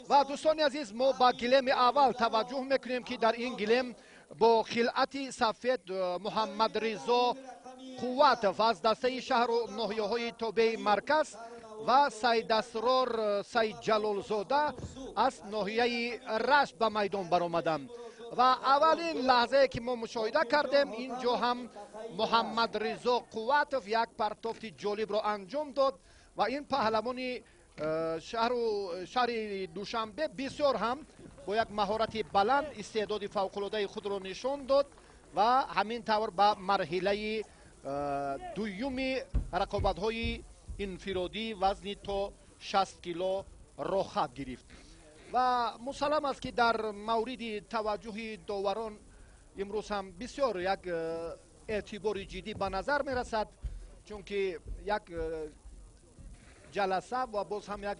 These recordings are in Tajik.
Ва дӯстони азиз, мо ба гилеми аввал таваҷҷӯҳ мекунем, ки дар ин гилем бо хилъати сафед Муҳаммадризо Қувватов аз дастаи шаҳру ноҳияҳои тобеи марказ ва Сайдасрор Сайдҷалолзода аз ноҳияи Рашт ба майдон баромаданд. Ва аввалин лаҳзае ки мо мушоҳида кардем, ин ҷо ҳам Муҳаммадризо Қувватов як партофти ҷолибро анҷом дод ва ин паҳлавони шаҳри Душанбе бисёр ҳам бо як маҳорати баланд истеъдоди фавқулодаи худро нишон дод ва ҳамин тавр ба марҳилаи дуюми рақобатҳои инфиродӣ вазни то 60 кило роҳхат гирифт. Ва мусаллам аст, ки дар мавриди таваҷҷӯҳи доварон имрӯз ҳам бисёр як эътибори ҷиддӣ ба назар мерасад, чунки як ҷаласа ва боз ҳам як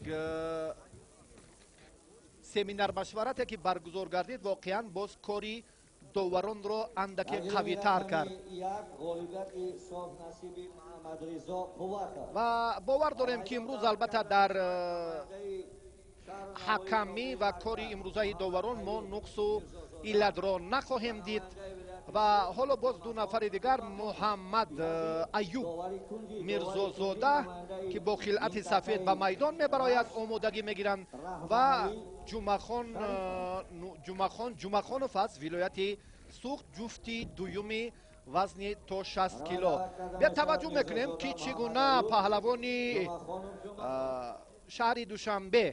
семинар машварате ки баргузор гардид, воқеан боз кори доваронро андаке қавитар кард. Ва бовар дорем, ки имрӯз албатта дар ҳакамӣ ва кори имрӯзаи доварон мо нуқсу иллатро нахоҳем дид. Ва ҳоло боз ду нафари дигар, Муҳаммад Аюб Мирзозода, ки бо хилъати сафед ба майдон мебарояд, омодагӣ мегиранд, ва Ҷумахон Ҷумахонов аз вилояти Суғд, ҷуфти дуюми вазни то 60 кило. Биё таваҷҷӯҳ мекунем, ки чӣ гуна паҳлавони шаҳри Душанбе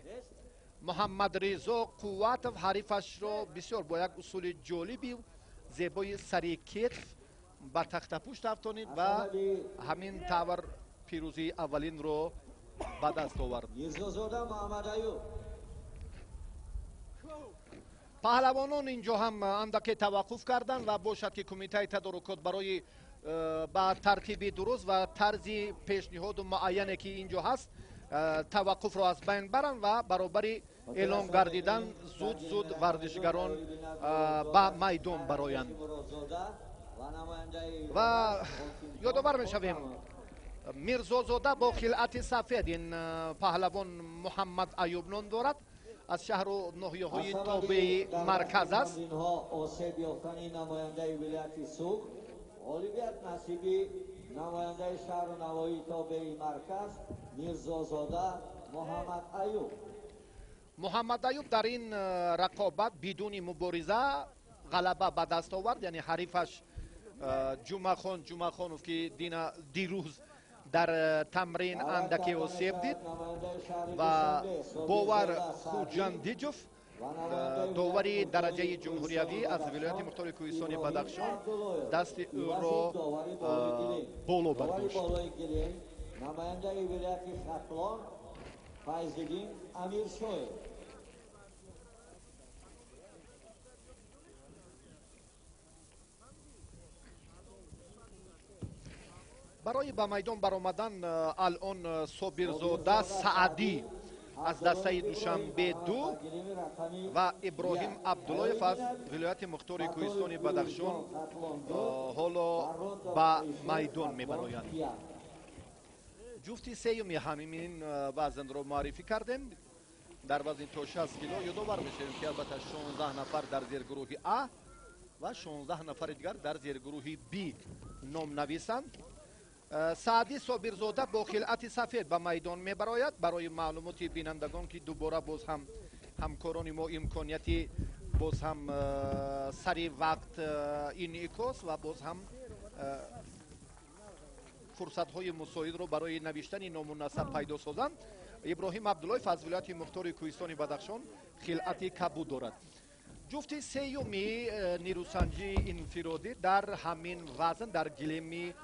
Муҳаммадризо Қувватов ҳарифашро бисёр бо як усули ҷолиби зебои сари кетф ба тахтапушт афтонид ва ҳамин тавр пирӯзии аввалинро ба даст овард. Паҳлавонон инҷо ҳам андаке таваққуф карданд ва бошад, ки кумитаи тадорукот барои ба тартиби дуруст ва тарзи пешниҳоду муайяне, ки инҷо ҳаст, таваққуфро аз байн баранд ва баробари эълон гардидан зуд-зуд варзишгарон ба майдон бароянд. Ва ёдовар мешавем, Мирзозода бо хилъати сафед, ин паҳлавон Муҳаммад Аюб ном дорад, аз шаҳру ноҳияҳои тобеи марказ аст. Ғолибият насиби намояндаи шаҳру навоҳии тобеи марказ Мирзозода Муҳаммад Аюб. Муҳаммад Аюб дар ин рақобат бидуни мубориза ғалаба ба даст овард, яъне ҳарифаш Ҷумахон Ҷумахонов, ки дирӯз дар тамрин андаке осеб дид, ва Бовар Хуҷандиҷов, довари дараҷаи ҷумҳуриявӣ аз вилояти мухтори Кӯҳистони Бадахшон, дасти ӯро боло бардошт. Намояндаи вилояти Хатлон Файзиддин Амиршоев. Барои ба майдон баромадан алон Собирзода Саадӣ аз дастаи Душанбе 2 ва Иброҳим Абдуллоев аз вилояти мухтори Кӯҳистони Бадахшон ҳоло ба майдон мебароянд. Ҷуфти сеюми ҳамин вазнро муаррифӣ кардем. Дар вазни то 60 кило ёдовар мешавем, ки албатта 16 нафар дар зергурӯҳи А ва 16 нафари дигар дар зергурӯҳи Б ном нависанд. Саъдӣ Собирзода бо хилъати сафед ба майдон мебарояд. Барои маълумоти бинандагон, ки дубора боз ҳам ҳамкорони мо имконияти боз ҳам сари вақт инъикос ва боз ҳам фурсатҳои мусоидро барои навиштани ному насаб пайдо созанд, Иброҳим Абдуллоев аз вилояти мухтори Кӯҳистони Бадахшон хилъати кабуд дорад. Ҷуфти сеюми нирӯсанҷии инфиродӣ дар ҳамин вазн дар гилеми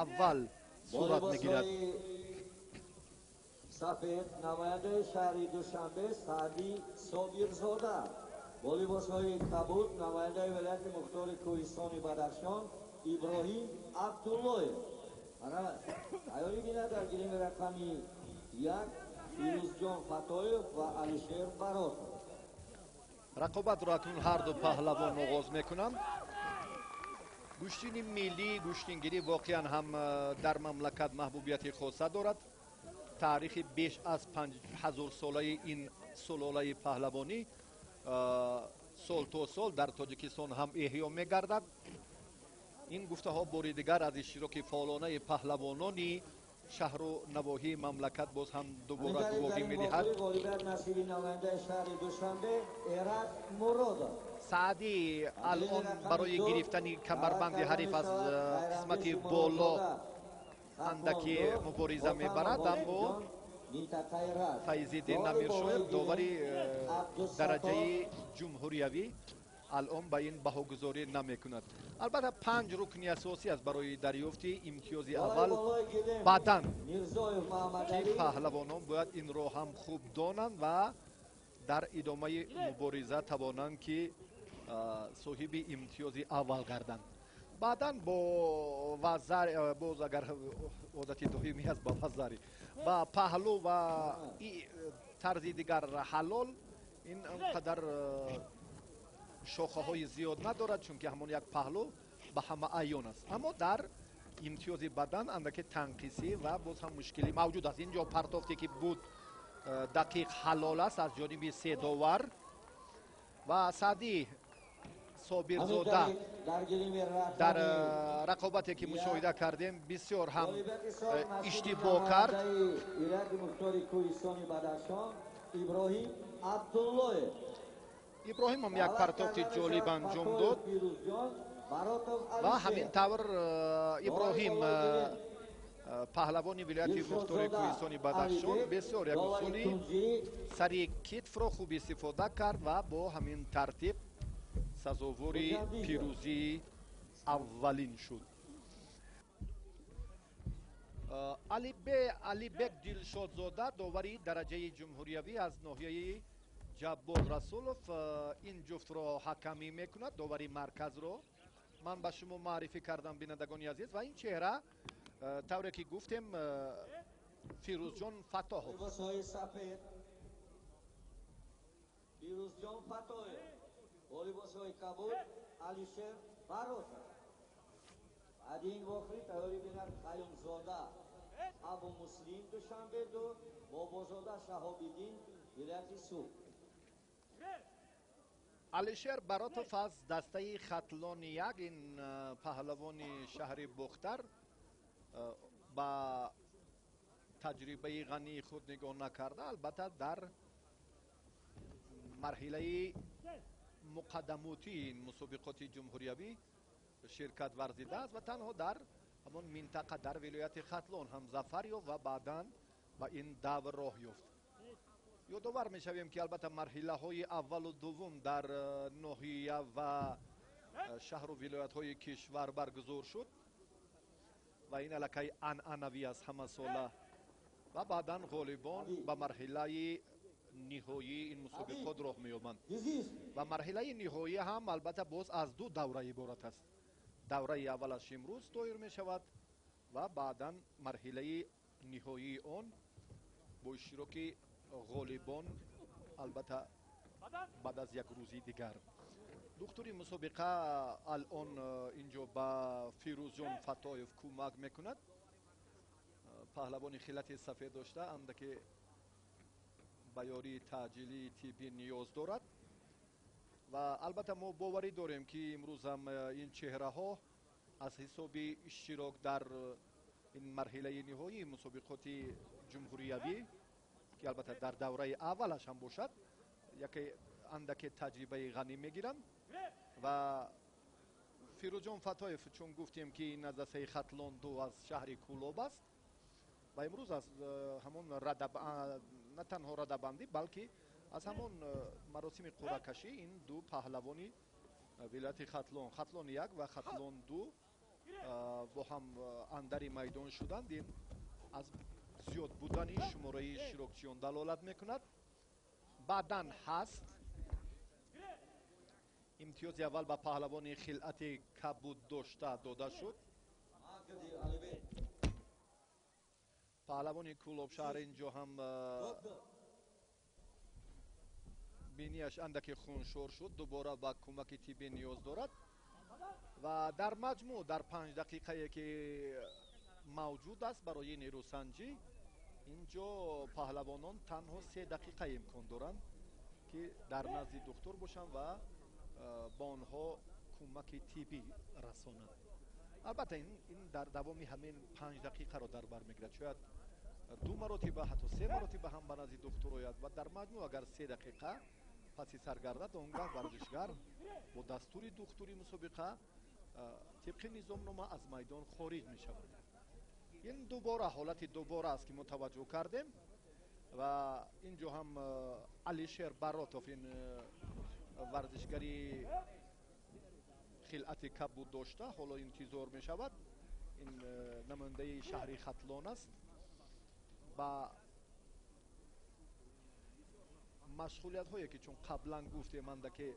аввал сурат мегирад. Сафед намояндаи шаҳри Душанбе Саъдӣ Собирзода, бо либосҳои кабуд намояндаи вилояти мухтори Кӯҳистони Бадахшон Иброҳим Абдуллоев. Айёри бинад дар гилеми рақами 1 Фирӯзҷон Фатоев ва Алишер Баротов. Рақобатро акнун ҳар ду паҳлавон оғоз мекунанд. Гӯштини миллӣ, гӯштингирӣ воқеан ҳам дар мамлакат маҳбубияти хоса дорад. Таърихи беш аз 5000 солаи ин Сулолаи паҳлавонӣ сол то сол дар Тоҷикистон ҳам эҳё мегардад. Ин гуфтаҳо бори дигар аз иштироки фаъолонаи паҳлавонони шаҳру навоҳии мамлакат боз ҳам дубора гувоҳӣ медиҳад. Саъдӣ алон барои гирифтани камарбанди ҳариф аз қисмати боло андаке мубориза мебарад, аммо Файзиддин Амиршоев, довари дараҷаи ҷумҳуриявӣ, алон ба ин баҳогузорӣ намекунад. Албатта, панҷ рукни асосӣ аст барои дарёфти имтиёзи аввал баъдан, ки паҳлавонон бояд инро ҳам хуб донанд ва дар идомаи мубориза тавонанд, ки соҳиби имтиёзи аввал гарданд. Баъдан бо вазар, боз агар одати доимӣ аст, ба вазари, ба паҳлӯ ва тарзи дигар ҳалол, ин он қадар шохаҳои зиёд надорад, чунки ҳамон як паҳлӯ ба ҳама аён аст. Аммо дар имтиёзи бадан андаке танқисӣ ва боз ҳам мушкилӣ мавҷуд аст. Инҷо партофте ки буд, дақиқ ҳалол аст аз ҷониби се довар ва Саъдӣ Собирзода дар рақобате ки мушоҳида кардем, бисёр ҳам иштибоҳ кард. Иброҳим Абдуллоев. Иброҳимам як партофти ҷолиб анҷом дод ва ҳамин тавр Иброҳим, паҳлавони вилояти мухтори Кӯҳистони Бадахшон, бисёр як усули сари китфро хуб истифода кард ва бо ҳамин тартиб сазовори пирӯзии аввалин шуд. Алибек Дилшодзода, довари дараҷаи ҷумҳуриявӣ аз ноҳияи Ҷаббор Расулов, ин ҷуфтро ҳакамӣ мекунад. Довари марказро ман ба шумо маърифӣ кардам, бинандагони азиз, ва ин чеҳра, тавре ки гуфтем, Фирӯзҷон Фаттоҳов. Фирӯзҷон Фаттоев бо либосҳои кабуд, Алишер Баротов. Баъди ин вохӯрӣ тайёрӣ бинад Қаюмзода Абу Муслим, Душанбе ду, Бобозода Шаҳобиддин, вилояти Суғд. Алишер Баротов аз дастаи Хатлони як, ин паҳлавони шаҳри Бохтар, ба таҷрибаи ғании худ нигоҳ накарда, албатта, дар марҳилаи муқаддамотии ин мусобиқоти ҷумҳуриявӣ ширкат варзидааст ва танҳо дар ҳамон минтақа, дар вилояти Хатлон ҳам зафар ёфт ва баъдан ба ин давр роҳ ёфт. Ёдовар мешавем, ки албатта марҳилаҳои аввалу дуввум дар ноҳия ва шаҳру вилоятҳои кишвар баргузор шуд ва ин аллакай анъанавӣ аст ҳамасола, ва баъдан ғолибон ба марҳилаи ниҳоии ин мусобиқот роҳ меёбанд. Ва марҳилаи ниҳоӣ ҳам албатта боз аз ду давра иборат аст. Давраи аввалаш имрӯз доир мешавад ва баъдан марҳилаи ниҳоии он бо иштироки ғолибон, албатта, баъд аз як рӯзи дигар. Духтури мусобиқа алон инҷо ба Фирӯзҷон Фаттоев кӯмак мекунад. Паҳлавони хилати сафед дошта андаке ба ёрии таъҷилии тиббӣ ниёз дорад ва албатта мо боварӣ дорем, ки имрӯз ҳам ин чеҳраҳо аз ҳисоби иштирок дар ин марҳилаи ниҳоии мусобиқоти ҷумҳуриявӣ, ки албатта дар давраи аввалаш ҳам бошад, яке андаке таҷрибаи ғанӣ мегиранд. Ва Фирӯзҷон Фаттоев, чун гуфтем, ки ин аз дастаи Хатлон ду, аз шаҳри Кӯлоб аст ва имрӯз аз ҳамон на танҳо радабандӣ, балки аз ҳамон маросими қуръакашӣ ин ду паҳлавони вилояти Хатлон, Хатлон як ва Хатлон ду, бо ҳам андари майдон шуданд. Ин аз зиёд будани шумораи иштирокчиён далолат мекунад. Баъдан ҳаст. Имтиёзи аввал ба паҳлавони хилъати кабуд дошта дода шуд. Паҳлавони Кӯлобшаҳр инҷо ҳам бинияш андаке хуншор шуд, дубора ба кӯмаки тиббӣ ниёз дорад. Ва дар маҷмӯъ дар 5 дақиқае ки мавҷуд аст барои нерӯсанҷӣ. Инҷо паҳлавонон танҳо 3 дақиқа имкон доранд, ки дар назди духтур бошанд ва ба онҳо кӯмаки тиббӣ расонанд. Албатта ин дар давоми ҳамин 5 дақиқаро дар бар мегирад. Шояд 2 маротиба, ҳатто 3 маротиба ҳам ба назди духтур ояд ва дар маҷмӯъ агар 3 дақиқа паси сар гардад, он гаҳ варзишгар бо дастури духтури мусобиқа тибқи низомнома аз майдон хориҷ мешавад. Ин дубора ҳолати дубора аст, ки мо таваҷҷӯҳ кардем ва инҷо ҳам Алишер Баротов, ин варзишгари хилъати кабуд дошта, ҳоло интизор мешавад. Ин намояндаи шаҳри Хатлон аст. Ба машғулиятҳое, ки чун қаблан гуфтем, андаке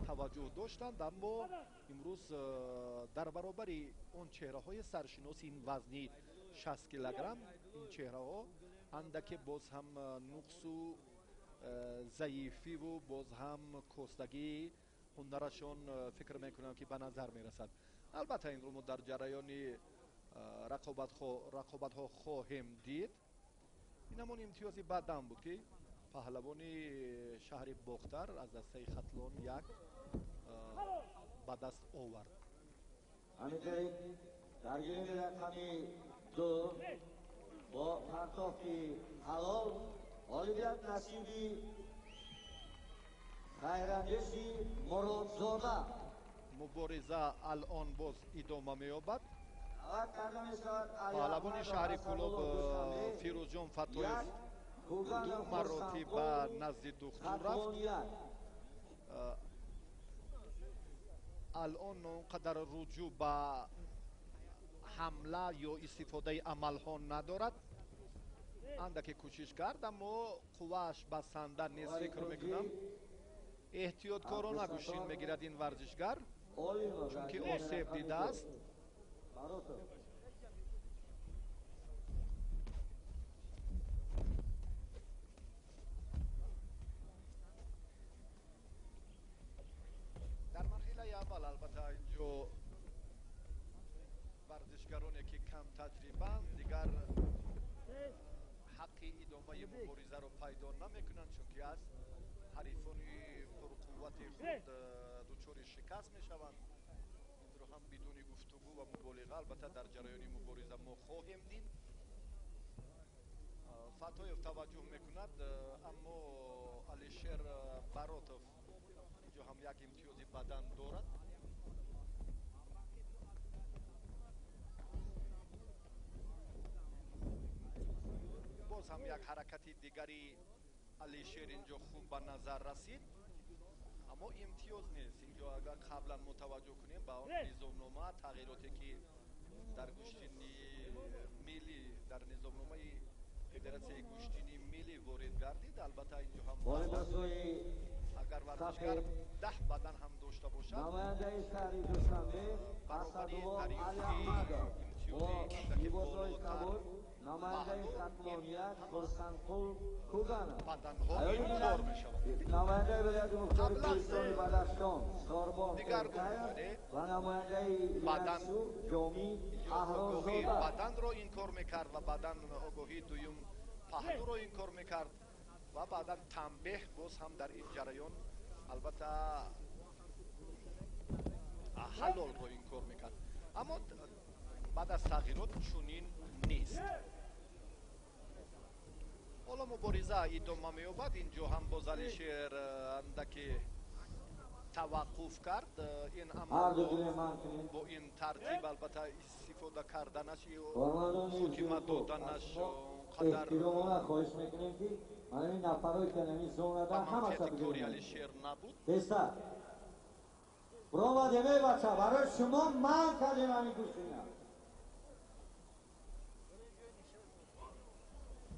таваҷҷӯҳ доштанд, аммо имрӯз дар баробари он чеҳраҳои саршиноси ин вазни 60 килограмм, ин чеҳраҳо андаке боз ҳам нуқсу заифиву боз ҳам костагии ҳунарашон фикр мекунам, ки ба назар мерасад. Албатта инро мо дар ҷараёни рақобатҳо хоҳем дид. Ин ҳамон имтиёзи баъдан буд, ки паҳлавони шаҳри Бохтар аз дастаи Хатлон 1 ба даст овард. Ҳаминтавр дар гирими рақами 2 бо партофти ҳалол ғолибият насиби Хайрандеши Муродзода. Мубориза алон боз идома меёбад. Паҳлавони шаҳри Кӯлоб Фирӯзҷон Фатоев 2 маротиба назди духтур рафт. Алон он қадар руҷӯъ ба ҳамла ё истифодаи амалҳо надорад. Андаке кӯшиш кард, аммо қуввааш басанда нест, фикр мекунам. Эҳтиёткорона гӯштин мегирад ин варзишгар, чунки осеб дидааст. Дар марҳилаи аввал албатта инҷо варзишгароне, ки кам таҷрибаанд, дигар ҳаққи идомаи муборизаро пайдо намекунанд, чунки аз ҳарифони пурқуввати худ дучори шикаст мешаванд. Инро ҳам бидуни гуфтугӯ ва муболиға албатта дар ҷараёни мубориза мо хоҳем дид. Фатоев таваҷҷӯҳ мекунад, аммо Алишер Баротов инҷо ҳам як имтиёзи бадан дорад. Боз ҳам як ҳаракати дигари Алишер инҷо хуб ба назар расид, аммо имтиёз нест. Инҷо агар қаблан мо таваҷҷӯҳ кунем ба он низомнома, тағйироте ки дар гӯштини миллӣ, дар низомномаи федератсияи гӯштини миллӣ ворид гардид, албатта инҷо ҳам агар варзишгар 10 бадан ҳам дошта бошад, баробари дарёфти имтиёзи андаке болотар намояндаи Хатлоният Хурсандқул Куганов баданҳо инкор мешавад. Намояндаи вилояти мухтори Кӯҳистони Бадахшон Сорбон Эркаев ва намояндаи бадан вилояти Ҷомӣ Аҳрорзода баданро инкор мекард ва баъдан огоҳии дуюм паҳлӯро инкор мекард ва баъдан танбеҳ боз ҳам дар ин ҷараён албатта ҳалолро инкор мекард. Аммо баъд аз тағйирот чунин нест. Ҳоло мубориза идома меёбад. Инҷо ҳам боз Алишер андаке таваққуф кард. Ин амал бо ин тартиб албатта истифода карданаш ё хотима доданаш қадар эҳтиромона хоҳиш мекунем, ки ҳамин нафарое ки ҳамин зонада ба ҳамаша манфиати кори бигирем. Алишер набуд. Тезтар биромадем, эй бача, барои шумо манъ кардем ҳамин гӯштина.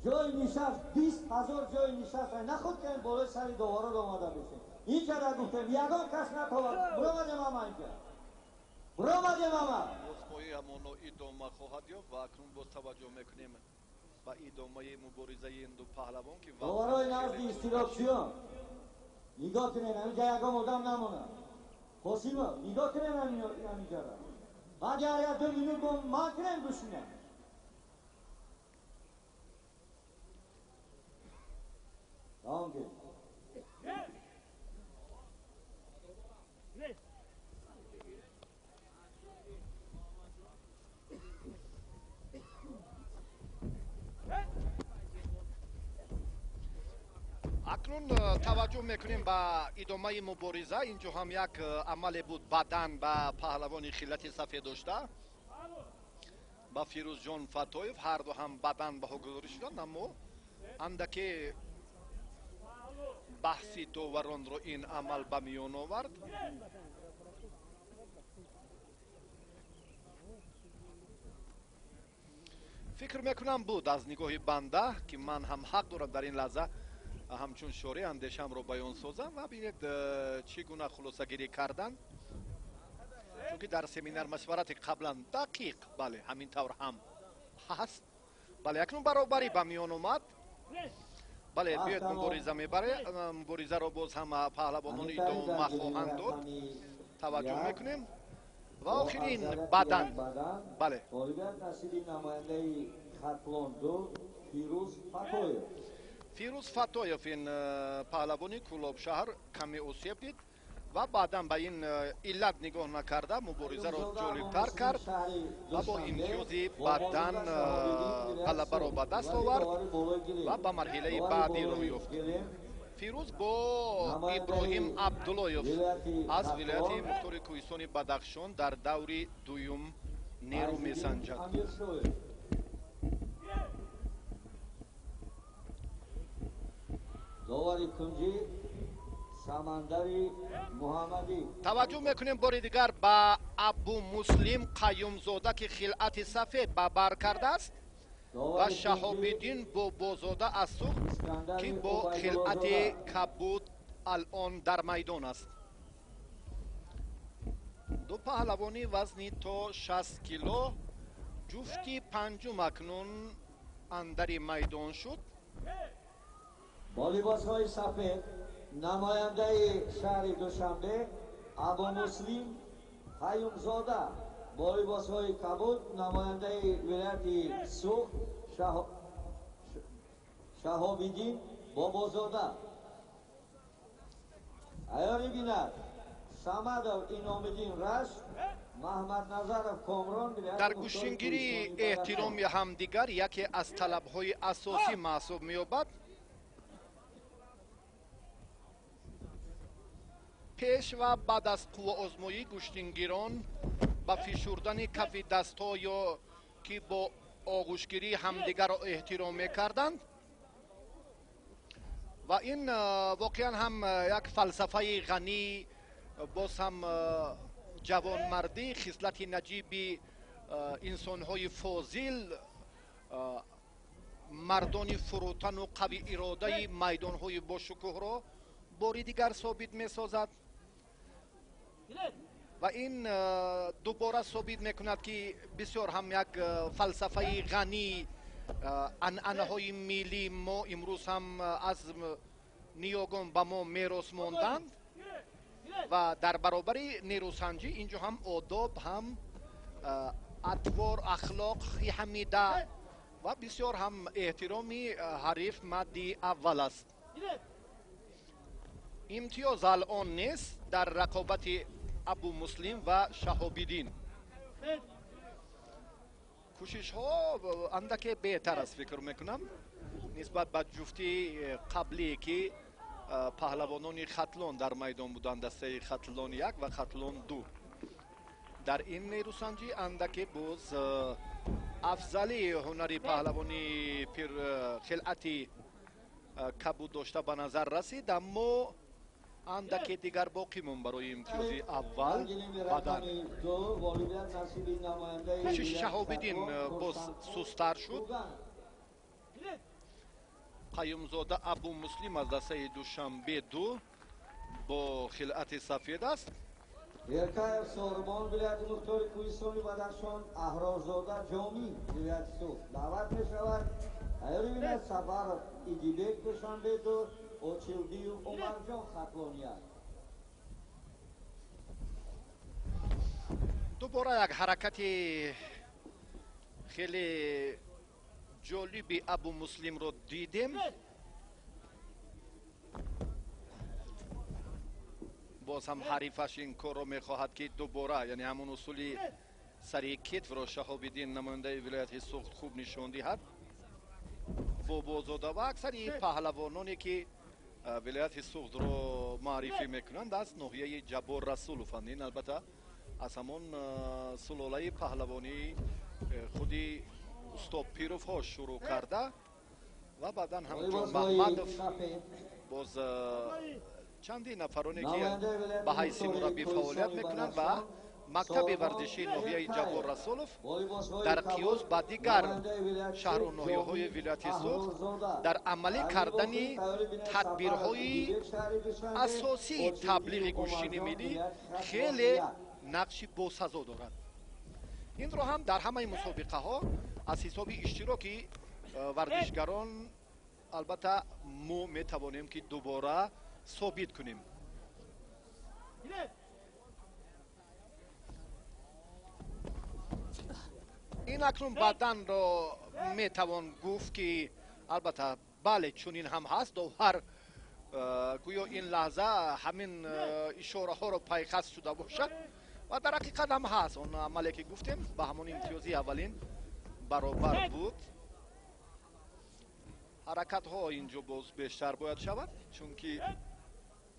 Ҷои нишаст 20 000 ҷои нишаст нахуд ки болои сари доварот омада бошем. Инҷа гуфтем ягон кас натовад. Биромадем ҳама инҷа, биромадем ҳама. Бозпоӣ ҳамоно идома хоҳад ёфт ва акнун боз таваҷҷӯҳ мекунем ба идомаи муборизаи ин ду паҳлавон, ки Доварои назди иштирокчиён нигоҳ кунед, ҳаминҷа ягон одам намонад. Қосимов, нигоҳ кунед ҳаминҷара. Баъди ҳар як 2 минут бо ман кунем гӯшина. Акнун таваҷҷӯҳ мекунем ба идомаи мубориза. Инҷо ҳам як амале буд бадан ба паҳлавони хиллати сафед дошта, ба Фирӯзҷон Фатоев. Ҳарду ҳам бадан баҳогузорӣ шуданд, аммо андаке баҳси доваронро ин амал ба миён овард. Фикр мекунам буд аз нигоҳи банда, ки ман ҳам ҳақ дорам дар ин лаҳза ҳамчун шореъ андешамро баён созам ва бинед чӣ гуна хулосагирӣ карданд, чунки дар семинар машварати қаблан дақиқ бале ҳамин тавр ҳам ҳаст. Бале, акнун баробарӣ ба миён омад. Бале, биёед мубориза мебаре, муборизаро боз ҳам паҳлавонон идома хоҳанд дод. Таваҷҷӯҳ мекунем ва охирин бадан. Бале, Фирӯз Фатоев, ин паҳлавони Кӯлобшаҳр, каме осеб дид ва баъдан ба ин иллат нигоҳ накарда муборизаро ҷолибтар кард ва бо имтиёзи бадан ғалабаро ба даст овард ва ба марҳилаи баъдӣ роҳ ёфт. Фирӯз бо Иброҳим Абдуллоев аз вилояти мухтори кӯҳистони Бадахшон дар даври дуюм нерӯ месанҷад. Таваҷҷӯҳ мекунем бори дигар ба Абумуслим Қаюмзода, ки хилъати сафед ба бар кардааст, ва Шаҳобиддин Бобозода аз Суғд, ки бо хилъати кабуд алон дар майдон аст. Ду паҳлавони вазни то 60 кило ҷуфти панҷум акнун андари майдон шуд. Бо либосҳои сафед намояндаи шаҳри Душанбе Абумуслим Қаюмзода, бо либосҳои кабуд намояндаи вилояти Суғд Шаҳобиддин Бобозода. Аёни бинад Самадов Иномиддин Рашт, Маҳмадназаров Комрон. Дар гӯштингирии эҳтироми ҳамдигар яке аз талабҳои асосӣ маҳсуб меёбад. Пеш ва баъд аз қувваозмоӣ гӯштингирон ба фишурдани кафи дастҳо ё ки бо оғӯшгирӣ ҳамдигарро эҳтиром мекарданд ва ин воқеан ҳам як фалсафаи ғанӣ, боз ҳам ҷавонмардӣ, хислати наҷиби инсонҳои фозил, мардони фурӯтану қавӣ иродаи майдонҳои бошукӯҳро бори дигар собит месозад ва ин дубора собит мекунад, ки бисёр ҳам як фалсафаи ғанӣ анъанаҳои миллии мо имрӯз ҳам аз ниёгон ба мо мерос монданд ва дар баробари нерӯсанҷӣ инҷо ҳам одоб, ҳам атвор, ахлоқ ҳамида ва бисёр ҳам эҳтироми ҳариф мадди аввал аст. Имтиёз алон нест дар рақобати Абумуслим ва Шаҳобиддин. Кӯшишҳо андаке беҳтар аст, фикр мекунам, нисбат ба ҷуфти қаблие, ки паҳлавонони Хатлон дар майдон буданд, дастаи Хатлон 1 ва Хатлон 2. Дар ин нерӯсанҷӣ андаке боз афзалии ҳунари паҳлавони хилъати кабуд дошта ба назар расид, аммо андаке дигар боқӣ монд барои имтиёзи аввал бадан. Кӯшиши Шаҳобиддин боз сустар шуд. Қаюмзода Абумуслим аз дастаи Душанбе 2 бо хилъати сафед аст. Еркаев Сорбон, вилояти мухтори кӯҳистони Бадахшон, Аҳрорзода Ҷомӣ, вилояти Суғд даъват мешавад. Аёри бинад Сафаров Идибек, Душанбе 2, Очилдиев Умарҷон, Хатлон 1. Дубора як ҳаракати хеле ҷолиби Абумуслимро дидем. Боз ҳам ҳарифаш ин корро мехоҳад, ки дубора, яъне ҳамон усули сари китфро Шаҳобиддин, намояндаи вилояти Суғд, хуб нишон диҳад. Бобозода ва аксари паҳлавононе, ки вилояти Суғдро маърифӣ мекунанд, аз ноҳияи Ҷаббор Расулованд. Ин албатта аз ҳамон сулолаи паҳлавонии худи устод Пировҳо шурӯъ карда ва баъдан ҳамчун Маҳмадов, боз чанди нафароне, ки ба ҳайси мураббӣ фаъолият мекунанд ва мактаби варзишии ноҳияи Ҷаббор Расулов дар қиёс ба дигар шаҳру ноҳияҳои вилояти Суғд дар амалӣ кардани тадбирҳои асосии таблиғи гӯштини миллӣ хеле нақши босазо дорад. Инро ҳам дар ҳамаи мусобиқаҳо аз ҳисоби иштироки варзишгарон албатта мо метавонем, ки дубора собит кунем. Ин акнун баданро метавон гуфт, ки албатта бале, чунин ҳам ҳаст. Довар гӯё ин лаҳза ҳамин ишораҳоро пайхаст шуда бошад ва дар ҳақиқат ҳам ҳаст. Он амале, ки гуфтем, ба ҳамон имтиёзи аввалин баробар буд. Ҳаракатҳо инҷо боз бештар бояд шавад, чунки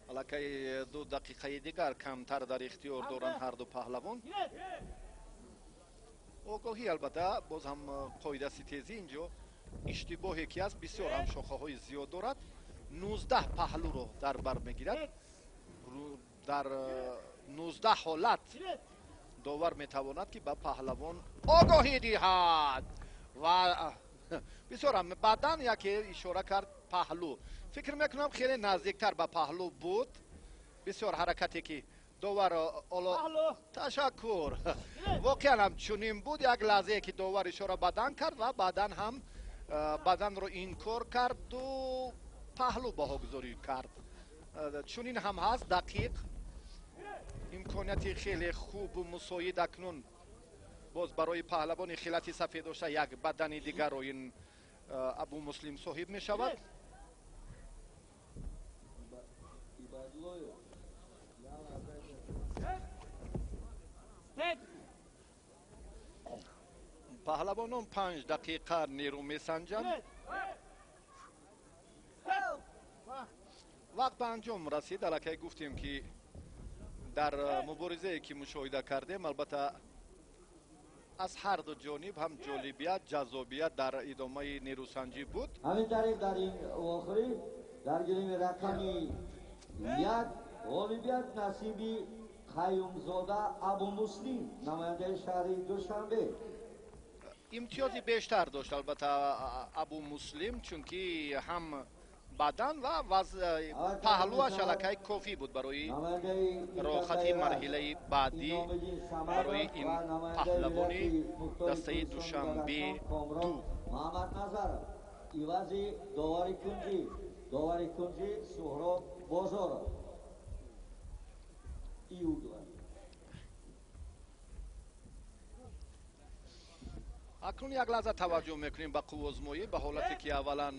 аллакай 2 дақиқаи дигар камтар дар ихтиёр доранд ҳар ду паҳлавон. Огоҳӣ албатта боз ҳам қоида ситезӣ инҷо иштибоҳе, ки аст, бисёр ҳам шохаҳои зиёд дорад. 19 паҳлӯро дар бар мегирад. Дар 19 ҳолат довар метавонад, ки ба паҳлавон огоҳӣ диҳад ва бисёр ҳам баъдан яке ишора кард паҳлӯ. Фикр мекунам, хеле наздиктар ба паҳлӯ буд. Бисёр ҳаракате, ки довар оло, ташаккур, воқеан ҳам чунин буд. Як лаҳзае, ки довар ишора бадан кард ва баъдан ҳам баданро инкор карду паҳлӯ баҳогузорӣ кард. Чунин ҳам ҳаст дақиқ. Имконияти хеле хубу мусоид акнун боз барои паҳлавони хилати сафед дошта як бадани дигарро ин Абумуслим соҳиб мешавад. Паҳлавонон 5 дақиқа нерӯ месанҷанд. Вақт ба анҷом расид. Аллакай гуфтем, ки дар муборизае, ки мушоҳида кардем, албатта аз ҳар ду ҷониб ҳам ҷолибият, ҷаззобият дар идомаи нерӯсанҷӣ буд. Ҳамин тариқ, дар ин вохӯрӣ дар гилеми рақами 1 ғолибият насиби Қаюмзода Абумуслим, намояндаи шаҳри Душанбе. Имтиёзи бештар дошт албатта Абумуслим, чунки ҳам бадан ва паҳлӯаш аллакай кофӣ буд барои роҳати марҳилаи баъдӣ барои ин паҳлавони дастаи Душанбе 2. Маҳмадназаров ивази довари кунҷӣ, довари кунҷӣ Суҳроб Бозоров. Акнун як лаҳза таваҷҷӯҳ мекунем ба қуввозмоӣ, ба ҳолате, ки аввалан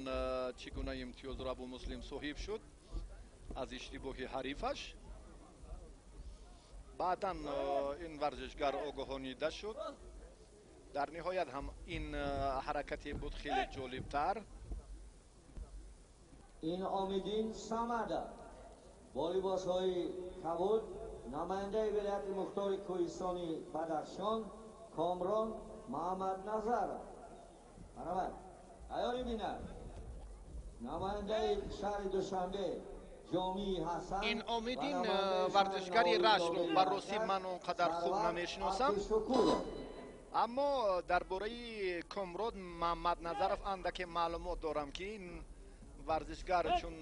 чӣ гуна имтиёзро Абумуслим соҳиб шуд аз иштибоҳи ҳарифаш. Баъдан ин варзишгар огоҳонида шуд. Дар ниҳоят ҳам ин ҳаракате буд хеле ҷолибтар. Инъомиддин Самада бо либосҳои кабуд, намояндаи вилояти мухтори кӯҳистони Бадахшон, Комрон Маҳмадназаров. Марҳамат, айёри бинад, намояндаи шаҳри Душанбе Ҷомии Ҳасан. Инъомиддин варзишгари Раштро ба ростӣ ман он қадар хуб намешиносам, аммо дар бораи Комрон Маҳмадназаров андаке маълумот дорам, ки ин варзишгар, чун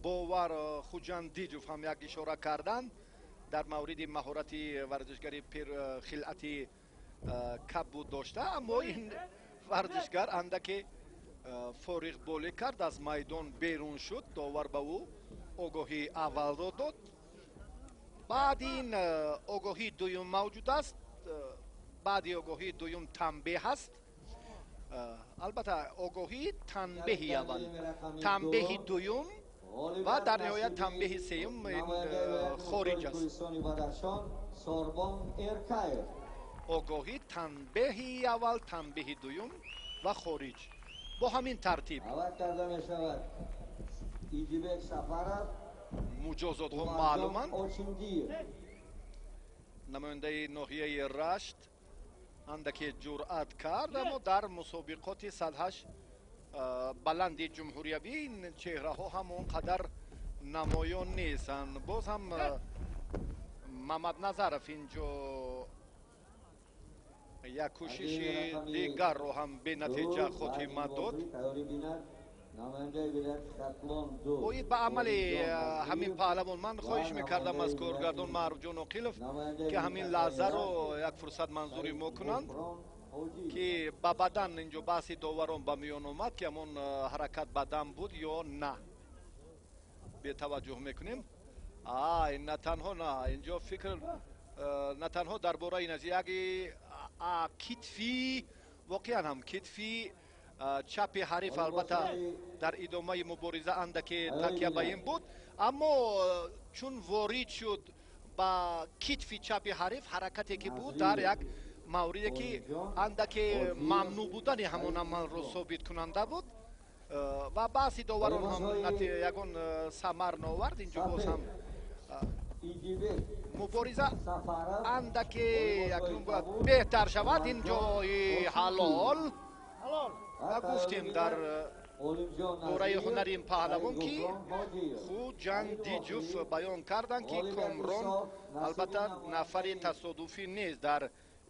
Бовар Хуҷандиҷов ҳам як ишора карданд дар мавриди маҳорати варзишгари хилъати кабуд дошта, аммо ин варзишгар андаке фориғболӣ кард, аз майдон берун шуд. Довар ба ӯ огоҳии аввалро дод. Баъди ин огоҳии дуюм мавҷуд аст. Баъди огоҳии дуюм танбеҳ аст. Албатта, огоҳии танбеҳи аввал, танбеҳи дуюм Ва дар ниҳоят танбеҳи сеюм хориҷ аст. Огоҳӣ, танбеҳи аввал, танбеҳи дуюм ва хориҷ. Бо ҳамин тартиб муҷозотҳо маълуманд. Намояндаи ноҳияи Рашт андаке ҷуръат кард, аммо дар мусобиқоти сатҳаш баланди ҷумҳуриявӣ ин чеҳраҳо ҳам он қадар намоён нестанд. Боз ҳам Мамадназаров инҷо як кӯшиши дигарро ҳам бенатиҷа хотима дод. Оид ба амали ҳамин паҳлавон ман хоҳиш мекардам аз коргардон Маъруфҷон Оқилов, ки ҳамин лаҳзаро як фурсат манзури мо кунанд, ки ба бадан инҷо баҳси доварон ба миён омад, ки ҳамон ҳаракат бадан буд ё на. Бетаваҷҷӯҳ мекунем. На танҳо на инҷо фикр на танҳо дар бораи ин аст, як китфи воқеан ҳам китфи чапи ҳариф албатта дар идомаи мубориза андаке такя ба ин буд, аммо чун ворид шуд ба китфи чапи ҳариф, ҳаракате ки буд дар як мавриде ки андаке мамнӯъ будани ҳамон амалро собиткунанда буд ва баъзи доварон ҳам ягон самар наовард. Инҷо боз ҳам мубориза андаке акнун бояд беҳтар шавад. Ин ҷои ҳалол ва гуфтем дар бораи ҳунари ин паҳлавон, ки Хуҷандиҷуф баён карданд, ки Комрон албатта нафари тасодуфӣ нест. Дар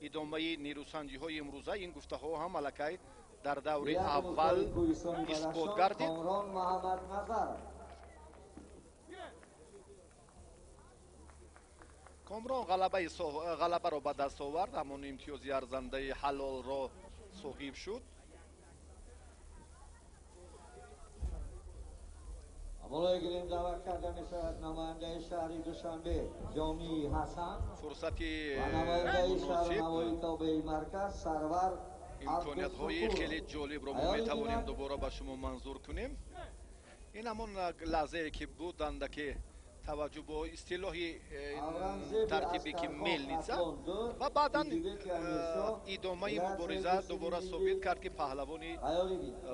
идомаи нерӯсанҷиҳои имрӯза ин гуфтаҳо ҳам аллакай дар даври аввал исбот гардид. Комрон ғалабаро ба даст овард, ҳамон имтиёзи арзандаи ҳалолро соҳиб шуд. Болои гирем даъват карда мешавад намояндаи шаҳри Душанбе Ҷомии Ҳасан фурсати ва намояндаи шаҳри муносиб Навои тобеи марказ Сарвар имкониятҳои хеле ҷолибро мо метавонем дубора ба шумо манзур кунем. Ин ҳамон лаҳзае ки буд андаке таваҷҷӯҳ бо истилоҳи тартибе ки мелница ва баъдан идомаи мубориза дубора собит кард, ки паҳлавони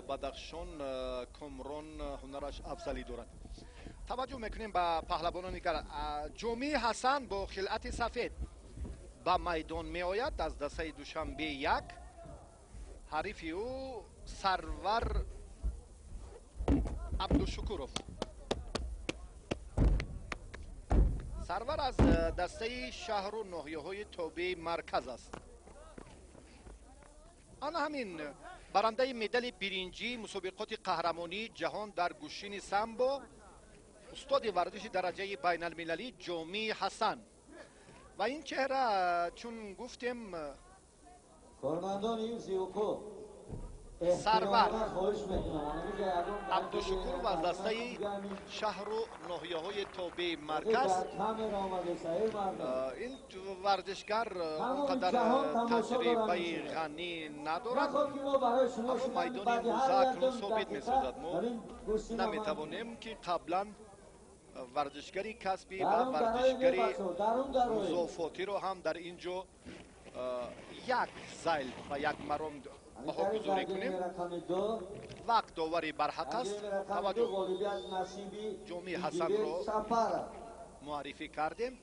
Бадахшон Комрон ҳунараш афзалӣ дорад. Таваҷҷӯҳ мекунем ба паҳлавонони дигар. Ҷомии Ҳасан бо хилъати сафед ба майдон меояд аз дастаи Душанбе 1. Ҳарифи ӯ Сарвар Абдушукуров. Сарвар аз дастаи шаҳру ноҳияҳои тобеи марказ аст. Ана ҳамин барандаи медали биринҷии мусобиқоти қаҳрамонии ҷаҳон дар гӯшини самбо, устоди варзиши дараҷаи байналмилалӣ Ҷомии Ҳасан. Ва ин чеҳра, чун гуфтем, кормандони ҳифзи ҳуқуқ Сарвар Абдушукуров аз дастаи шаҳру ноҳияҳои тобеи марказ. Ин варзишгар он қадар таҷрибаи ғанӣ надорад, аммо майдони имрӯза акнун собит месозад. Мо наметавонем, ки қаблан варзишгари касбӣ ва варзишгари музофотиро ҳам дар ин ҷо як зайл ва як маром баҳогузорӣ кунем. Вақт довари барҳақ аст. Таваҷҷӯҳ, Ҷомии Ҳасанро муаррифӣ кардем.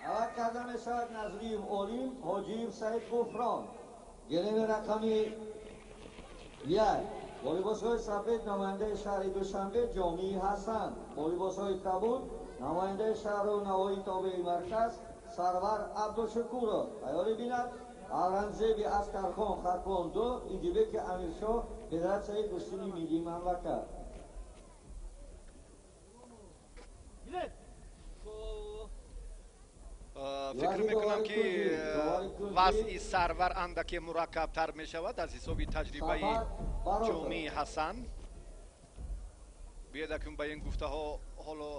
Даъват карда мешавад Назриев Олим, Ҳоҷиев Саид Ғуфрон. Гиреми рақами 1 бо либосҳои сафед намояндаи шаҳри Душанбе Ҷомии Ҳасан, бо либосҳои кабуд намояндаи шаҳру навои тобеи марказ Сарвар Абдушукуров. Тайёрӣ бинад Аврангзеби Аскархон Хатлон 2, Идибеки Амиршоҳ, Федератсияи гӯштини миллии мамлакат. Фикр мекунам, ки вазъи Сарвар андаке мураккабтар мешавад аз ҳисоби таҷрибаи Ҷомии Ҳасан. Биёед акнун ба ин гуфтаҳо, ҳоло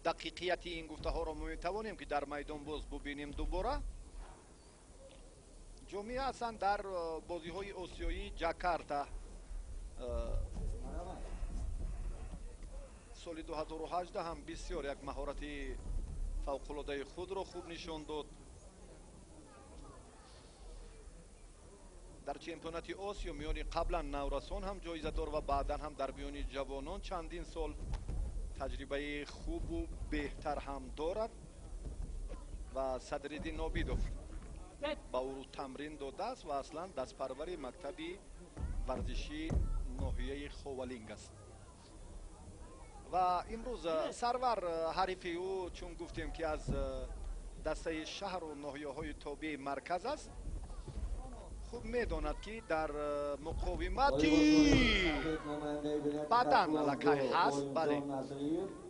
дақиқияти ин гуфтаҳоро мо метавонем, ки дар майдон боз бубинем дубора. Ҷомии Ҳасан дар бозиҳои осиёии Ҷакарта Соли 2018 ҳам бисёр як маҳорати фавқулодаи худро хуб нишон дод. Дар чемпионати Осиё миёни қаблан наврасон ҳам ҷоизадор ва баъдан ҳам дар миёни ҷавонон чандин сол таҷрибаи хубу беҳтар ҳам дорад ва Садриддин Нобидов ба ӯ тамрин додааст ва аслан дастпарвари мактаби варзишии ноҳияи Ховалинг аст. Ва имрӯз Сарвар ҳарифи ӯ, чун гуфтем ки аз дастаи шаҳру ноҳияҳои тобеи марказ аст, хуб медонад ки дар муқовимати бадан аллакай ҳаст. Бале,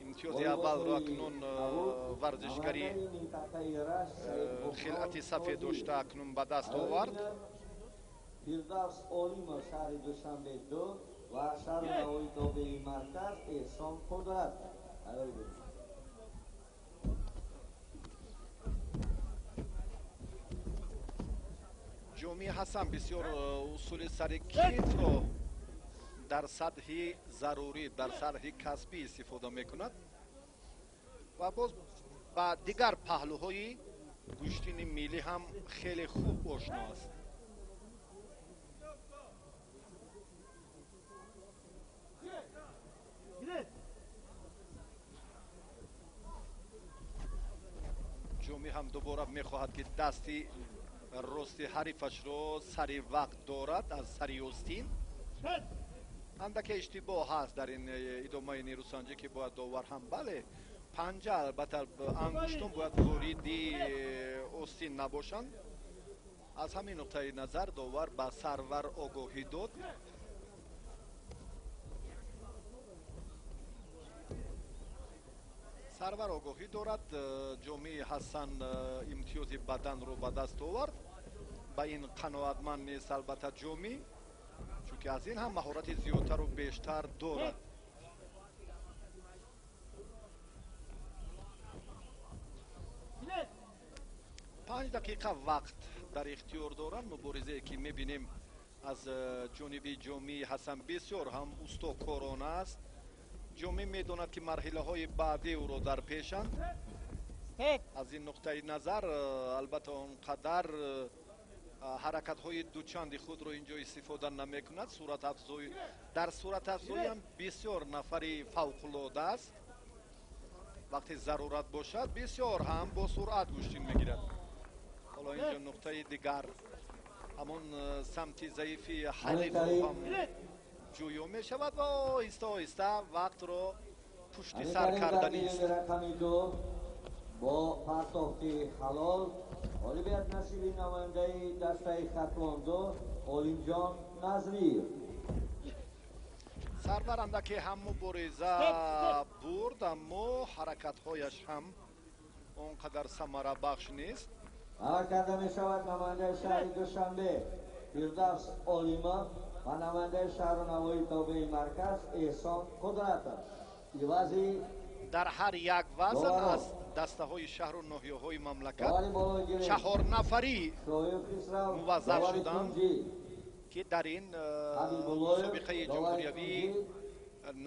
имтиёзи аввалро акнун варзишгари хилъати сафед дошта акнун ба даст овард. Фирдавс Олимов шаҳри Душанбе 2 ва шаҳри Навои тобеи марказ Эҳсон Қудрат. Ҷомии Ҳасан бисёр усули сари китфро дар сатҳи зарурӣ, дар сатҳи касбӣ истифода мекунад ва боз ба дигар паҳлӯҳои гӯштини миллӣ ҳам хеле хуб ошно аст. Ҷомӣ ҳам дубора мехоҳад ки дасти рости ҳарифашро сари вақт дорад аз сари остин. Андаке иштибоҳ ҳаст дар ин идомаи нерӯсанҷӣ ки бояд довар ҳам, бале, панҷа, албатта ангуштон бояд вориди остин набошанд. Аз ҳамин нуқтаи назар довар ба Сарвар огоҳӣ дод. Сарвар огоҳӣ дорад. Ҷомии Ҳасан имтиёзи баданро ба даст овард. Ба ин қаноатманд нест албатта Ҷомӣ, чунки аз ин ҳам маҳорати зиёдтару бештар дорад. Панҷ дақиқа вақт дар ихтиёр доранд. Муборизае ки мебинем аз ҷониби Ҷомии Ҳасан бисёр ҳам устокорона аст. Ҷомӣ медонад ки марҳилаҳои баъдӣ ӯро дар пешанд. Аз ин нуқтаи назар албатта он қадар ҳаракатҳои дучанди худро инҷо истифода намекунад. Дар суратафзоӣ ҳам бисёр нафари фавқулода аст. Вақте зарурат бошад бисёр ҳам бо суръат гӯштин мегирад. Ҳоло инҷо нуқтаи дигар ҳамон самти заифи ҳарифро ҳам ҷӯё мешавад ва оҳиста оҳиста вақтро пушти сар карданист. Бо партофти ҳалол ғолибият насиби намояндаи дастаи Хатлон 2 Олимҷон Назриев. Сарвар андаке ҳам мубориза бурд, аммо ҳаракатҳояш ҳам он қадар самарабахш нест. Даъват карда мешавад намояндаи шаҳри Душанбе Фирдавс Олимов ва намояндаи шаҳру Навои тобеи марказ Эҳсон Қудратов. Ивази дар ҳар як вазн аз дастаҳои шаҳру ноҳияҳои мамлакат 4 нафарӣ муваззаф шуданд ки дар ин мусобиқаи ҷумҳуриявии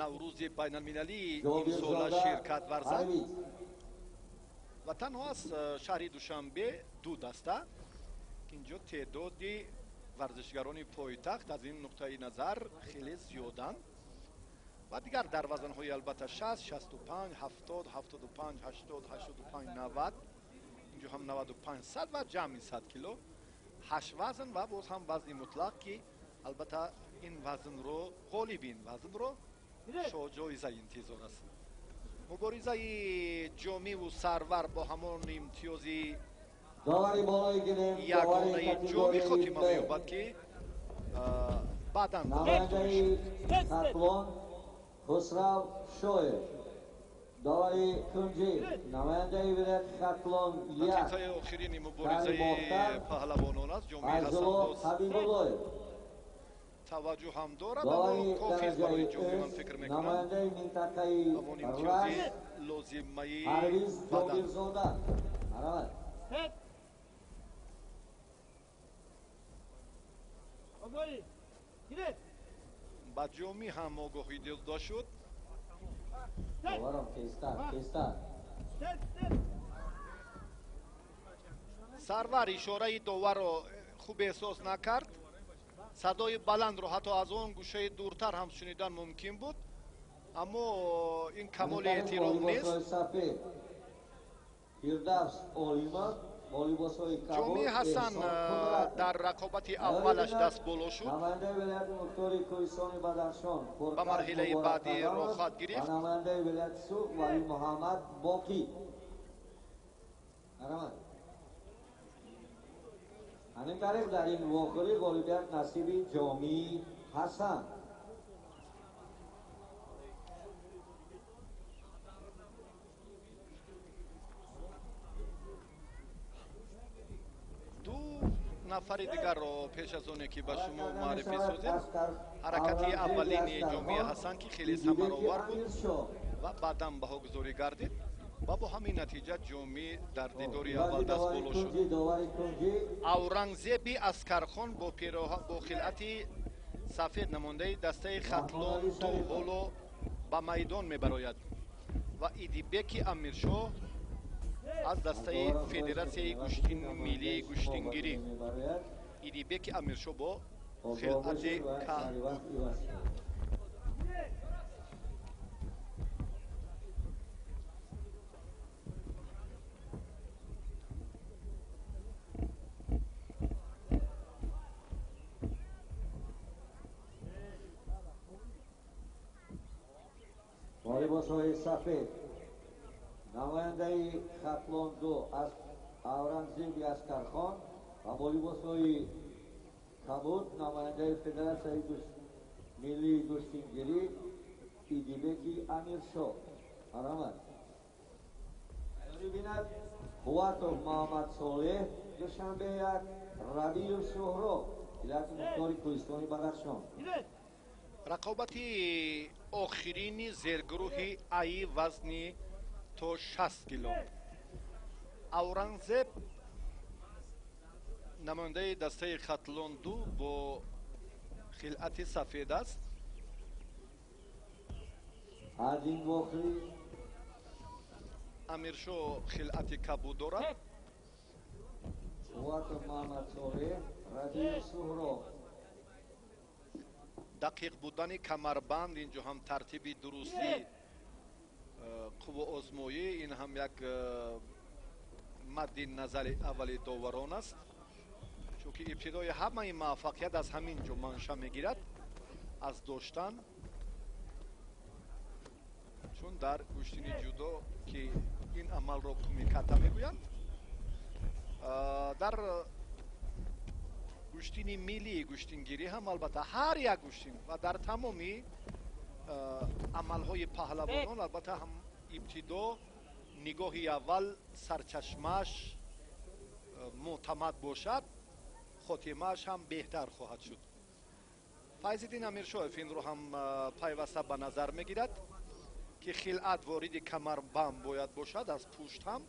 Наврӯзи байналмилалии имсола ширкат варзанд. Ва танҳо аз шаҳри Душанбе 2 даста, ки инҷо теъдоди варзишгарони пойтахт аз ин нуқтаи назар хеле зиёданд. Ва дигар дар вазнҳои албатта 60, 65, 70, 75, 80, 85, 90, инҷо ҳам 95, 100 ва ҷамъи 100 кило, 8 вазн ва боз ҳам вазни мутлақ ки албатта ин вазнро ғолиби ин вазнро шоҳҷоиза интизор аст. Муборизаи Ҷомиву Сарвар бо ҳамон имтиёзи ягонаи Ҷомӣ хотима меёбад ки баъдан намояндаи Хатлон Хусрав Шоев, довари кунҷӣ намояндаи вилояти Хатлон 1 натиҷаи охирини муборизаи паҳлавонон аст. Ҷомии Ҳасан боз Ҳабибуллоев таваҷҷӯҳ ҳам дорад, аммо кофист барои Ҷомӣ, ман фикр мекунам, намояндаи минтақаи ҳамон имтиёзи лозимаи Парвиз бадан. Ҷобирзода. Ба Ҷомӣ ҳам огоҳӣ дода шуд. Сарвар ишораи доварро хуб эҳсос накард. Садои баландро ҳатто аз он гӯшаи дуртар ҳам шунидан мумкин буд, аммо ин камоли эҳтиром нест. Ҷомӣ Ҳасан дар рақобати аввалаш даст боло шуд, ба марҳилаи баъдӣ роҳ гирифт. Ҳамин тариқ дар ин вохӯрӣ ғолибият насиби Ҷомӣ Ҳасан. Ду нафари дигарро пеш аз оне ки ба шумо муаррифӣ созем, ҳаракати аввалини Ҷомӣ Ҳасан, ки хеле самаровар буд ва баъдан баҳогузорӣ гардид ва бо ҳамин натиҷа Ҷомӣ дар дидори аввал даст боло шуд. Аврангзеби Аскархон бо хилъати сафед намондаи дастаи Хатлон ду ҳоло ба майдон мебарояд ва Идибеки Амиршоҳ аз дастаи Федератсияи миллии гӯштингирӣ. Идибеки Амиршоҳ бо хилъати кабуд. Либосҳои сафед намояндаи Хатлон ду аз Аврангзеби Аскархон ва бо либосҳои кабуд намояндаи Федератсияи миллии гӯштингирӣ Идибеки Амиршоҳ. Марҳамат. Бинад Қувватов Муҳаммад Солеҳ, Душанбе 1, Рабиев Суҳроб, вилояти мухтори Кӯҳистони Бадахшон. Рақобати охирини зергурӯҳи аи вазни то 60 кило. Аврангзеб намояндаи дастаи Хатлон ду бо хилъати сафед аст. Амиршоҳ хилъати кабуд дорад. Дақиқ будани камарбанд, инҷо ҳам тартиби дурусти қувваозмоӣ, ин ҳам як мадди назари аввали доварон аст, чунки ибтидои ҳамаи муваффақият аз ҳамин ҷо манша мегирад, аз доштан, чун дар гӯштини ҷудо ки ин амалро кумиката мегӯянд, дар гӯштини миллии гӯштингирӣ ҳам албатта ҳар як гӯштин ва дар тамоми амалҳои паҳлавонон албатта ҳам ибтидо нигоҳи аввал сарчашмааш мӯътамад бошад, хотимааш ҳам беҳтар хоҳад шуд. Файзиддин Амиршоев инро ҳам пайваста ба назар мегирад, ки хилъат вориди камарбанд бояд бошад аз пушт ҳам.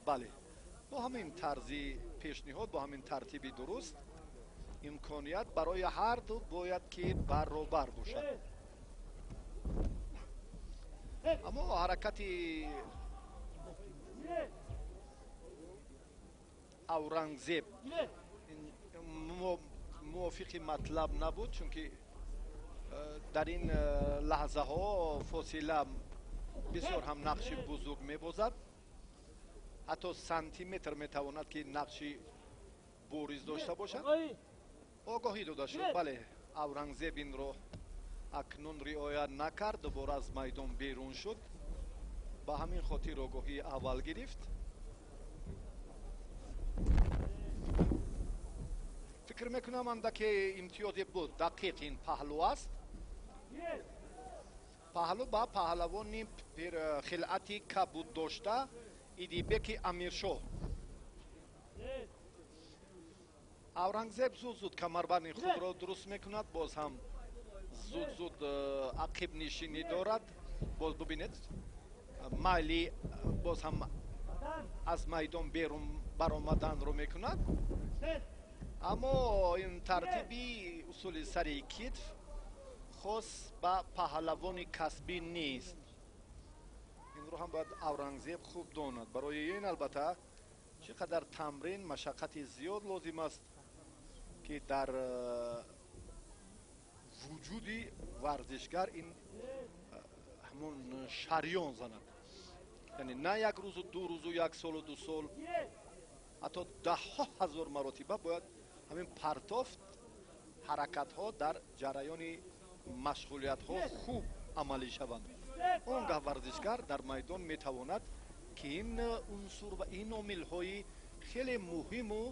Бале, бо ҳамин тарзи пешниҳод, бо ҳамин тартиби дуруст имконият барои ҳар ду бояд ки баробар бошад. Аммо ҳаракати Аврангзеб мувофиқи матлаб набуд, чунки дар ин лаҳзаҳо фосила бисёр ҳам нақши бузург мебозад. Ҳатто сантиметр метавонад ки нақши бориз дошта бошад. Огоҳӣ дода шуд, бале, Аврангзеб инро акнун риоя накард, дубора аз майдон берун шуд. Ба ҳамин хотир огоҳии аввал гирифт. Фикр мекунам андаке имтиёзе буд, дақиқ ин паҳлӯ аст. Паҳлӯ ба паҳлавони хилъати кабуд дошта Идибеки Амиршоҳ. Аврангзеб зуд-зуд камарбанди худро дуруст мекунад, боз ҳам зуд-зуд ақибнишинӣ дорад. Боз бубинед, майли боз ҳам аз майдон берун баромаданро мекунад. Аммо ин тартиби усули сари китф Хос ба паҳлавони касбӣ нест. Инро ҳам бояд Аврангзеб хуб донад. Барои ин албатта чӣ қадар тамрин, машаққати зиёд лозим аст, ки дар вуҷуди варзишгар ин ҳамон шарён занад. Яъне на як рӯзу ду рӯзу як солу ду сол, ҳатто даҳҳо ҳазор маротиба бояд ҳамин партофт ҳаракатҳо дар ҷараёни машғулиятҳо хуб амалӣ шаванд. Он гаҳ варзишгар дар майдон метавонад, ки ин унсур ва ин омилҳои хеле муҳиму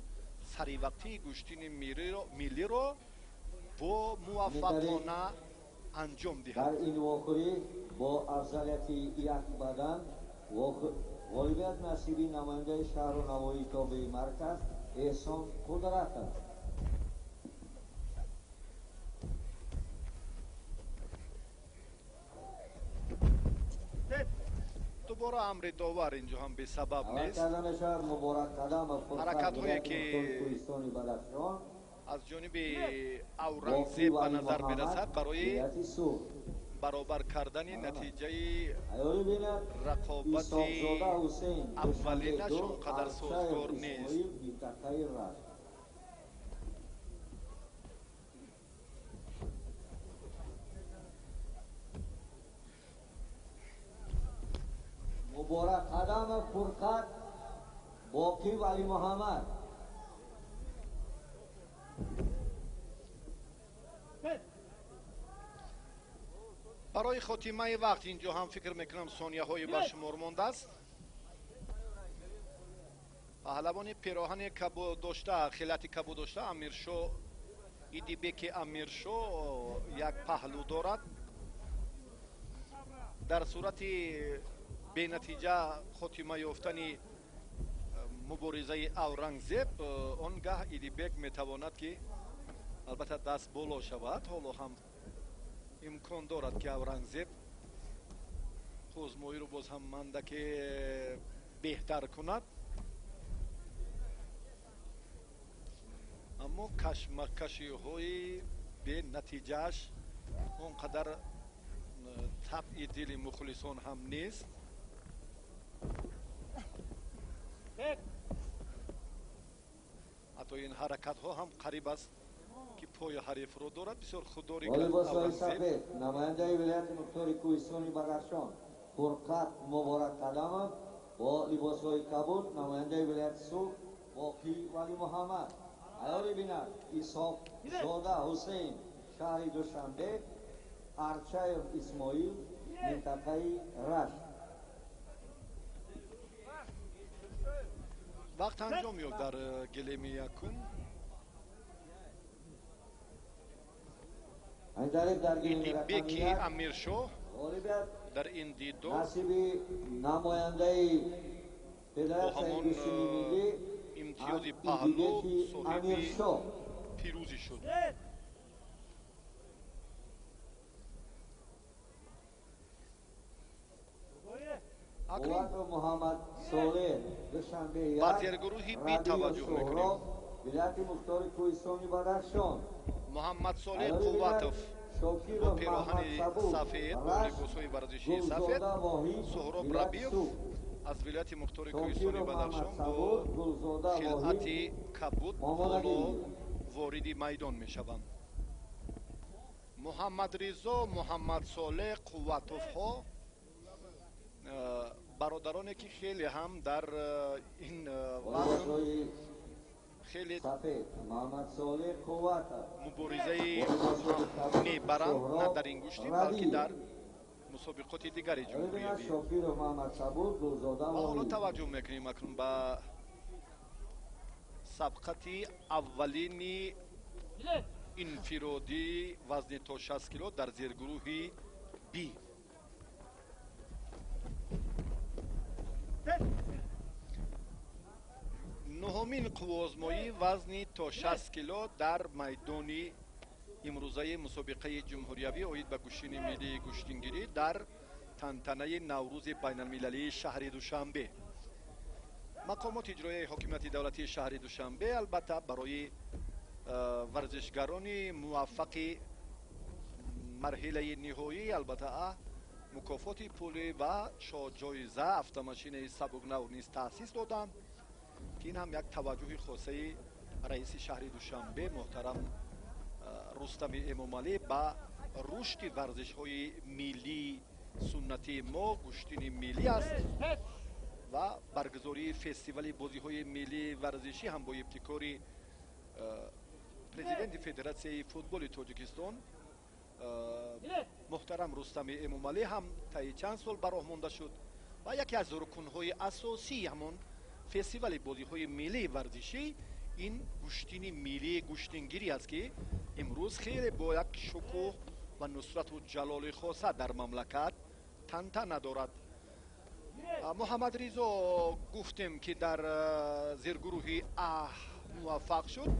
саривақтии гӯштини миллиро бо муваффақона анҷом диҳад. Дар ин вохӯрӣ бо афзалияти як бадан ғолибият насиби намояндаи шаҳру навоҳии тобеи марказ Эҳсон Қудратов. Дубора амри довар инҷо ҳам бесабаб нест. Ҳаракатҳое ки аз ҷониби Аврангзеб ба назар мерасад барои баробар кардани натиҷаи рақобати аввалинаш он қадар созгор нест. Муборак Қадамов Фурқат, Боқӣ Валимуҳаммад. Барои хотимаи вақт инҷо ҳам фикр мекунам сонияҳои ба шумор мондааст. Паҳлавони пироҳани кабуд дошта, хилати кабуд дошта, Амиршо Идибеки Амиршо як паҳлӯ дорад. Дар сурати бенатиҷа хотима ёфтани муборизаи Аврангзеб, он гаҳ Идибек метавонад, ки албатта даст боло шавад. Ҳоло ҳам имкон дорад, ки Аврангзеб озмоиро боз ҳам мандаке беҳтар кунад, аммо кашмакашиҳои бенатиҷааш он қадар табъи дили мухлисон ҳам нест. Ҳатто ин ҳаракатҳо ҳам қариб аст, ки пои ҳарифро дорад. Бисёр худдорӣ кард Либосҳои сафед намояндаи вилояти мухтори кӯҳистони Бадахшон Фурқат Муборак Қадамов, бо либосҳои кабуд намояндаи вилояти Суғд Боқӣ Валимуҳаммад. Аёри бинад Исҳоқзода Ҳусейн шаҳри Душанбе, Арчаев Исмоил минтақаи Рашт. Вақт анҷом ёфт дар гилеми якум. Идибеки Амиршоҳ дар ин дидор насиби намояндаи бо ҳамон имтиёзи паҳлӯ соҳиби пирӯзӣ шуд. Акнун ба зергурӯҳи Би таваҷҷӯҳ мекунем. Вилояти мухтори кӯҳистони Бадахшон Муҳаммадсолеҳ Қувватов бо пироҳани сафед, бо либосҳои варзишии сафед, Суҳроб Рабиев аз вилояти мухтори кӯҳистони Бадахшон бо хилъати кабуд ҳоло вориди майдон мешаванд. Муҳаммадризо, Муҳаммадсолеҳ Қувватовҳо бародароне, ки хеле ҳам дар ин вазн хеле муборизаи мебаранд, на дар ин гӯштӣ, балки дар мусобиқоти дигари ҷумҳуриявӣ. Ва ҳоло таваҷҷӯҳ мекунем акнун ба сабқати аввалини инфиродии вазни то 60 кило дар зергурӯҳи Би. Нуҳумин қувваозмоӣ вазни то 60 кило дар майдони имрӯзаи мусобиқаи ҷумҳуриявӣ оид ба гӯштини миллии гӯштингирӣ дар тантанаи Наврӯзи байналмилалии шаҳри Душанбе. Мақомоти иҷроияи ҳокимияти давлатии шаҳри Душанбе албатта барои варзишгарони муваффақи Марҳилаи ниҳоӣ албатта мукофоти пулӣ ва шоҳҷоиза автомошинаи сабукнав низ таъсис доданд, ки ин ҳам як таваҷҷӯҳи хосаи раиси шаҳри Душанбе муҳтарам Рустами Эмомалӣ ба рушди варзишҳои миллии суннатии мо, гӯштини миллӣ аст ва баргузории фестивали бозиҳои миллии варзишӣ ҳам бо ибтикори президенти Федератсияи футболи Тоҷикистон муҳтарам Рустами Эмомалӣ ҳам таи чанд сол ба роҳ монда шуд ва яке аз рукнҳои асосии ҳамон фестивали бозиҳои миллии варзишӣ ин гӯштини миллии гӯштингирӣ аст, ки имрӯз хеле бо як шукӯҳ ва нусрату ҷалоли хоса дар мамлакат тантана дорад. Муҳаммадризо гуфтем, ки дар зиргурӯҳи А муваффақ шуд.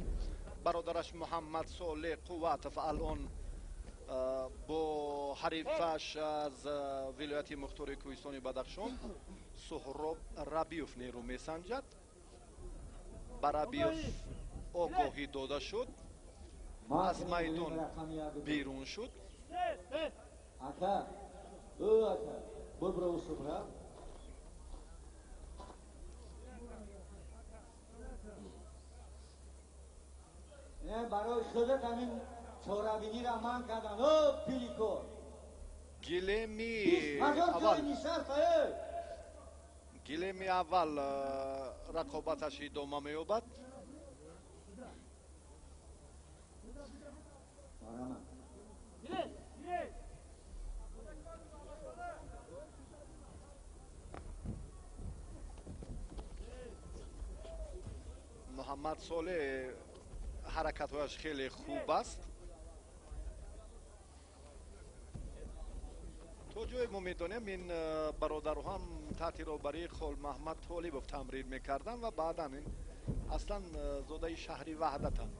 Бародараш Муҳаммад Солеҳ Қувватов алон бо ҳарифаш аз вилояти мухтори Кӯҳистони Бадахшон Суҳроб Рабиев нерӯ месанҷад. Ба Рабиев огоҳӣ дода шуд, аз майдон берун шуд. Барои худат ҳамин чорабиниро ман кардам. О, пилико! Гилеми аввал рақобаташ идома меёбад. Муҳаммад Солеҳ ҳаракатҳояш хеле хуб аст. То ҷое мо медонем, ин бародарҳо ҳам таҳти роҳбарии Холмаҳмад Толибов тамрин мекарданд ва баъдан ин аслан зодаи шаҳри Ваҳдатанд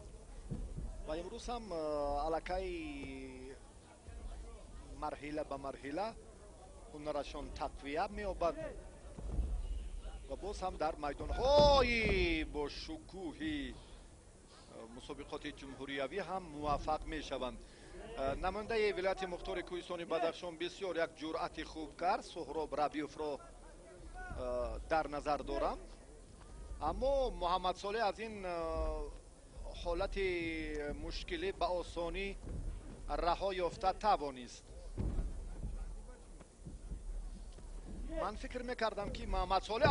ва имрӯз ҳам аллакай марҳила ба марҳила ҳунарашон тақвият меёбад ва боз ҳам дар майдонҳои бо шукӯҳи мусобиқоти ҷумҳуриявӣ ҳам муваффақ мешаванд. Намояндаи вилояти мухтори Кӯҳистони Бадахшон бисёр як ҷуръати хуб кард. Суҳроб Рабиевро дар назар дорам, аммо Муҳаммад Солеҳ аз ин ҳолати мушкилӣ ба осонӣ раҳо ёфта тавонист. Ман фикр мекардам, ки Муҳаммад Солеҳ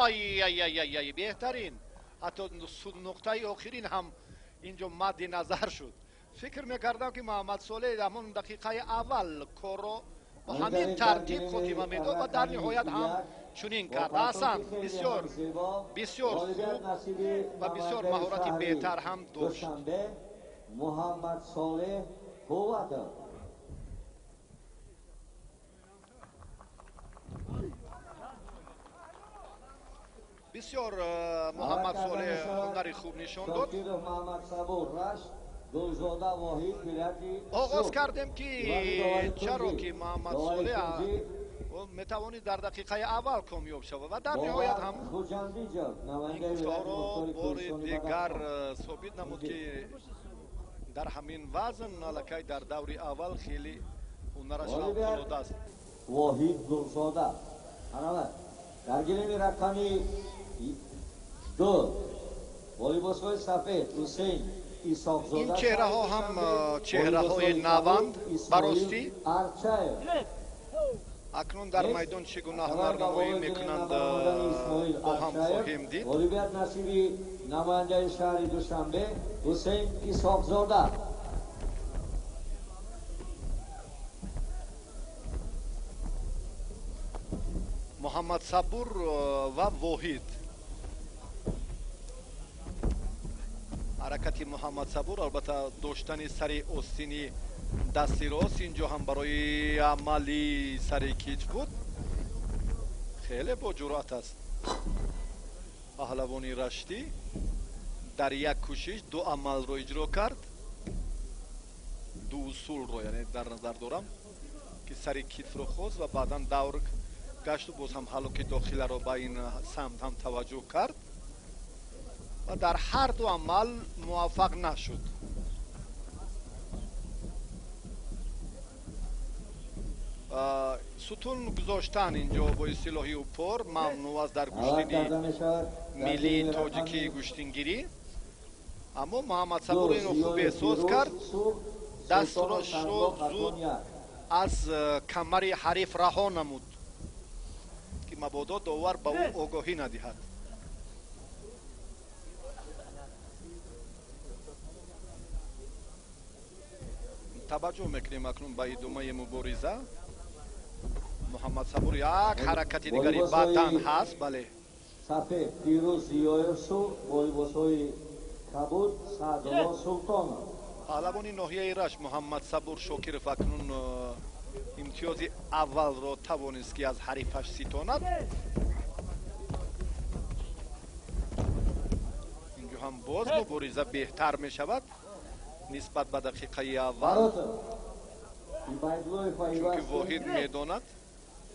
ай беҳтарин, ҳатто нуқтаи охирин ҳам инҷо мадди назар шуд. Фикр мекардам, ки Муҳаммад Солеҳ ҳамон дақиқаи аввал корро бо ҳамин тартиб хотима медод ва дар ниҳоят ҳам чунин кард. Аҳсан, бисёр бисёр хуб ва бисёр маҳорати беҳтар ҳам дошт. Муҳаммад Солеҳ Қувватов. Бисёр Муҳаммад Солеҳ ҳунари хуб нишон дод. Оғоз кардем, ки чаро ки Муҳаммад Солеҳ метавонид дар дақиқаи аввал комёб шавад ва дар ниҳоят ҳам ин гуфтаҳоро бори дигар собит намуд, ки дар ҳамин вазн аллакай дар даври аввал хеле ҳунараш фавқулода аст. Воҳид Гулзода дар гилеми рақами 2 бо либосҳои сафед Ҳусейн Исоқзода. Ин чеҳраҳо ҳам чеҳраҳои наванд баростӣ. Акнун дар майдон чӣ гуна ҳунарнамоӣ мекунанд, бо ҳам хоҳем дид. Ғолибият насиби намояндаи шаҳри Душанбе Ҳусейн Исоқзода. Муҳаммад Сабур ва Воҳид. Ҳаракати Муҳаммад Сабур албатта доштани сари остини дасти рост инҷо ҳам барои амали сари китф буд. Хеле бо ҷуръат аст паҳлавони раштӣ. Дар як кӯшиш ду амалро иҷро кард, ду усулро, яъне дар назар дорам, ки сари китфро хост ва баъдан давр гашту боз ҳам ҳалуки дохиларо ба ин самт ҳам таваҷҷӯҳ кард ва дар ҳар ду амал муваффақ нашуд. Сутун гузоштан инҷо бо истилоҳи упор мамнӯъ аст дар гӯштини миллии тоҷикии гӯштингирӣ. Аммо Муҳаммадсабур инро хуб эҳсос кард, дастро зуд аз камари ҳариф раҳо намуд, ки мабодо довар ба ӯ огоҳӣ надиҳад. Таваҷҷӯҳ мекунем акнун ба идомаи мубориза. Муҳаммадсабур як ҳаракати дигари бадан ҳаст, бале. Сафед Фирӯз Зиёев бо либосҳои кабуд Саъдулло Султонов. Паҳлавони ноҳияи Рашт Муҳаммадсабур Шокиров акнун имтиёзи аввалро тавонист, ки аз ҳарифаш ситонад. Инҷо ҳам боз мубориза беҳтар мешавад нисбат ба дақиқаи аввал, чунки Воҳид медонад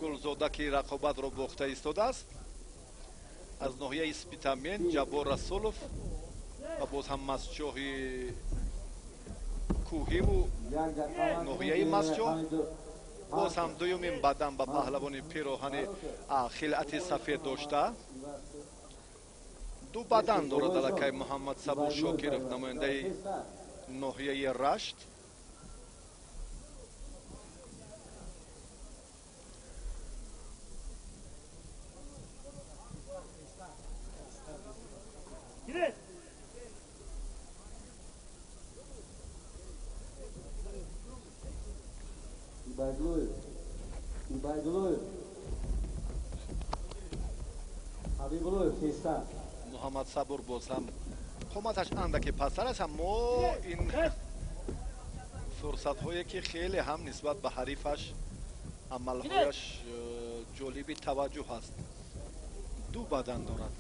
Гулзода, ки рақобатро бохта истодааст. Аз ноҳияи Спитамен Ҷаббор Расулов ва боз ҳам Масчоҳи кӯҳиву ноҳияи Масчоҳ. Боз ҳам дуюмин бадан ба паҳлавони пироҳани хилъати сафед дошта. Ду бадан дорад аллакай Муҳаммадсабур Шокиров, намояндаи ноҳияи Рашт. Муҳаммадсабур боз ҳам қоматаш андаке пасттар аст, аммо ин фурсатҳое ки хеле ҳам нисбат ба ҳарифаш амалҳояш ҷолиби таваҷҷӯҳ аст. Ду бадан дорад.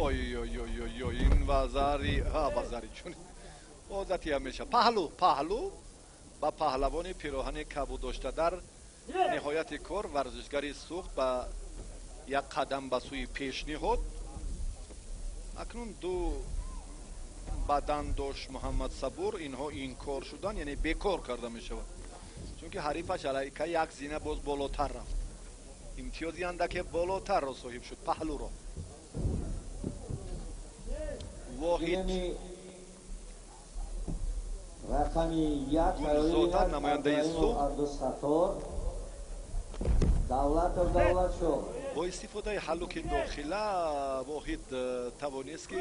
Ой ой ой ой ой, ин вазари, ҳа вазари чун одати ҳамеша паҳлу паҳлу ба паҳлавони пироҳани кабуд дошта. Дар ниҳояти кор варзишгари Суғд ба як қадам ба сӯи пеш ниҳод. Акнун ду бадан дошт Муҳаммадсабур, инҳо инкор шуданд, яъне бекор карда мешавад, чунки ҳарифаш алайка як зина боз болотар рафт, имтиёзи андаке болотарро соҳиб шуд паҳлуро. Воҳид Гулзода, намояндаи Суғд, бо истифодаи ҳаллуки дохила Воҳид тавонист, ки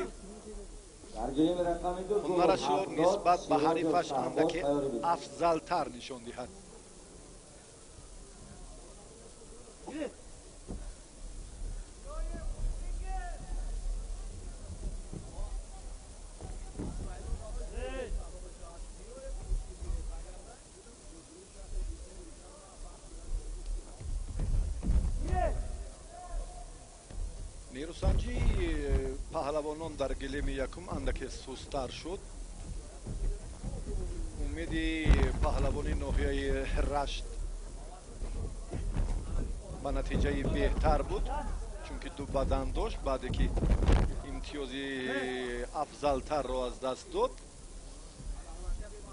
ҳунарашро нисбат ба ҳарифаш андаке афзалтар нишон диҳад. Нерӯсанҷии паҳлавонон дар гилеми якум андаке сустар шуд. Умеди паҳлавони ноҳияи Рашт ба натиҷаи беҳтар буд, чунки ду бадан дошт. Баъде ки имтиёзи афзалтарро аз даст дод,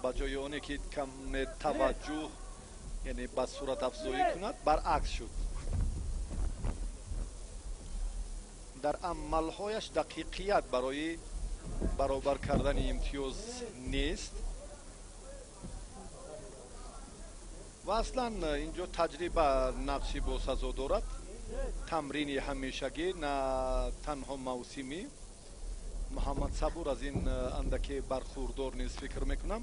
ба ҷои оне ки каме таваҷҷӯҳ, яъне ба сурат афзоӣ кунад, баръакс шуд. Дар амалҳояш дақиқият барои баробар кардани имтиёз нест ва аслан инҷо таҷриба нақши босазо дорад. Тамрини ҳамешагӣ, на танҳо мавсимӣ. Муҳаммадсабур аз ин андаке бархурдор низ фикр мекунам.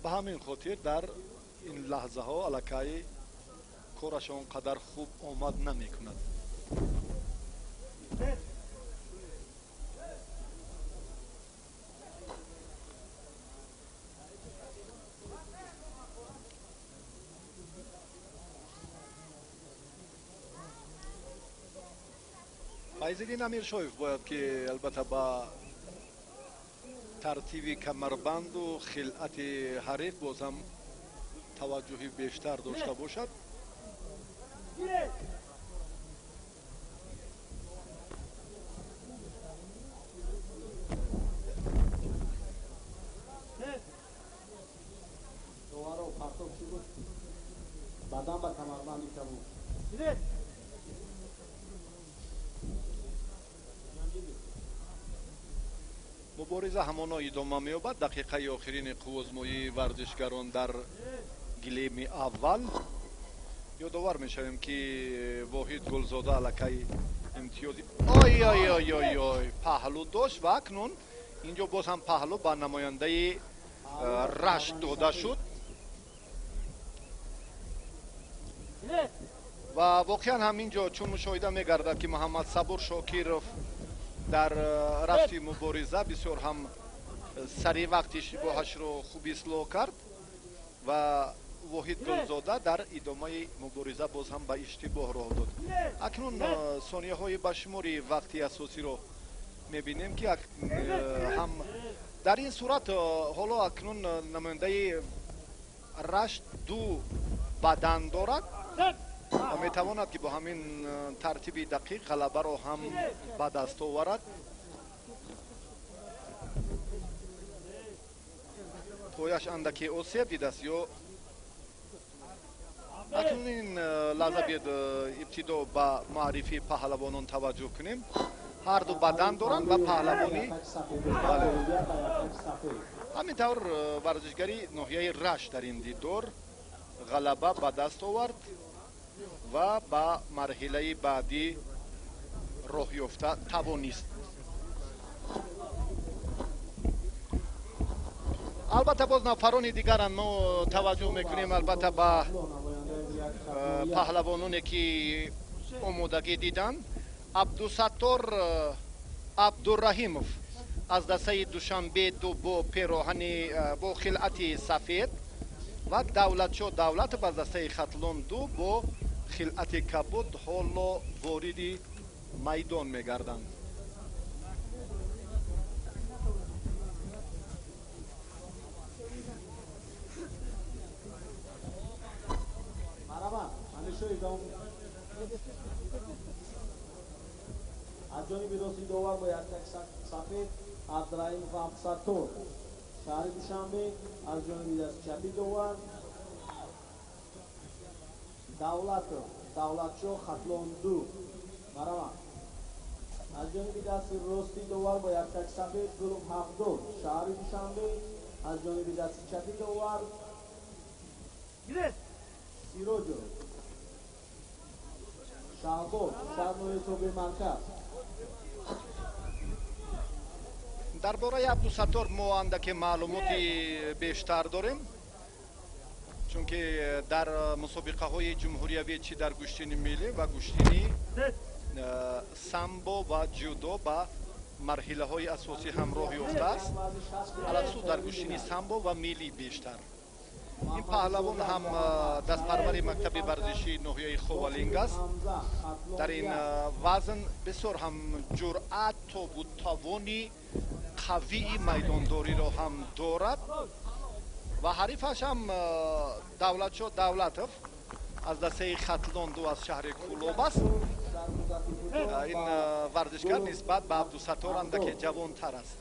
Ба ҳамин хотир дар ин лаҳзаҳо аллакай кораш он қадар хуб омад намекунад. Файзиддин Амиршоев бояд ки албатта ба тартиби камарбанду хилъати ҳариф боз ҳам таваҷҷӯҳи бештар дошта бошад. Бадан ба камарбанди кабуд. Мубориза ҳамоно идома меёбад. Дақиқаи охирини қуввозмоии варзишгарон дар гилеми аввал. Ёдовар мешавем, ки Воҳид Гулзода аллакай имтиёзи ой ой ой ой ой паҳлӯ дошт ва акнун инҷо боз ҳам паҳлӯ ба намояндаи Рашт дода шуд. Ва воқеан ҳам инҷо чун мушоҳида мегардад, ки Муҳаммадсабур Шокиров дар рафти мубориза бисёр ҳам сари вақт иштибоҳашро хуб ислоҳ кард ва Воҳид Гулзода дар идомаи мубориза боз ҳам ба иштибоҳ роҳ дод. Акнун сонияҳои ба шумори вақти асосиро мебинем, ки ҳам дар ин сурат ҳоло акнун намояндаи Рашт ду бадан дорад ва метавонад, ки бо ҳамин тартиби дақиқ ғалабаро ҳам ба даст оварад. Пояш андаке осеб дидааст ё акнун ин лаҳза биёд ибтидо ба маърифии паҳлавонон таваҷҷӯҳ кунем. Ҳар ду бадан доранд ва паҳлавонӣ ҳамин тавр варзишгари ноҳияи Рашт дар ин дидор ғалаба ба даст овард ва ба марҳилаи баъдӣ роҳ ёфта тавонист. Албатта боз нафарони дигаранд, мо таваҷҷӯҳ мекунем албатта ба паҳлавононе, ки омодагӣ диданд. Абдусаттор Абдураҳимов аз дастаи Душанбе ду бо пероҳани бо хилъати сафед ва Давлатшо Давлатов аз дастаи Хатлон ду бо хилъати кабуд ҳоло вориди майдон мегарданд. Аз ҷониби рости довар бо яктак сафед Абдураҳимов Абдусаттор, шаҳри Душанбе. Аз ҷониби дасти чапи довар Давлатов Давлатшо, Хатлон ду. Марама. Аз ҷониби дасти рости довар бо яктак сафед Гулов Ҳақдор, шаҳри Душанбе. Аз ҷониби дасти чапи довар Сироҷов Шаҳбоз, шаҳри тобеи марказ. Дар бораи Абдусаттор мо андаке маълумоти бештар дорем, чунки дар мусобиқаҳои ҷумҳуриявӣ чӣ дар гӯштини миллӣ ва гӯштини самбо ва ҷудо ба марҳилаҳои асосӣ ҳам роҳ ёфтааст, алахусус дар гӯштини самбо ва миллӣ бештар. Ин паҳлавон ҳам дастпарвари мактаби варзишии ноҳияи Ховалинг аст. Дар ин вазн бисёр ҳам ҷуръат, тобу тавони қавии майдондориро ҳам дорад ва ҳарифаш ҳам Давлатшо Давлатов аз дастаи Хатлон ду аз шаҳри Кӯлоб аст. Ин варзишгар нисбат ба Абдусаттор андаке ҷавонтар аст,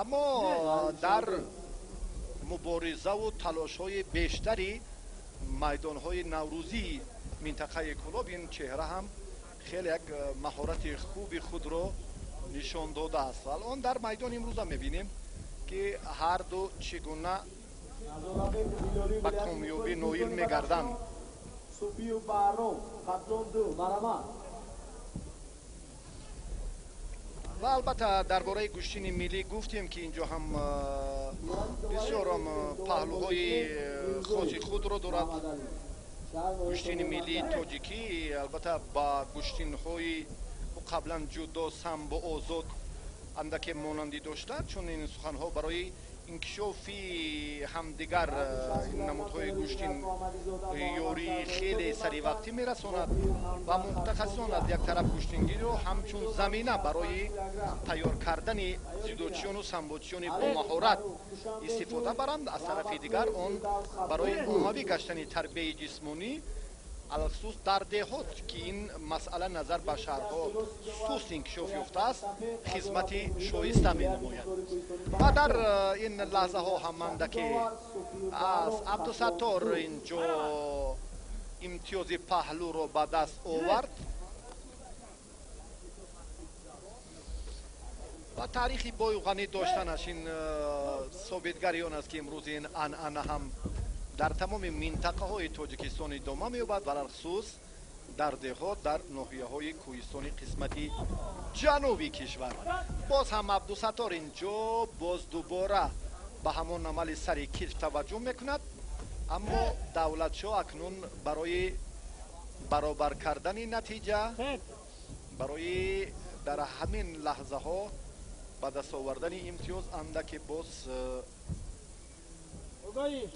аммо дар муборизаву талошҳои бештари майдонҳои наврӯзии минтақаи Кӯлоб ин чеҳра ҳам хеле як маҳорати хуби худро нишон додааст. Ва алон дар майдон имрӯза мебинем, ки ҳар ду чӣ гуна ба комёбӣ ноил мегарданд. Ва албатта дар бораи гӯштини миллӣ гуфтем, ки инҷо ҳам бисёрам паҳлӯҳои хоси худро дорад. Гӯштини миллии тоҷикӣ албатта ба гӯштинҳои қаблан ҷудо, самбо, озод андаке монандӣ дошта, чун ин суханҳо барои инкишофи ҳамдигар намудҳои гӯштин ёрии хеле саривақтӣ мерасонад ва мутахассисон аз як тараф гӯштингириро ҳамчун замина барои тайёр кардани дзюдочиёну самбочиёни бомаҳорат истифода баранд, аз тарафи дигар он барои оммавӣ гаштани тарбияи ҷисмонӣ Алалхусус дар деҳот, ки ин масъала назар ба шаҳрҳо суст инкишоф ёфтааст, хизмати шоиста менамояд. Ва дар ин лаҳзаҳо ҳам андаке аз Абдусаттор инҷо имтиёзи паҳлӯро ба даст овард ва таърихи бою ғанӣ доштанаш ин собитгари он аст, ки имрӯз ин анъана ҳам дар тамоми минтақаҳои Тоҷикистон идома меёбад, алалхусус дар деҳот, дар ноҳияҳои кӯҳистони қисмати ҷануби кишвар. Боз ҳам Абдусаттор инҷо боз дубора ба ҳамон амали сари китф таваҷҷӯҳ мекунад, аммо Давлатшоҳ акнун барои баробар кардани натиҷа, барои дар ҳамин лаҳзаҳо ба даст овардани имтиёз андаке боз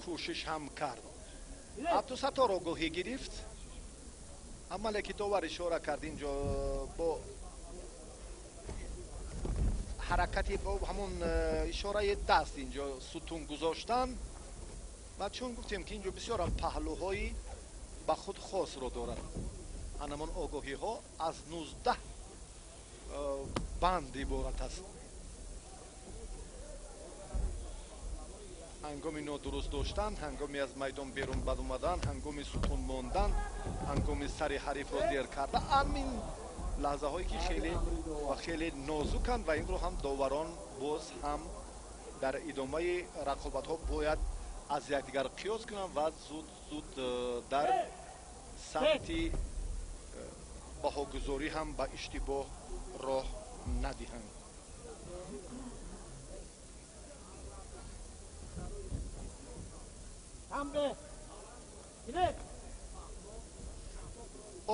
кӯшиш ҳам кард. Абдусаттор огоҳӣ гирифт, амале ки довар ишора кард инҷо бо ҳаракати бо ҳамон ишораи даст инҷо сутун гузоштан. Ва чун гуфтем, ки инҷо бисёр паҳлӯҳои ба худ хосро дорад, ҳамон огоҳиҳо аз 19 банд иборат аст. Ҳангоми нодуруст доштан, ҳангоми аз майдон берун баромадан, ҳангоми сутун мондан, ҳангоми сари ҳарифро зер карда, ҳамин лаҳзаҳое ки хеле ва хеле нозуканд ва инро ҳам доварон боз ҳам дар идомаи рақобатҳо бояд аз якдигар қиёс кунанд ва зуд зуд дар самти баҳогузорӣ ҳам ба иштибоҳ роҳ надиҳанд.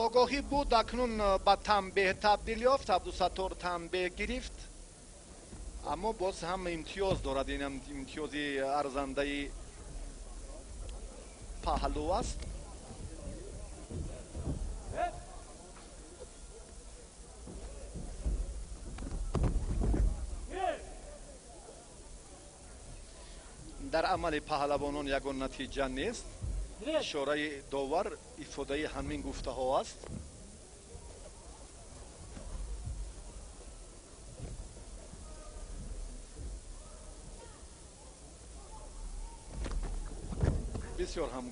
Огоҳӣ буд, акнун ба танбеҳ табдил ёфт. Абдусаттор танбеҳ гирифт, аммо боз ҳам имтиёз дорад. Инам имтиёзи арзандаи паҳлӯ аст. Дар амали паҳлавонон ягон натиҷа нест. Ишораи довар ифодаи ҳамин гуфтаҳо аст. Бисёр ҳам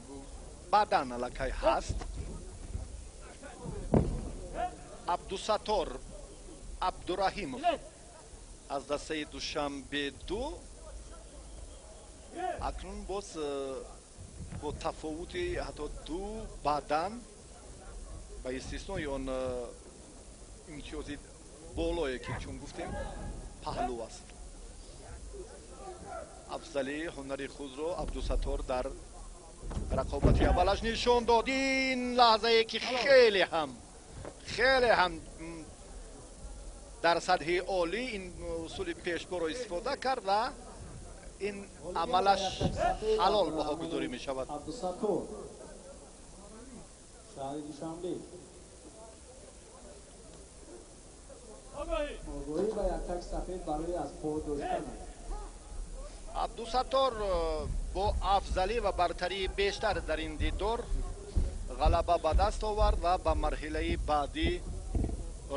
баъдан аллакай ҳаст. Абдусаттор Абдураҳимов аз дастаи Душанбе 2 акнун боз бо тафовути ҳатто ду бадан, ба истиснои он имтиёзи болое, ки чун гуфтем паҳлӯ аст. Афзалии ҳунари худро Абдусаттор дар рақобати аввалаш нишон дод. Ин лаҳзае ки хеле ҳам дар сатҳи олӣ ин усули пешборо истифода кард ва ин амалаш ҳалол баҳогузорӣ мешавад. Абдусаттор, шаҳри Душанбе. Огоҳӣ ба яктак сафед барои аз по доштан аст. Абдусаттор бо афзалӣ ва бартарии бештар дар ин дидор ғалаба ба даст овард ва ба марҳилаи баъдӣ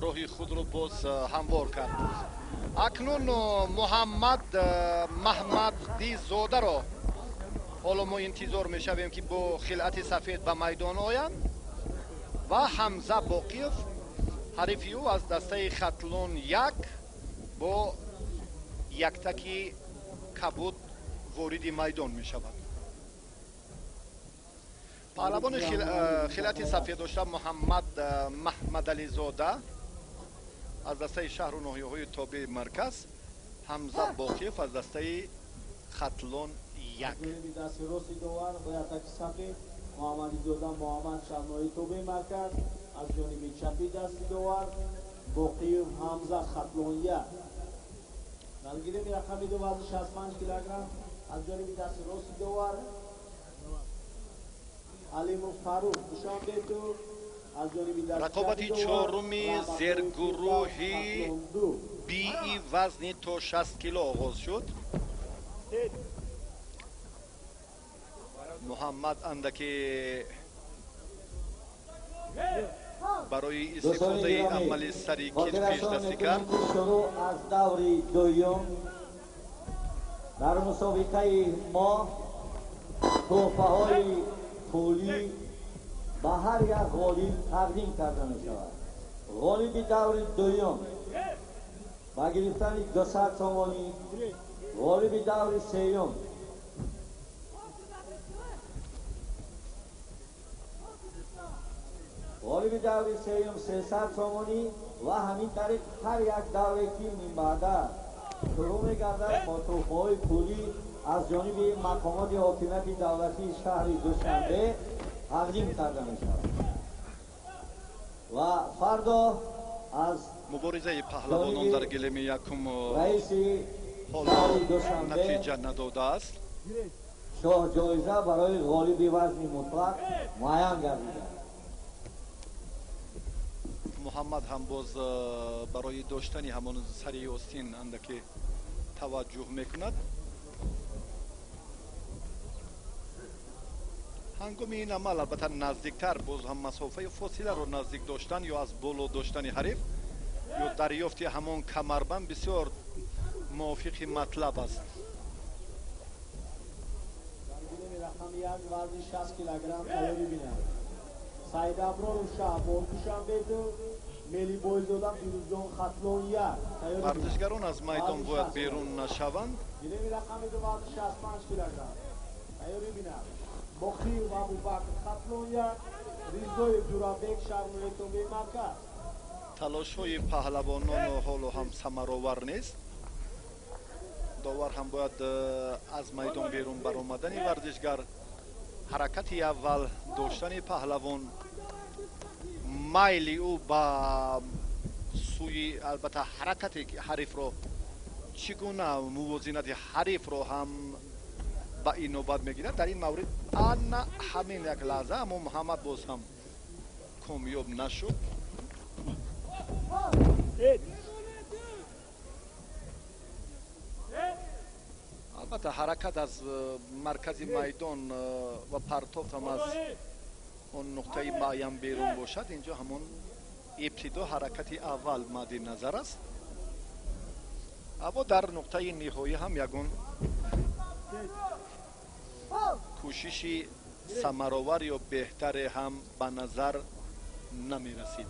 роҳи худро боз ҳамвор кард. Акнун Муҳаммад Маҳмадизодаро ҳоло мо интизор мешавем, ки бо хилъати сафед ба майдон оянд ва Ҳамза Боқиев, ҳарифи ӯ аз дастаи Хатлон 1, бо яктаки кабуд вориди майдон мешавад. Паҳлавони хилъати сафед дошта Муҳаммад Маҳмадализода аз дастаи шаҳру ноҳияҳои тобеи марказ, Ҳамза Боқиев аз дастаи Хатлон 1. Ҷониби дасти рости довар бо яктаки сафед Муҳаммадизода Муҳаммад, шаҳрноҳияи тобеи марказ, аз ҷониби чапи дасти довар Боқиев Ҳамза, Хатлон 1. Дар гиреми рақами ду вазни 65 килограмм аз ҷониби дасти рости довар Алимов Фарух, Душанбе 2, аз ҷониби дасти Рақобати чоруми зергурӯҳи бии вазни то 60 кило оғоз шуд. Муҳаммад андаке Барои истифодаи амали сари кит пешдастӣ кард. Шурӯъ аз даври дуюм дар мусобиқаи мо тӯҳфаҳои пулӣ ба ҳар як ғолиб тақдим карда мешавад. Ғолиби даври дуюм ба гирифтани 200 сомонӣ, ғолиби даври сеюм 300 сомонӣ ва ҳамин тариқ ҳар як давре ки минбаъда шурӯъ мегардад бо тӯҳфаҳои пулӣ аз ҷониби мақомоти ҳокимияти давлатии шаҳри Душанбе тақдим карда мешавад. Ва фардо аз муборизаи паҳлавонон дар гилеми якум раиси ҳоло натиҷа надодааст. Шоҳ ҷоиза барои ғолиби вазни мутлақ муайян гардидааст. Муҳаммад ҳам боз барои доштани ҳамон сари остин андаке таваҷҷӯҳ мекунад. Ҳангоми ин амал албатта наздиктар, боз ҳам масофаи фосиларо наздик доштан ё аз боло доштани ҳариф ё дарёфти ҳамон камарбанд бисёр мувофиқи матлаб аст. Рақами як, вазни 60 килограмм, тайёрӣ бинад. Саидаброров Шаҳбон, Душанбе ду, Мелибойзода Фирӯзҷон, Хатлон як. Варзишгарон аз майдон бояд берун нашаванд. Гилеми рақами ду, вазни 65 килограмм, тайёрӣ бинад. Боқиев Абубакр, Хатлон як, Ризоев Ҷурабек, шаҳри марказ. Талошҳои паҳлавонон ҳоло ҳам самаровар нест. Довар ҳам бояд аз майдон берун баромадани варзишгар, ҳаракати аввал доштани паҳлавон, майли ӯ ба сӯи албатта ҳаракати ҳарифро, чӣ гуна мувозинати ҳарифро ҳам ба ин навбат мегирад. Дар ин маврид ана ҳамин як лаҳза, аммо Муҳаммад боз ҳам комёб нашуд. Албатта ҳаракат аз маркази майдон ва партофт ҳам аз он нуқтаи муайян берун бошад, инҷо ҳамон ибтидо ҳаракати аввал мадди назар аст, аммо дар нуқтаи ниҳоӣ ҳам ягон кӯшиши самаровар ё беҳтаре ҳам ба назар намерасид.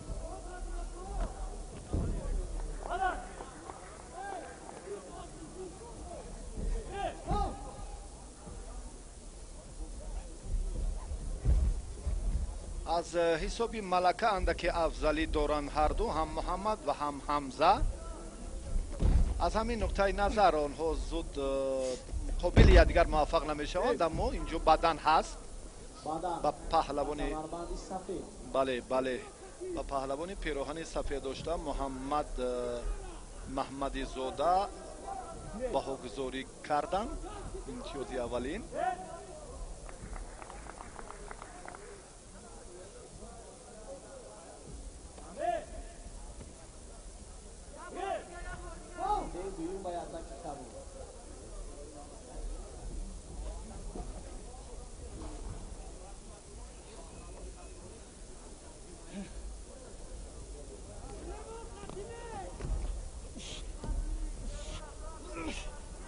Аз ҳисоби малака андаке афзалӣ доранд ҳарду, ҳам Муҳаммад ва ҳам Ҳамза. Аз ҳамин нуқтаи назар онҳо зуд муқобили якдигар муваффақ намешаванд, аммо инҷо бадан ҳаст ба паҳлавони, бале, бале, ба паҳлавони пироҳани сафед дошта Муҳаммад Маҳмадизода баҳогузорӣ карданд имтиёзи аввалин.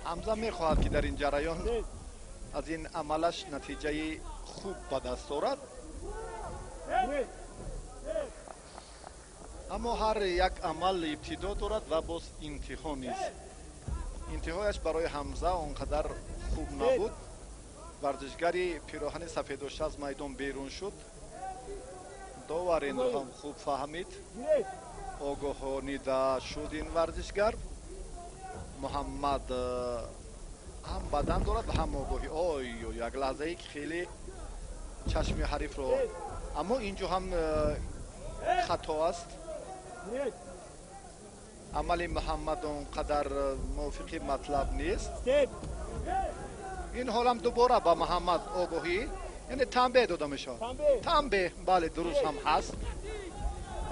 Ҳамза мехоҳад, ки дар ин ҷараён аз ин амалаш натиҷаи хуб ба даст орад, аммо ҳар як амал ибтидо дорад ва боз интиҳо низ. Интиҳояш барои Ҳамза он қадар хуб набуд. Варзишгари пироҳани сафеддошта аз майдон берун шуд. Довар инро ҳам хуб фаҳмид, огоҳонида шуд. Ин варзишгар Муҳаммад ҳам бадан дорад ва ҳам огоҳӣ. Ой, як лаҳзае ки хеле чашми ҳарифро, аммо инҷо ҳам хато аст. Амали Муҳаммад он қадар мувофиқи матлаб нест. Ин ҳолам дубора ба Муҳаммад огоҳӣ, яъне танбеҳ дода мешавад. Танбеҳ, бале, дуруст ҳам ҳаст.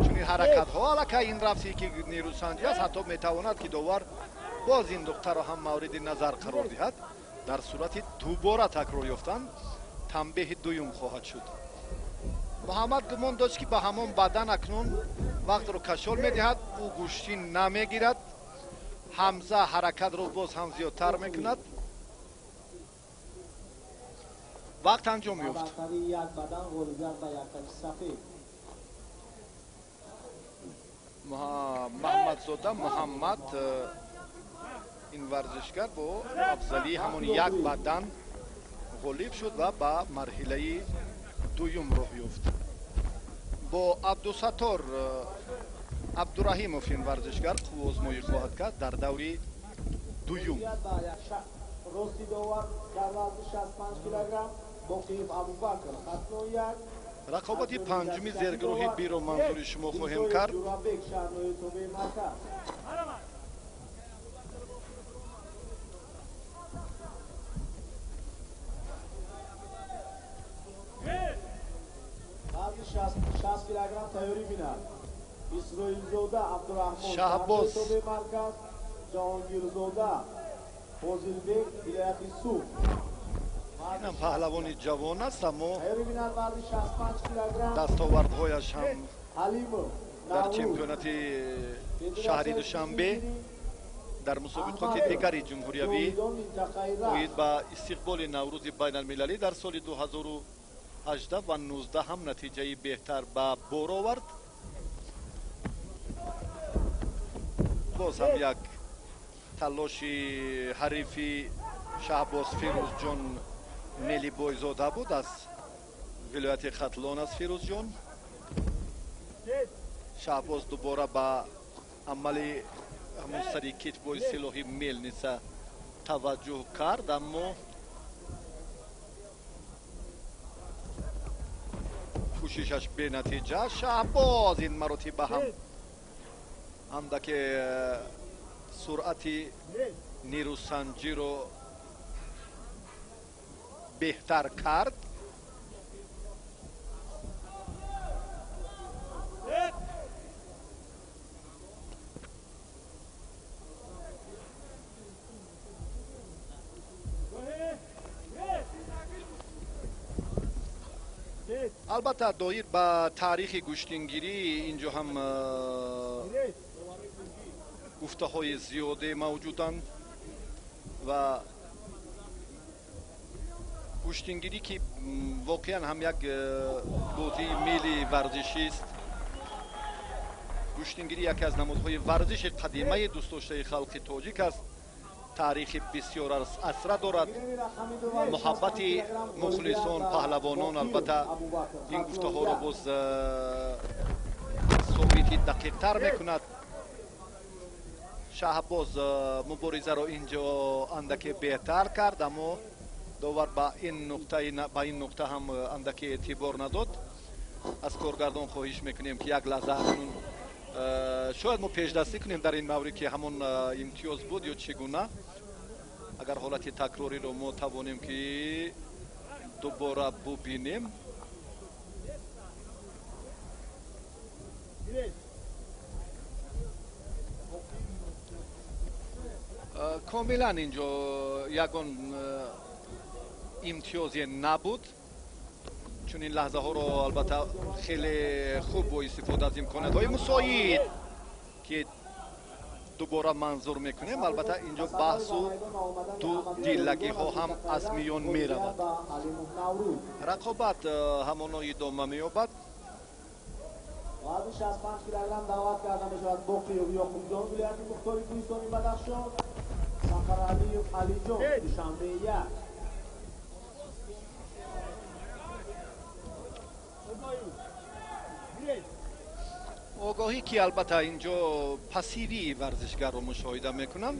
Чунин ҳаракатҳо аллакай ин рафте ки нерӯсанҷӣ аст, ҳатто метавонад, ки довар боз ин нуқтаро ҳам мавриди назар қарор диҳад. Дар сурати дубора такрор ёфтан танбеҳи дуюм хоҳад шуд. Муҳаммад гумон дошт, ки ба ҳамон бадан акнун вақтро кашол медиҳад, ӯ гӯштӣ намегирад. Ҳамза ҳаракатро боз ҳам зиёдтар мекунад. Вақт анҷом ёфт. Маҳмадзода Муҳаммад, ин варзишгар бо афзалии ҳамон як бадан ғолиб шуд ва ба марҳилаи дуюм роҳ ёфт. Бо Абдусаттор Абдураҳимов ин варзишгар қувваозмоӣ хоҳад кард дар даври дуюм. Рақобати панҷуми зергурӯҳи биро манзури шумо хоҳем кард. Шаҳбоз инам паҳлавони ҷавон аст, аммо дастовардҳояш ҳам дар чемпионати шаҳри Душанбе, дар мусобиқоти дигари ҷумҳуриявӣ оид ба истиқболи Наврӯзи байналмилалӣ дар соли 2018 ва 19 ҳам натиҷаи беҳтар ба бор овард. Боз ҳам як талоши ҳарифи Шаҳбоз Фирӯзҷон Мелибойзода буд, аз вилояти Хатлон аст Фирӯзҷон. Шаҳбоз дубора ба амали ҳамон сари кит бо истилоҳи мелница таваҷҷӯҳ кард, аммо кӯшишаш бенатиҷа. Шаҳбоз ин маротиба ҳам андаке суръати нерӯсанҷиро беҳтар кард. Албатта, доир ба таърихи гӯштингирӣ инҷо ҳам гуфтаҳои зиёде мавҷуданд ва гӯштингирӣ, ки воқеан ҳам як бозии милли варзишист. Гӯштингирӣ яке аз намудҳои варзиши қадимаи дӯстдоштаи халқи тоҷик аст. Таърихи бисёр асра дорад. Муҳаббати мухлисон, паҳлавонон, албатта, ин гуфтаҳоро боз собити дақиқтар мекунад. Шаҳбоз муборизаро инҷо андаке беҳтар кард, аммо довар ба ин нуқта ҳам андаке эътибор надод. Аз коргардон хоҳиш мекунем, ки як лаҳза акнун шояд мо пешдастӣ кунем дар ин маврид, ки ҳамон имтиёз буд ё чӣ гуна. Агар ҳолати такрориро мо тавонем, ки дубора бубинем. Комилан инҷо ягон имтиёзе набуд, чун ин лаҳзаҳоро албатта хеле хуб бо истифода аз имкониятҳои мусоид, ки дубора манзур мекунем, албатта инҷо баҳсу ду диллагиҳо ҳам аз миён меравад. Рақобат ҳамоно идома меёбад. Вазни 65 килограмм даъват карда мешавад Боқиев Ёқубҷон, вилояти Мухтори Кӯҳистони Бадахшон, Сафаралиев Алиҷон, Душанбе 1. Огоҳӣ, ки албатта инҷо пассивии варзишгарро мушоҳида мекунам.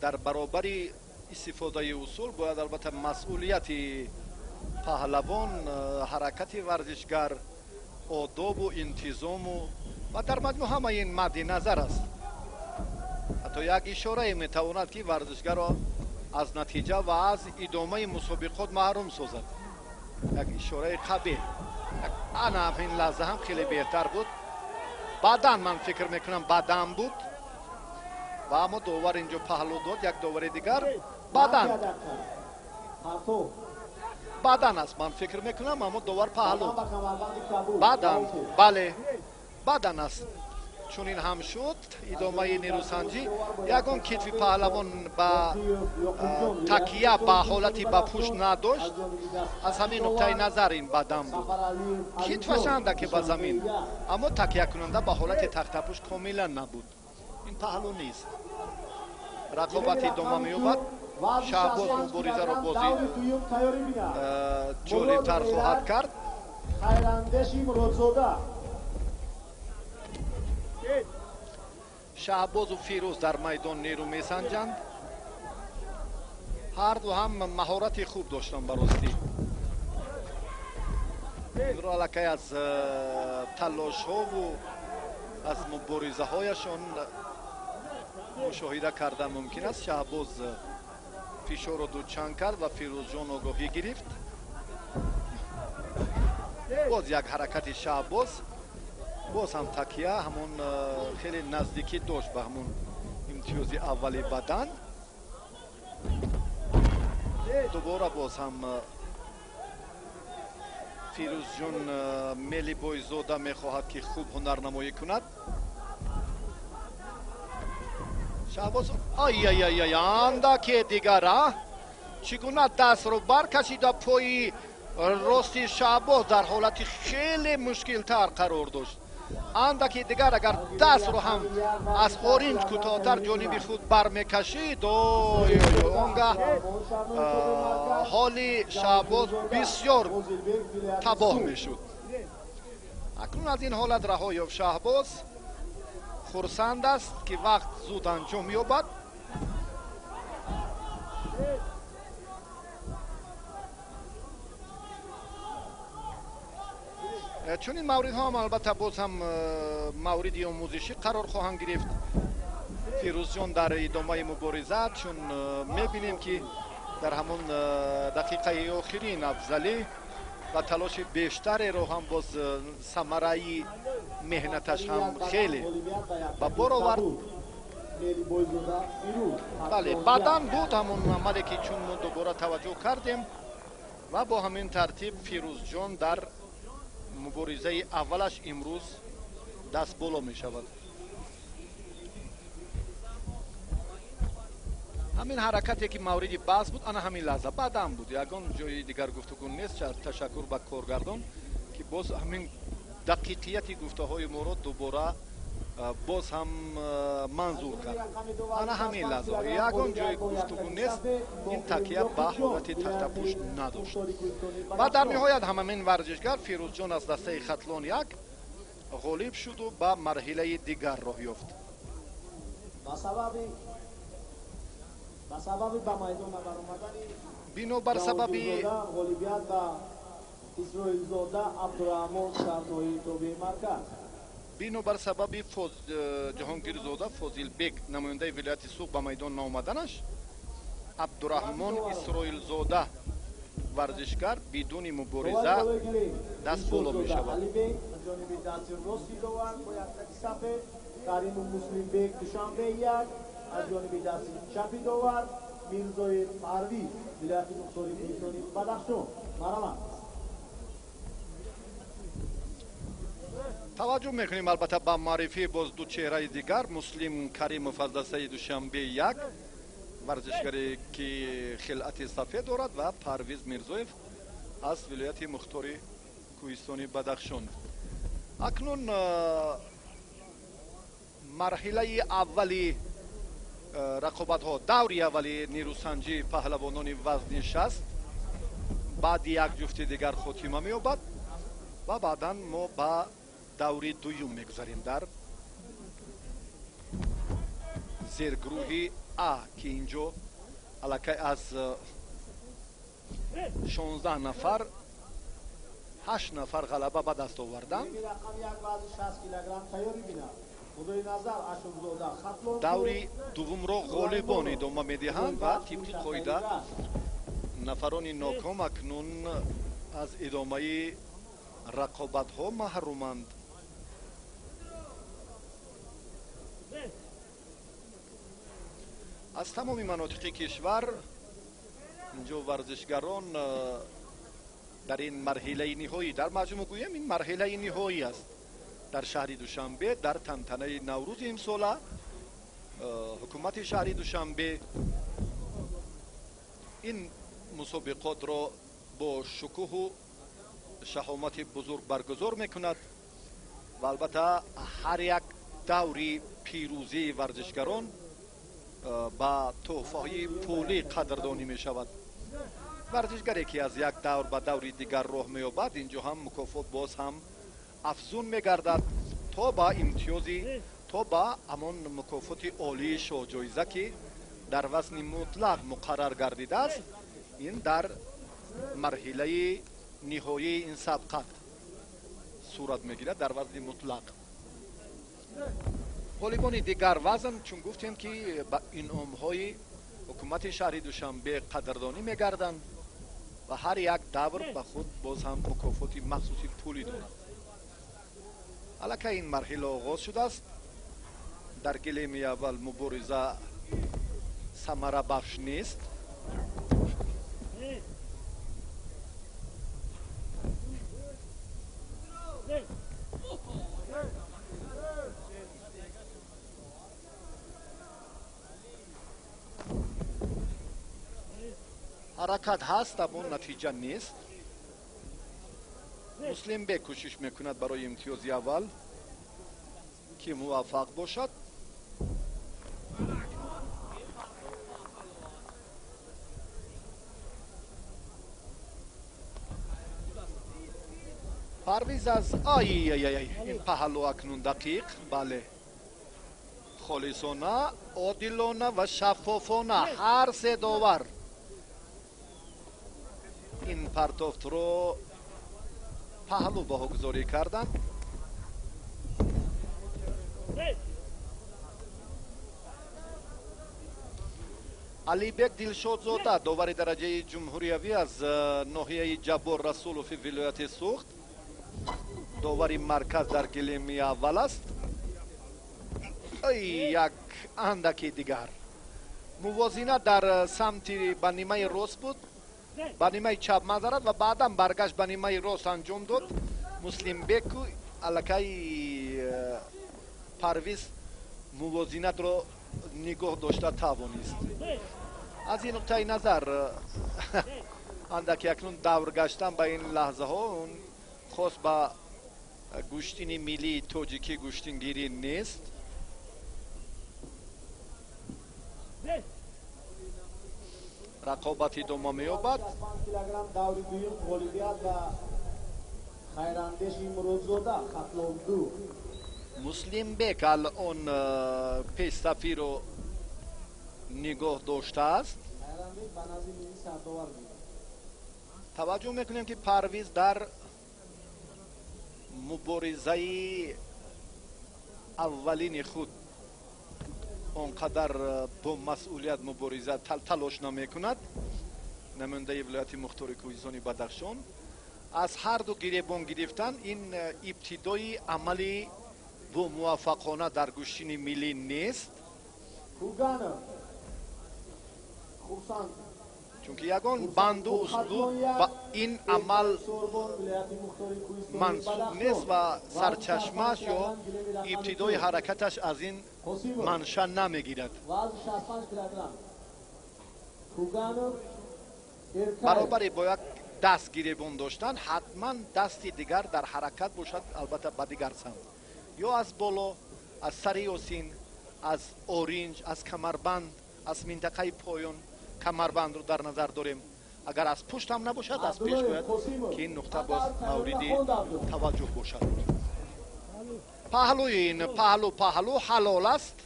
Дар баробари истифодаи усул бояд албатта масъулияти паҳлавон, ҳаракати варзишгар, одобу интизому ва дар маҷмӯъ ҳамаи ин мадди назар аст. Ҳатто як ишорае метавонад, ки варзишгарро аз натиҷа ва аз идомаи мусобиқот маҳрум созад. Як ишораи қабеҳ. Ана ин лаҳза ҳам хеле беҳтар буд. Баъдан ман фикр мекунам бадан буд, ва аммо довар инҷо паҳлӯ дод, як довари дигар. Бадан бадан аст, ман фикр мекунам, аммо довар паҳлу. Бадан, бале, бадан аст. Чунин ҳам шуд. Идомаи нерӯсанҷӣ ягон китфи паҳлавон ба такя ба ҳолати ба пушт надошт. Аз ҳамин нуқтаи назар ин бадан буд. Китфаш андаке ба замин, аммо такякунанда ба ҳолати тахтапушт комилан набуд. Ин паҳлу нест. Рақобат идома меёбад. Шаҳбоз муборизаро бозӣ ҷолибтар хоҳад кард. Шаҳбозу Фирӯз дар майдон нерӯ месанҷанд. Ҳарду ҳам маҳорати хуб доштанд ба ростӣ. Инро аллакай аз талошҳову аз муборизаҳояшон мушоҳида кардан мумкин аст. Шаҳбоз фишорро дучанд кард ва Фирӯзҷон огоҳӣ гирифт. Боз як ҳаракати Шаҳбоз, боз ҳам такя, ҳамон хеле наздикӣ дошт ба ҳамон имтиёзи аввали бадан. Дубора боз ҳам Фирӯзҷон Мелибойзода мехоҳад, ки хуб ҳунарнамоӣ кунад. Шаҳбоз ай-ай-ай, андаке дигар, а чӣ гуна дастро баркашида пои рости Шаҳбоз дар ҳолати хеле мушкилтар қарор дошт. Андаки дигар агар дастро ҳам аз оринҷ кӯтоҳтар ҷониби худ бармекашид, ой, он гаҳ ҳоли Шаҳбоз бисёр табоҳ мешуд. Акнун аз ин ҳолат раҳо ёфт Шаҳбоз. Хурсанд аст, ки вақт зуд анҷом ёбад. Чунин мавридҳо ҳам албатта боз ҳам мавриди омӯзишӣ қарор хоҳанд гирифт. Фирӯзҷон дар идомаи мубориза, чун мебинем, ки дар ҳамон дақиқаи охирин афзалӣ ва талоши бештареро ҳам боз самараи меҳнаташ ҳам хеле ба бор овард. Бале, бадан буд ҳамон амале, ки чун мо дубора таваҷҷӯҳ кардем ва бо ҳамин тартиб Фирӯзҷон дар муборизаи аввалаш имрӯз даст боло мешавад. Ҳамин ҳаракате, ки мавриди баҳс буд, ана ҳамин лаҳза баъдан буд, ягон ҷои дигар гуфтугӯ нест. Ташаккур ба коргардон, ки боз ҳамин дақиқияти гуфтаҳои моро дубора боз ҳам манзур кард. Ана ҳамин лаҳза ягон ҷои гуфтугӯ нест, ин такя ба ҳолати тахтапушт надошт. Ва дар ниҳоят ҳамамин варзишгар Фирӯзҷон аз дастаи Хатлон 1 ғолиб шуду ба марҳилаи дигар роҳ ёфт. Бинобар сабаби ғолибият ба Исроилзода Абдураҳмон Шарноӣ тобеи марказ. Бинобар сабаби Ҷаҳонгирзода Фозилбек, намояндаи вилояти Суғд, ба майдон наомаданаш, Абдураҳмон Исроилзода варзишгар бидуни мубориза даст боло мешавад. Ҷониби дасти рости довар бо яктаки сафед Кариму Муслимбек, Душанбе 1, аз ҷониби дасти чапи довар Мирзоев Парвиз, вилояти Мухтори Кӯҳистони Бадахшон. Марҳамат. Таваҷҷӯҳ мекунем албатта ба маърифии боз ду чеҳраи дигар. Муслим Каримов аз дастаи Душанбе 1, варзишгаре, ки хилъати сафед дорад, ва Парвиз Мирзоев аз вилояти Мухтори Кӯҳистони Бадахшон. Акнун марҳилаи аввали рақобатҳо, даври аввали нерӯсанҷии паҳлавонони вазни 60 баъди як ҷуфти дигар хотима меёбад ва баъдан мо ба даври дуюм мегузарем дар зергурӯҳи А, ки инҷо аллакай аз 16 нафар 8 нафар ғалаба ба даст оварданд. Даври дуввумро ғолибон идома медиҳанд ва тибқи қоида нафарони ноком акнун аз идомаи рақобатҳо маҳруманд. Аз тамоми манотиқи кишвар Инҷо варзишгарон дар ин марҳилаи ниҳоӣ, дар маҷмӯъ гӯем ин марҳилаи ниҳоӣ аст. Дар шаҳри Душанбе дар тантанаи Наврӯзи имсола ҳукумати шаҳри Душанбе ин мусобиқотро бо шукӯҳу шаҳомати бузург баргузор мекунад ва албатта ҳар як даври пирӯзии варзишгарон ба тӯҳфаҳои пулӣ қадрдонӣ мешавад. Варзишгаре ки аз як давр ба даври дигар роҳ меёбад, инҷо ҳам мукофот боз ҳам афзун мегардад то ба имтиёзи то ба ҳамон мукофоти олии шоҳҷоиза ки дар вазни мутлақ муқаррар гардидааст. Ин дар марҳилаи ниҳоии ин сабқат сурат мегирад дар вазни мутлақ. Ғолибони дигар вазн чун гуфтем ки ба инъомҳои ҳукумати шаҳри Душанбе қадрдонӣ мегарданд ва ҳар як давр ба худ боз ҳам мукофоти махсуси пулӣ дорад. Аллакай ин марҳила оғоз шудааст. Дар гилеми аввал мубориза самарабахш нест. Ҳаракат ҳаст, аммо натиҷа нест. Муслимбек кӯшиш мекунад барои имтиёзи аввал ки муваффақ бошад. Парвиз аз ай ай ай ин паҳлу акнун дақиқ, бале, холисона, одилона ва шаффофона ҳар се довар ин партофтро паҳлу баҳогузорӣ карданд. Алибек Дилшодзода, довари дараҷаи ҷумҳуриявӣ аз ноҳияи Ҷаббор Расулови вилояти Суғд, довари марказ дар гилеми аввал аст. Як андаки дигар мувозина дар самти ба нимаи рост буд, ба нимаи чап мазарад ва баъдан баргашт ба нимаи рост анҷом дод. Муслимбеку аллакай Парвиз мувозинатро нигоҳ дошта тавонист. Аз ин нуқтаи назар андаки акнун давр гаштан ба ин лаҳзаҳо он хос ба гӯштини миллии тоҷикӣ гӯштингирӣ нест. Рақобат идома меёбад. Даври дуюм ғолибият ба Хайрандеши Муродзода, Хатлон 2. Муслимбек алон пешсафиро нигоҳ доштааст. Таваҷҷӯҳ мекунем ки Парвиз дар муборизаи аввалини худ он қадар бо масъулият мубориза талош намекунад. Намояндаи вилояти мухтори кӯҳистони Бадахшон аз ҳар ду гиребон гирифтан ин ибтидои амали бо муваффақона дар гӯштини миллӣ нест, чунки ягон банду услуб ба ин амал мансуб нест ва сарчашмааш ё ибтидои ҳаракаташ аз ин манша намегирад. Баробари бо як даст гиребон доштан ҳатман дасти дигар дар ҳаракат бошад, албатта ба дигар самт, ё аз боло, аз сари осин, аз оринҷ, аз камарбанд, аз минтақаи поён камарбандро дар назар дорем. Агар аз пушт ҳам набошад, аз пеш бояд ки ин нуқта боз мавриди таваҷҷӯҳ бошад. Паҳлӯи ин паҳлу ҳалол аст.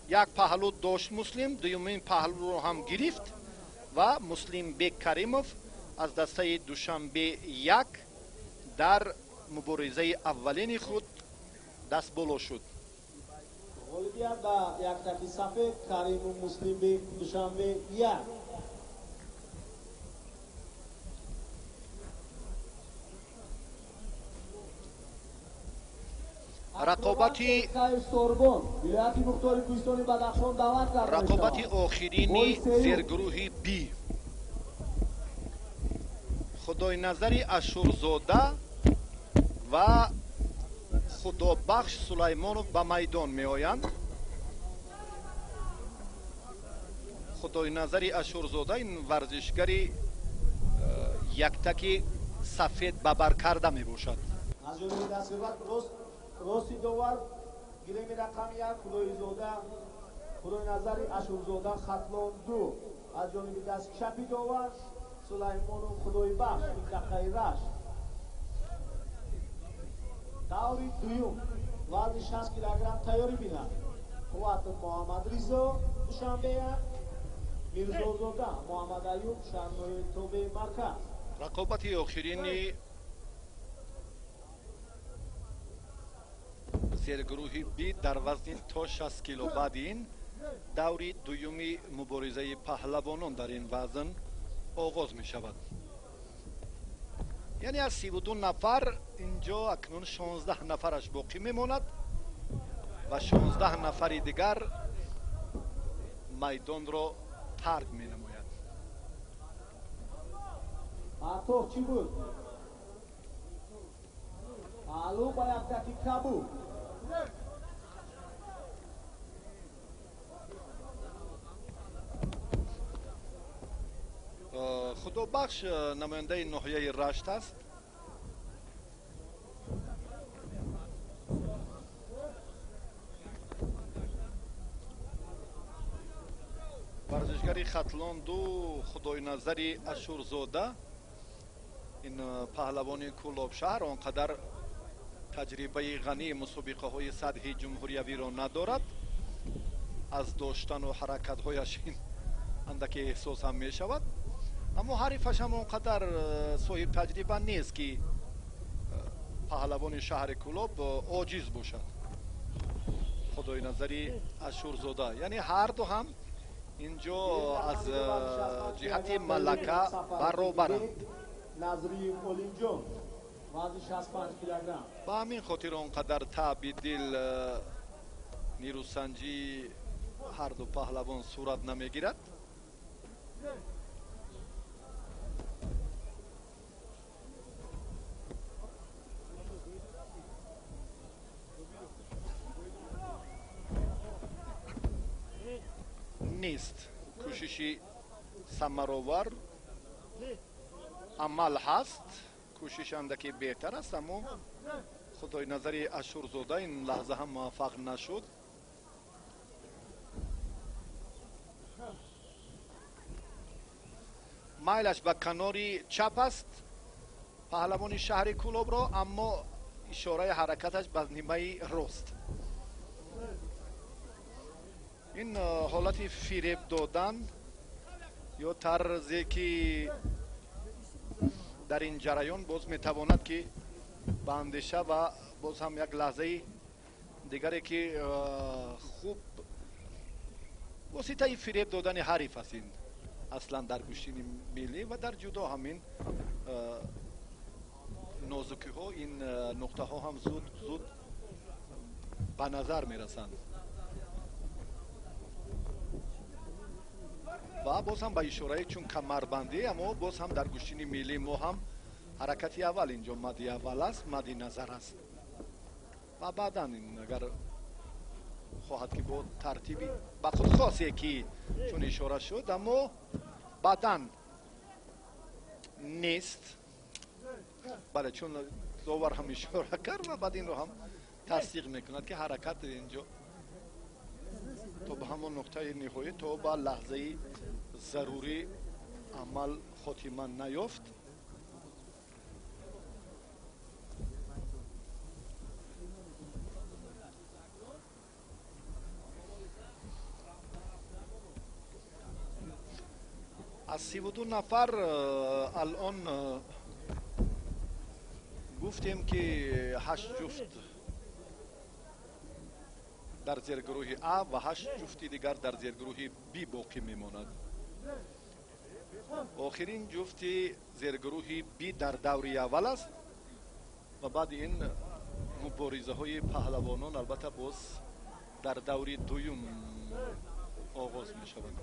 Як паҳлу дошт Муслим, дуюмин паҳлуро ҳам гирифт ва Муслимбек Каримов аз дастаи Душанбе 1 дар муборизаи аввалини худ даст боло шуд. Ғолибият ба яктаки сафед Каримов Муслимбек, Душанбе 1. Рақобати охирини зергурӯҳи Б. Худойназари Ашурзода ва Худобахш Сулаймонов ба майдон меоянд. Худойназари Ашурзода ин варзишгари яктаки сафед бабар карда мебошад. Аз ҷониби дасти рости довар гилеми рақами 1 Худойзода Худойназари Ашурзода, Хатлон 2. Аз ҷониби дасти чапи довар Сулаймонов Худойбахш, минтақаи Рашт. Даври дуюм вазни 60 килограмм тайёрӣ бинанд. Қувватов Муҳаммадризо, Душанбе 1, Мирзозода Муҳаммад Аюб, шаҳрнои тобеи марказ. Рақобати охирини зергурӯҳи Б дар вазни то 60 кило. Баъди ин даври дуюми муборизаи паҳлавонон дар ин вазн оғоз мешавад. Яъне аз 32 нафар инҷо акнун 16 нафараш боқӣ мемонад ва 16 нафари дигар майдонро тарк менамояд. Партов чӣ буд? Паҳлӯ ба яктаки кабуд. Худобахш намояндаи ноҳияи Рашт аст. Варзишгари Хатлон 2 Худойназари Ашурзода, ин паҳлавони Кӯлобшаҳр, он қадар таҷрибаи ғании мусобиқаҳои сатҳи ҷумҳуриявиро надорад. Аз доштану ҳаракатҳояш ин андаке эҳсос ҳам мешавад, аммо ҳарифаш ҳам он қадар соҳиб таҷриба нест, ки паҳлавони шаҳри Кӯлоб оҷиз бошад. Худойназари Ашурзода, яъне ҳарду ҳам инҷо аз ҷиҳати малака баробаранд. Назриев Олимҷон, вазни 65 килограмм. Ба ҳамин хотир он қадар таъби дил нерӯсанҷии ҳарду паҳлавон сурат намегирад. Нест кӯшиши самаровар, амал ҳаст, кӯшиш андаке беҳтар аст, аммо Худойназари Ашурзода ин лаҳза ҳам муваффақ нашуд. Майлаш ба канори чап аст паҳлавони шаҳри Кӯлобро, аммо ишораи ҳаракаташ ба нимаи рост. Ин ҳолати фиреб додан ё тарзе ки дар ин ҷараён боз метавонад ки ба андеша ва боз ҳам як лаҳзаи дигаре ки хуб воситаи фиреб додани ҳариф аст. Ин аслан дар гӯштини миллӣ ва дар ҷудо ҳамин нозукиҳо, ин нуқтаҳо ҳам зуд зуд ба назар мерасанд. Ва боз ҳам ба ишораи чун камарбандӣ, аммо боз ҳам дар гӯштини миллии мо ҳам ҳаракати аввал инҷо мадди аввал аст, мадди назар аст ва баъдан ин агар хоҳад ки бо тартиби ба худ хосе ки чун ишора шуд, аммо баъдан нест. Бале, чун довар ҳам ишора кард ва баъд инро ҳам тасдиқ мекунад ки ҳаракат инҷо то ба ҳамон нуқтаи ниҳоӣ, то ба лаҳзаи зарурӣ амал хотима наёфт. Аз 32 нафар алон гуфтем ки 8 ҷуфт дар зергурӯҳи А ва 8 ҷуфти дигар дар зергурӯҳи Б боқӣ мемонад. Охирин ҷуфти зергурӯҳи Б дар даври аввал аст ва баъди ин муборизаҳои паҳлавонон албатта боз дар даври дуюм оғоз мешаванд.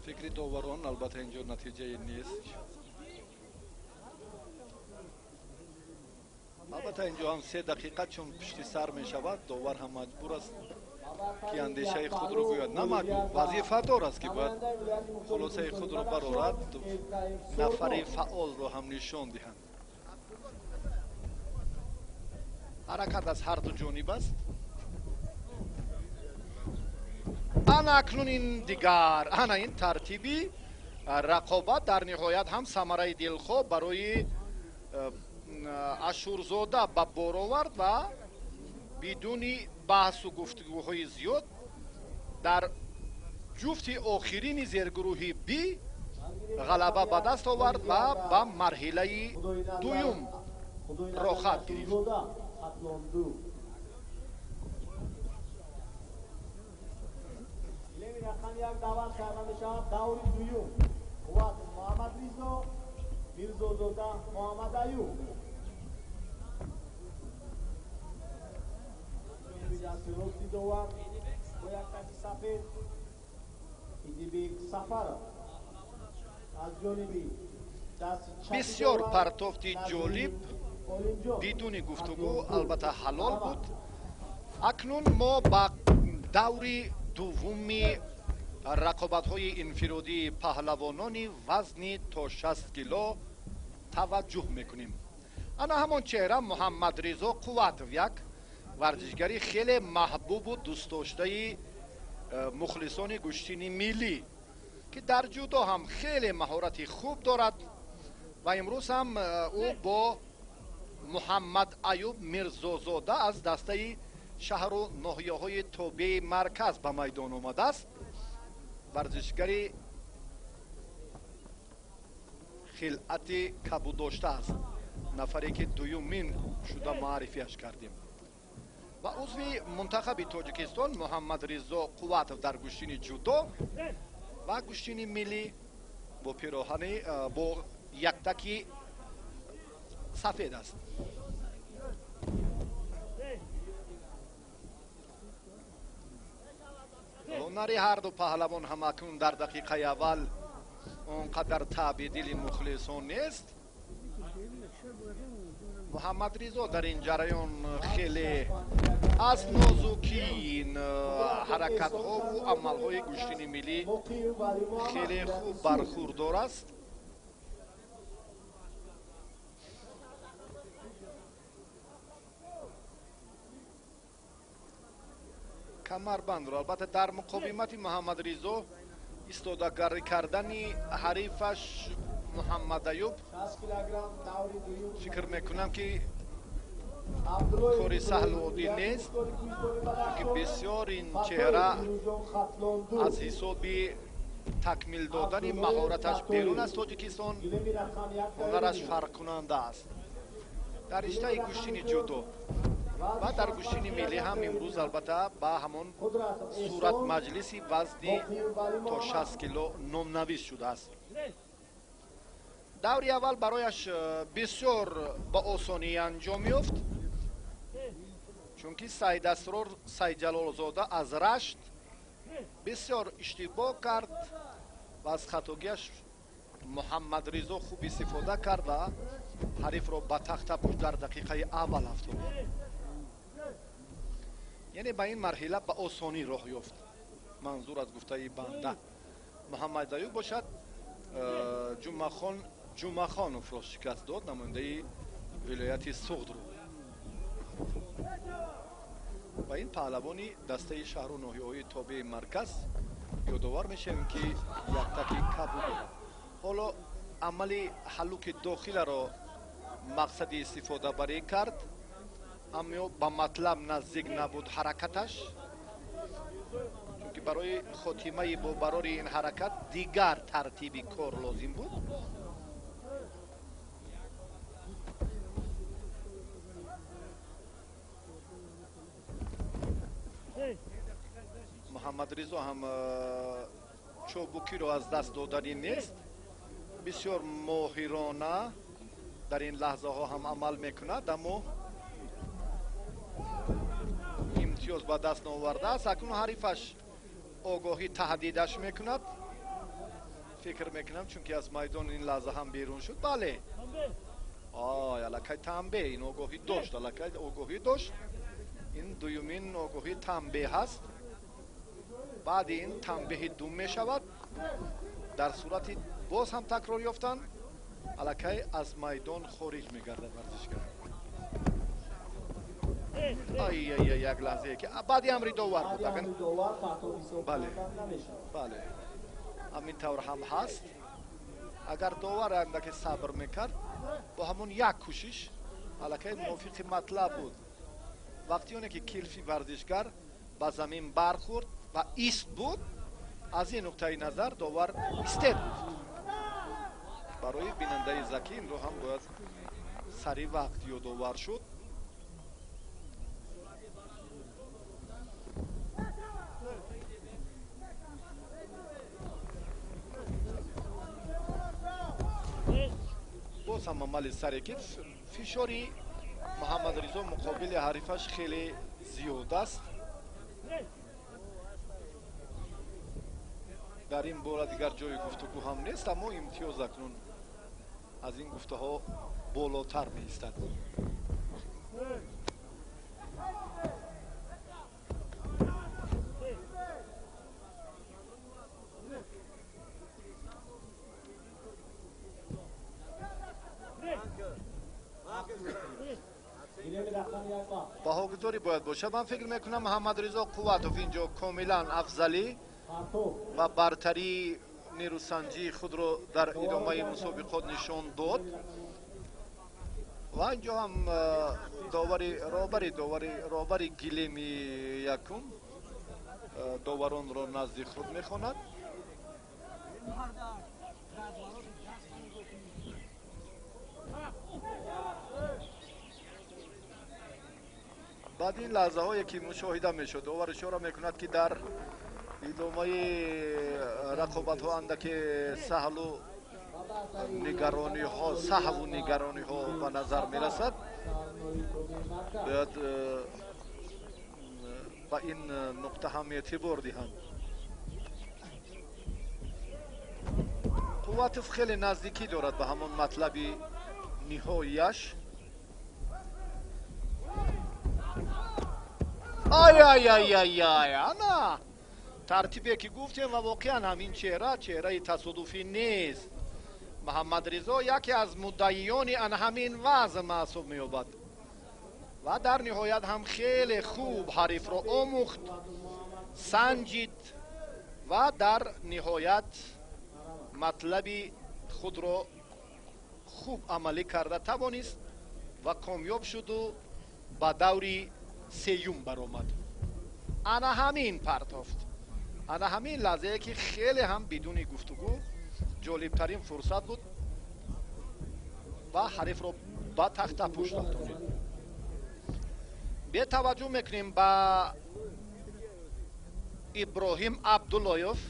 Фикри доварон албатта инҷо натиҷае нест. Албатта инҷо ҳам 3 дақиқа чун пушти сар мешавад, довар ҳам маҷбур аст ки андешаи худро гӯяд. На маҷбур, вазифадор аст ки бояд хулосаи худро барорад, нафари фаъолро ҳам нишон диҳанд. Ҳаракат аз ҳар ду ҷониб аст. Ана акнун ин дигар, ана ин тартиби рақобат дар ниҳоят ҳам самараи дилхоҳ барои Ашурзода ба бор овард ва бидуни баҳсу гуфтугӯҳои зиёд дар ҷуфти охирини зергурӯҳи Б ғалаба ба даст овард ва ба марҳилаи дуюм роҳхат гирифт. Даъват карда мешавад даври дуюм. Қувват Муҳаммадризо, Мирзозода Муҳаммад Аюб. Дасти рости довар бо як таки сафед Идибек Сафаров аз ҷониби дасти чапи. Бисёр партофти ҷолиб, бидуни гуфтугӯ, албатта ҳалол буд. Акнун мо ба даври дуввуми рақобатҳои инфиродии паҳлавонони вазни то 60 кило таваҷҷӯҳ мекунем. Ана ҳамон чеҳра Муҳаммадризо Қувватов, як варзишгари хеле маҳбубу дӯстдоштаи мухлисони гӯштини миллӣ, ки дар ҷудо ҳам хеле маҳорати хуб дорад ва имрӯз ҳам ӯ бо Муҳаммад Аюб Мирзозода аз дастаи шаҳру ноҳияҳои тобеи марказ ба майдон омадааст. Варзишгари хилъати кабуддошта аст, нафаре ки дуюмин шуда маърифиаш кардем. Ва узви мунтахаби Тоҷикистон Муҳаммадризо Қувватов дар гӯштини ҷудо ва гӯштини миллӣ бо пироҳани бо яктаки сафед аст. Ҳунари ҳарду паҳлавон ҳам акнун дар дақиқаи аввал он қадар таъби дили мухлисон нест. Муҳаммадризо дар ин ҷараён хеле аз нозукии ин ҳаракатҳову амалҳои гӯштини миллӣ хеле хуб бархурдор аст. Камарбандро албатта дар муқовимати Муҳаммадризо истодагарӣ кардани ҳарифаш Муҳаммад Аюб фикр мекунам ки кори саҳлу оддӣ нест, чунки бисёр ин чеҳра аз ҳисоби такмил додани маҳораташ берун аз Тоҷикистон ҳунараш фарқкунанда аст. Дар риштаи гӯштини ҷудо ва дар гӯштини миллӣ ҳам имрӯз албатта ба ҳамон суратмаҷлиси вазни то 60 кило номнавис шудааст. Даври аввал барояш бисёр ба осонӣ анҷом ёфт, чунки Сайдасрор Сайдҷалолзода аз Рашт бисёр иштибоҳ кард ва аз хатогиаш Муҳаммадризо хуб истифода кард ва ҳарифро ба тахтапӯш дар дақиқаи аввал афтод. Яъне ба ин марҳила ба осонӣ роҳ ёфт. Манзур аз гуфтаи банда Муҳаммад Аюб бошад, Ҷумъахон Ҷумъахоновро шикаст дод, намояндаи вилояти Суғдро. Ва ин паҳлавони дастаи шаҳру ноҳияҳои тобеи марказ ёдовар мешавем ки яктаки кабуд дорад. Ҳоло амали ҳаллуки дохиларо мақсади истифодабарӣ кард, аммо ба матлаб наздик набуд ҳаракаташ, чунки барои хотимаи бобарори ин ҳаракат дигар тартиби кор лозим буд. Муҳаммадризо ҳам чобукиро аз даст доданӣ нест, бисёр моҳирона дар ин лаҳзаҳо ҳам амал мекунад, аммо Имтиёз ба даст наовардааст. Акнун ҳарифаш огоҳӣ таҳдидаш мекунад. Фикр мекунам, чунки аз майдон ин лаҳза ҳам берун шуд. Бале, ай, аллакай танбеҳ, ин огоҳӣ дошт, аллакай огоҳӣ дошт. Ин дуюмин огоҳӣ танбеҳ аст. Баъди ин танбеҳи дум мешавад. Дар сурати боз ҳам такрор ёфтан, аллакай аз майдон хориҷ мегардад варзишгар. Ай ай, як лаҳзае ки баъди амри довар буд. Бале, бале, ҳамин тавр ҳам ҳаст. Агар довар андаке сабр мекард, бо ҳамон як кӯшиш аллакай мувофиқи матлаб буд. Вақти оне ки килфи варзишгар ба замин бархӯрд ва ист буд, аз ин нуқтаи назар довар истед гуфт. Барои бинандаи закӣ инро ҳам бояд сари вақт ёдовар шуд. Боз ҳам амали саре ки фишори Муҳаммадризо муқобили ҳарифаш хеле зиёд аст. Дар ин бора дигар ҷои гуфтугӯ ҳам нест, аммо имтиёз акнун аз ин гуфтаҳо болотар меистад. Баҳогузорӣ бояд бошад. Ман фикр мекунам, Муҳаммадризо Қувватов инҷо комилан афзалӣ ва бартарии нерӯсанҷии худро дар идомаи мусобиқот нишон дод ва инҷо ҳам довари роҳбари довари роҳбари гилеми якум доваронро назди худ мехонад. Баъд ин лаҳзаҳое ки мушоҳида мешуд, довар ишора мекунад, ки дар идомаи рақобатҳо андаке саҳлу нигарониҳо, саҳву нигарониҳо ба назар мерасад. Бояд ба ин нуқта ҳам эътибор диҳанд. Қувватов хеле наздикӣ дорад ба ҳамон матлаби ниҳоияш. Ай ай ай ай ай, ана тартибе ки гуфтем ва воқеан ҳамин чеҳра чеҳраи тасодуфӣ нест. Муҳаммадризо яке аз муддаиёни ана ҳамин вазн маҳсуб меёбад ва дар ниҳоят ҳам хеле хуб ҳарифро омӯхт, санҷид ва дар ниҳоят матлаби худро хуб амалӣ карда тавонист ва комёб шуду ба даври сеюм баромад. Ана ҳамин партофт, ана ҳамин лаҳзае ки хеле ҳам бидуни гуфтугӯ ҷолибтарин фурсат буд ва ҳарифро ба тахтапӯш рафтонид. Бетаваҷҷӯҳ мекунем ба Иброҳим Абдуллоев,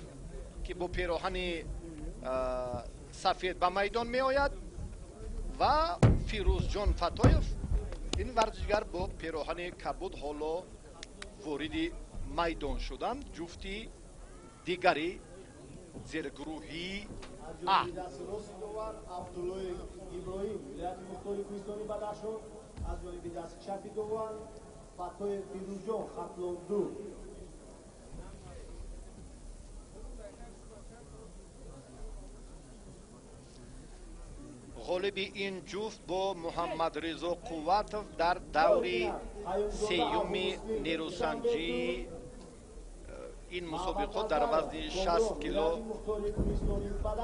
ки бо пероҳани сафед ба майдон меояд ва Фирӯзҷон Фатоев, ин варзишгар бо пероҳани кабуд ҳоло вориди майдон шуданд. Ҷуфти дигари зергурӯҳи А. Абдуллоев Иброҳим, вилояти Мухтори Кӯҳистони Бадахшон, аз ҷониби дасти чапи довар Фатоев Фирӯзҷон, Хатлон 2. Ғолиби ин ҷуфт бо Муҳаммадризо Қувватов дар даври сеюми нерӯсанҷии ин мусобиқот дар вазни 60 кило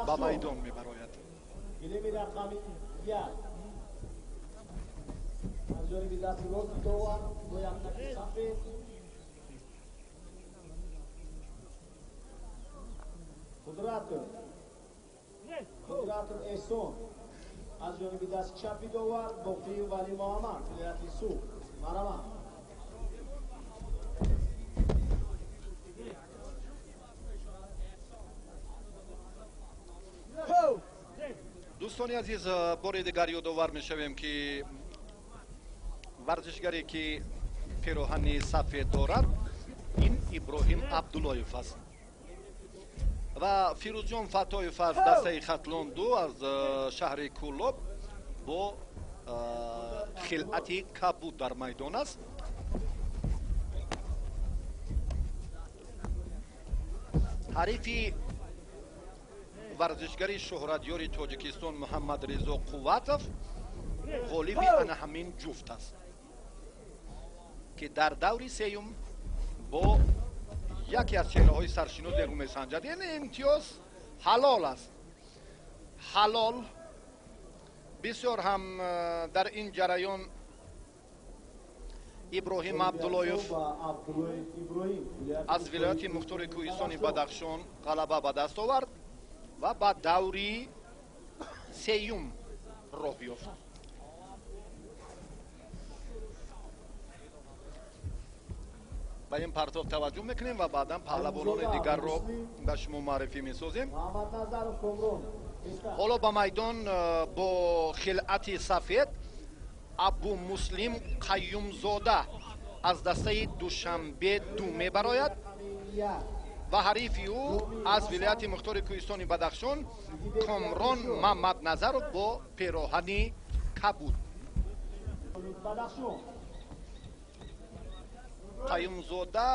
ба майдон мебарояд. Гилеми рақами 1 аз ҷониби дасти рости довар бо яктаки сафед Қудратов Эҳсон, аз ҷониби дасти чапи довар Боқиев Валӣ Муҳаммад, вилояти Суғд. Марҳамат. Дӯстони азиз, бори дигар ёдовар мешавем, ки варзишгаре ки Пироҳани сафед дорад, ин Иброҳим Абдуллоев аст. Ва Фирӯзҷон Фатоев аз дастаи Хатлон 2 аз шаҳри Кӯлоб бо хилъати кабуд дар майдон аст. Ҳарифи варзишгари шӯҳратёри Тоҷикистон Муҳаммадризо Қувватов ғолиби ана ҳамин ҷуфт аст, ки дар даври сеюм бо яке аз чеҳраҳои саршинос рӯ месанҷад. Яъне имтиёз ҳалол аст. Ҳалол бисёр ҳам дар ин ҷараён Иброҳим Абдуллоев аз вилояти мухтори кӯҳистони Бадахшон ғалаба ба даст овард ва ба даври сеюм роҳ ёфт. Ба ин партов таваҷҷӯҳ мекунем ва баъдан паҳлавонони дигарро ба шумо муаррифӣ месозем. Ҳоло ба майдон бо хилъати сафед Абумуслим Қаюмзода аз дастаи Душанбе 2 мебарояд ва ҳарифи ӯ аз вилояти мухтори кӯҳистони Бадахшон Комрон Мамадназаров бо пероҳани кабуд. Қаюмзода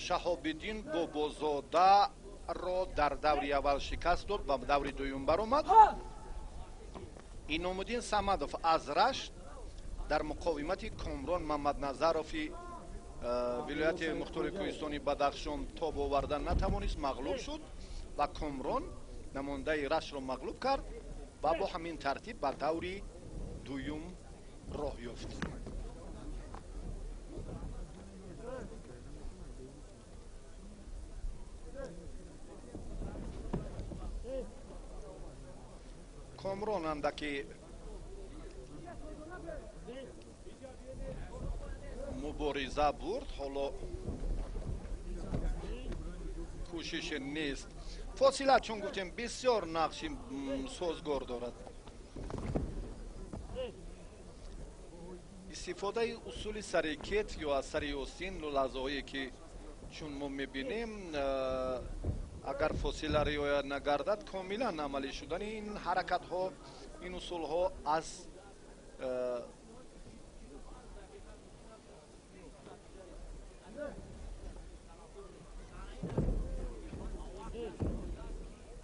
Шаҳобиддин Бобозодаро дар даври аввал шикаст дод, ба даври дуюм баромад. Иномуддин Самадов аз Рашт дар муқовимати Комрон Мамадназарови вилояти мухтори кӯҳистони Бадахшон тоб овардан натавонист, мағлуб шуд ва Комрон намояндаи Раштро мағлуб кард ва бо ҳамин тартиб ба даври дуюм роҳ ёфт. Комрон андаки мубориза бурд, ҳоло кӯшише нест. Фосила, чун гуфтем, бисёр нақши созгор дорад. Истифодаи усули сари кетф ё аз сари остин лаҳзаҳое ки чун мо мебинем, агар фосила риоя нагардад, комилан амалӣ шудани ин ҳаракатҳо, ин усулҳо аз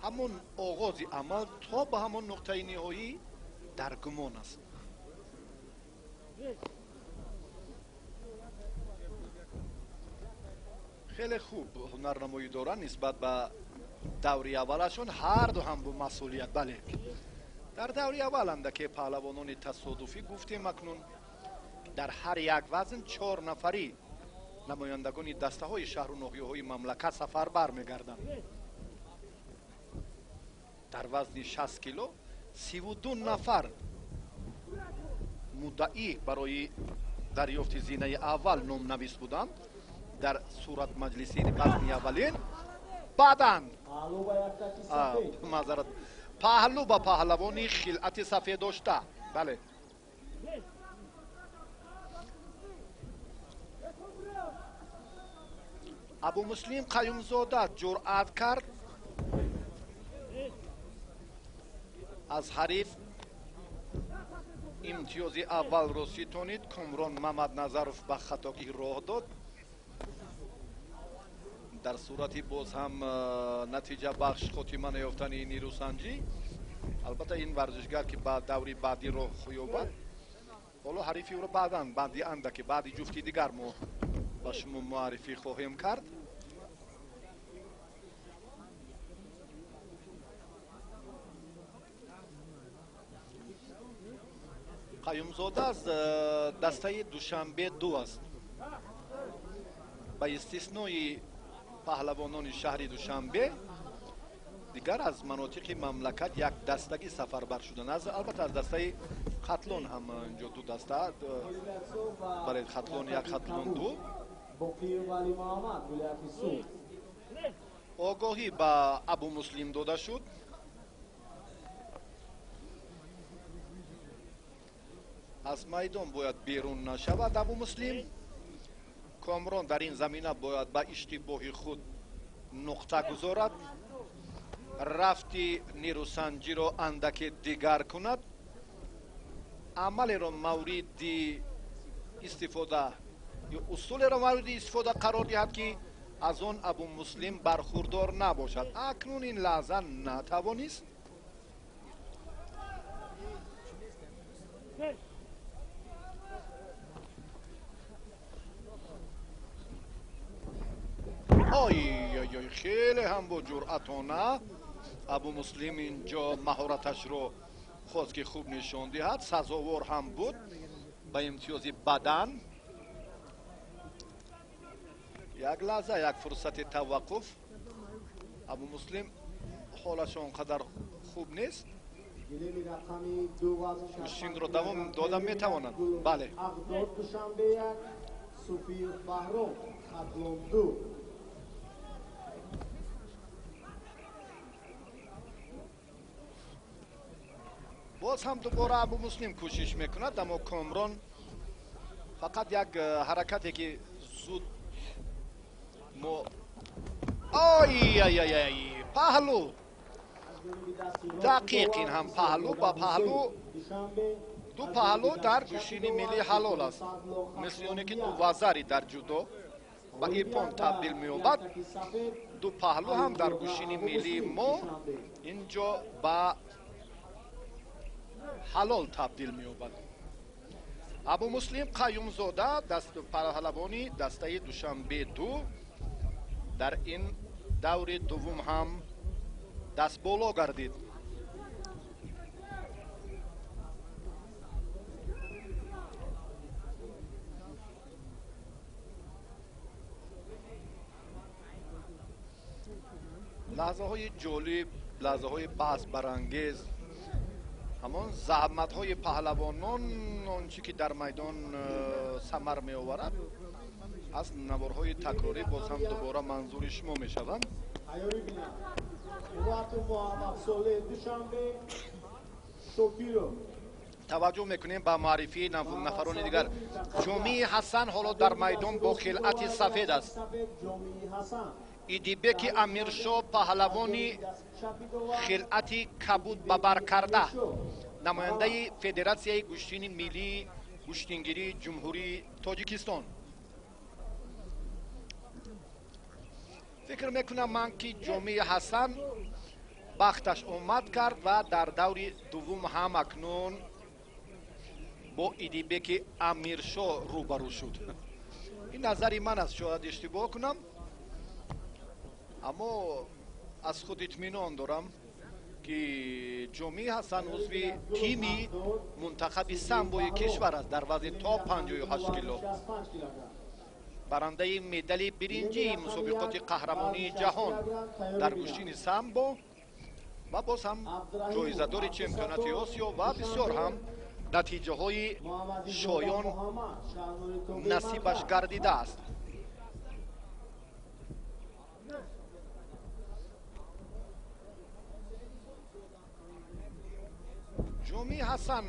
ҳамон оғози амал то ба ҳамон нуқтаи ниҳоӣ дар гумон аст. Хеле хуб ҳунарнамоӣ доранд нисбат ба даври аввалашон, ҳарду ҳам бо масъулият. Бале, дар даври аввал андаке паҳлавонони тасодуфӣ гуфтем, акнун дар ҳар як вазн 4 нафарӣ намояндагони дастаҳои шаҳру ноҳияҳои мамлакат сафарбар мегарданд. Дар вазни 60 кило 32 нафар муддаӣ барои дарёфти зинаи аввал номнавис буданд дар суратмаҷлиси вазни аввалин. Баъдан маъзарат, паҳлӯ ба паҳлавони хилъати сафед дошта. Бале, Абумуслим Қаюмзода ҷуръат кард аз ҳариф имтиёзи аввалро ситонид. Комрон Мамадназаров ба хатогӣ роҳ дод. Дар сурати боз ҳам натиҷабахш хотима наёфтани нерӯсанҷӣ, албатта ин варзишгар ки ба даври баъдӣ роҳ ёбад, ҳоло ҳарифи ӯро баъдан баъди андаке баъди ҷуфти дигар мо ба шумо муаррифӣ хоҳем кард. Қаюмзода аз дастаи Душанбе 2 аст. Ба истиснои паҳлавонони шаҳри Душанбе дигар аз манотиқи мамлакат як дастагӣ сафарбар шуданд. Албатта аз дастаи Хатлон ҳам инҷо ду даста, бале, Хатлон 1, Хатлон 2. Огоҳӣ ба Абумуслим дода шуд. Аз майдон бояд берун нашавад Абумуслим. Комрон дар ин замина бояд ба иштибоҳи худ нуқта гузорад, рафти нерӯсанҷиро андаке дигар кунад, амалеро мавриди истифода ё усулеро мавриди истифода қарор диҳад, ки аз он Абумуслим бархурдор набошад. Акнун ин лаҳза натавонист. Ой-ой-ой, хеле ҳам бо ҷуръатона Абумуслим инҷо маҳораташро хост, ки хуб нишон диҳад. Сазовор ҳам буд ба имтиёзи бадан. Як лаҳза, як фурсати таваққуф. Абумуслим ҳолаш он қадар хуб нест. Гӯштинро давом дода метавонад. Бале. Боз ҳам дубора Абумуслим кӯшиш мекунад, аммо Комрон фақат як ҳаракате ки зуд мо ой-ай-ай, паҳлу дақиқ, ин ҳам паҳлу ба паҳлу, ду паҳлу дар гӯштини миллӣ ҳалол аст, мисли оне ки ду вазари дар ҷудо ба иппон табдил меёбад. Ду паҳлу ҳам дар гӯштини миллии мо инҷо ба ҳалол табдил меёбад. Абумуслим Қаюмзода, паҳлавони дастаи Душанбе 2, дар ин даври дуввум ҳам дастболо гардид. Лаҳзаҳои ҷолиб, лаҳзаҳои баҳсбарангез, ҳамон заҳматҳои паҳлавонон, он чӣ ки дар майдон самар меоварад, аз наворҳои такрорӣ боз ҳам дубора манзури шумо мешаванд. Таваҷҷӯҳ мекунем ба муаррифии нафарони дигар. Ҷомии Ҳасан ҳоло дар майдон бо хилъати сафед аст. Идибеки Амиршо, паҳлавони хилъати кабуд ба бар карда, намояндаи Федератсияи гӯштини миллии гӯштингирии Ҷумҳурии Тоҷикистон. Фикр мекунам ман, ки Ҷомии Ҳасан бахташ омад кард ва дар даври дуввум ҳам акнун бо Идибеки Амиршо рӯбарӯ шуд. Ин назари ман аст, шояд иштибоҳ кунам, аммо аз худ итминон дорам, ки Ҷомии Ҳасан узви тими мунтахаби самбои кишвар аст дар вазни то 58 кило, барандаи медали биринҷии мусобиқоти қаҳрамонии ҷаҳон дар гӯштини самбо ва боз ҳам ҷоизадори чемпионати Осиё ва бисёр ҳам натиҷаҳои шоён насибаш гардидааст. Ҷомии Ҳасан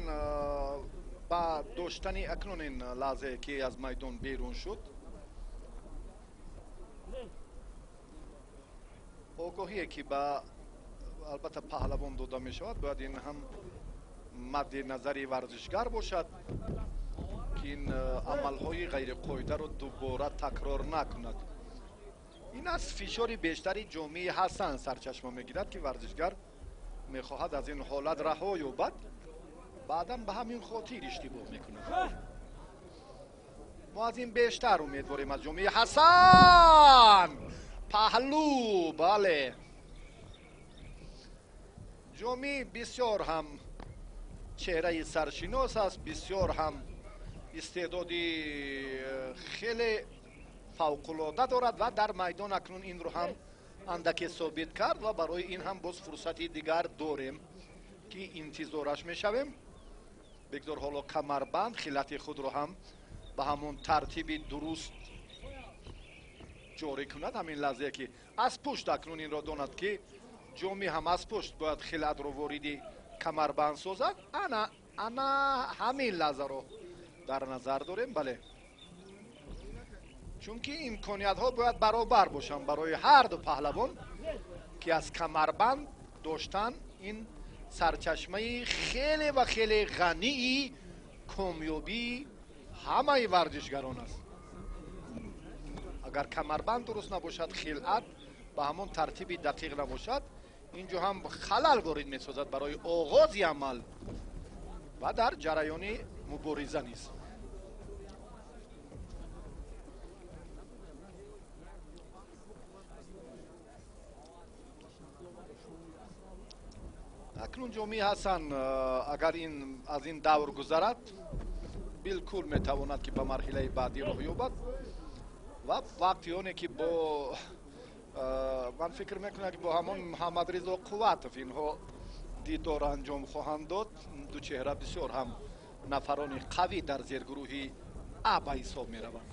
ба доштани акнун ин лаҳзае ки аз майдон берун шуд, огоҳие ки ба албатта паҳлавон дода мешавад, бояд ин ҳам мадди назари варзишгар бошад, ки ин амалҳои ғайриқоидаро дубора такрор накунад. Ин аз фишори бештари Ҷомии Ҳасан сарчашма мегирад, ки варзишгар мехоҳад аз ин ҳолат раҳо ёбад, баъдан ба ҳамин хотир иштибоҳ мекунад. Мо аз ин бештар умедворем аз Ҷомии Ҳасан. Паҳлу, бале, Ҷомӣ бисёр ҳам чеҳраи саршинос аст, бисёр ҳам истеъдоди хеле фавқулода дорад ва дар майдон акнун инро ҳам андаке собит кард ва барои ин ҳам боз фурсати дигар дорем, ки интизораш мешавем. Бигзор ҳоло камарбанд хилати худро ҳам ба ҳамон тартиби дуруст ҷорӣ кунад. Ҳамин лаҳзае ки аз пушт акнун инро донад, ки Ҷомӣ ҳам аз пушт бояд хилатро вориди камарбанд созад. Ана ҳамин лаҳзаро дар назар дорем. Бале, Чунки имкониятҳо бояд баробар бошанд барои ҳар ду паҳлавон, ки аз камарбанд доштан ин сарчашмаи хеле ва хеле ғании комёбии ҳамаи варзишгарон аст. Агар камарбанд дуруст набошад, хилъат ба ҳамон тартиби дақиқ набошад, инҷо ҳам халал ворид месозад барои оғози амал ва дар ҷараёни мубориза низ. Акнун Ҷомии Ҳасан агар аз ин давр гузарад, билкул метавонад ки ба марҳилаи баъдӣ роҳ ёбад ва вақти оне ки бо ман фикр мекунам ки бо ҳамон Муҳаммадризо Қувватов инҳо дидор анҷом хоҳанд дод. Ду чеҳра бисёр ҳам нафарони қавӣ дар зергурӯҳи А ба ҳисоб мераванд.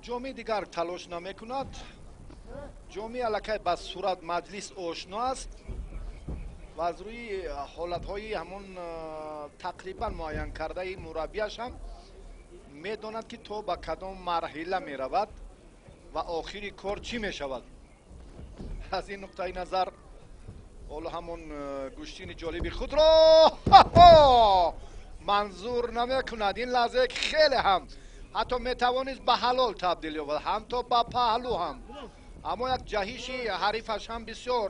Ҷомӣ дигар талош намекунад. Ҷомӣ аллакай ба сурат маҷлис ошно аст ва аз рӯи ҳолатҳои ҳамон тақрибан муайян кардаи мураббияш ҳам медонад, ки то ба кадом марҳила меравад ва охири кор чӣ мешавад. Аз ин нуқтаи назар ҳоло ҳамон гӯштини ҷолиби худро манзур намекунад. Ин лаҳзае ки хеле ҳам ҳатто метавонист ба ҳалол табдил ёбад, ҳам то ба паҳлӯ ҳам, аммо як ҷаҳиши ҳарифаш ҳам бисёр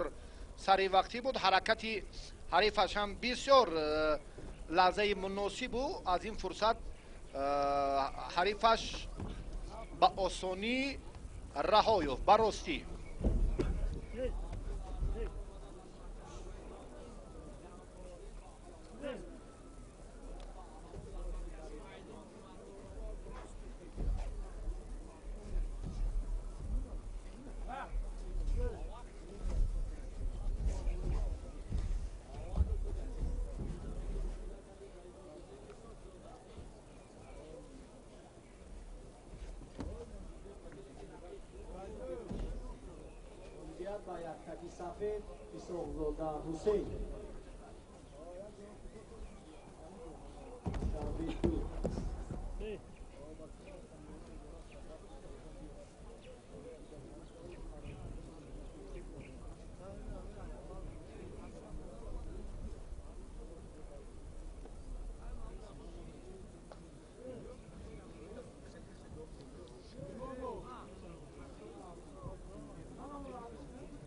саривақтӣ буд, ҳаракати ҳарифаш ҳам бисёр лаҳзаи муносибу аз ин фурсат ҳарифаш ба осонӣ раҳо ёфт. Ба ростӣ سفید اسحاق‌زاده حسین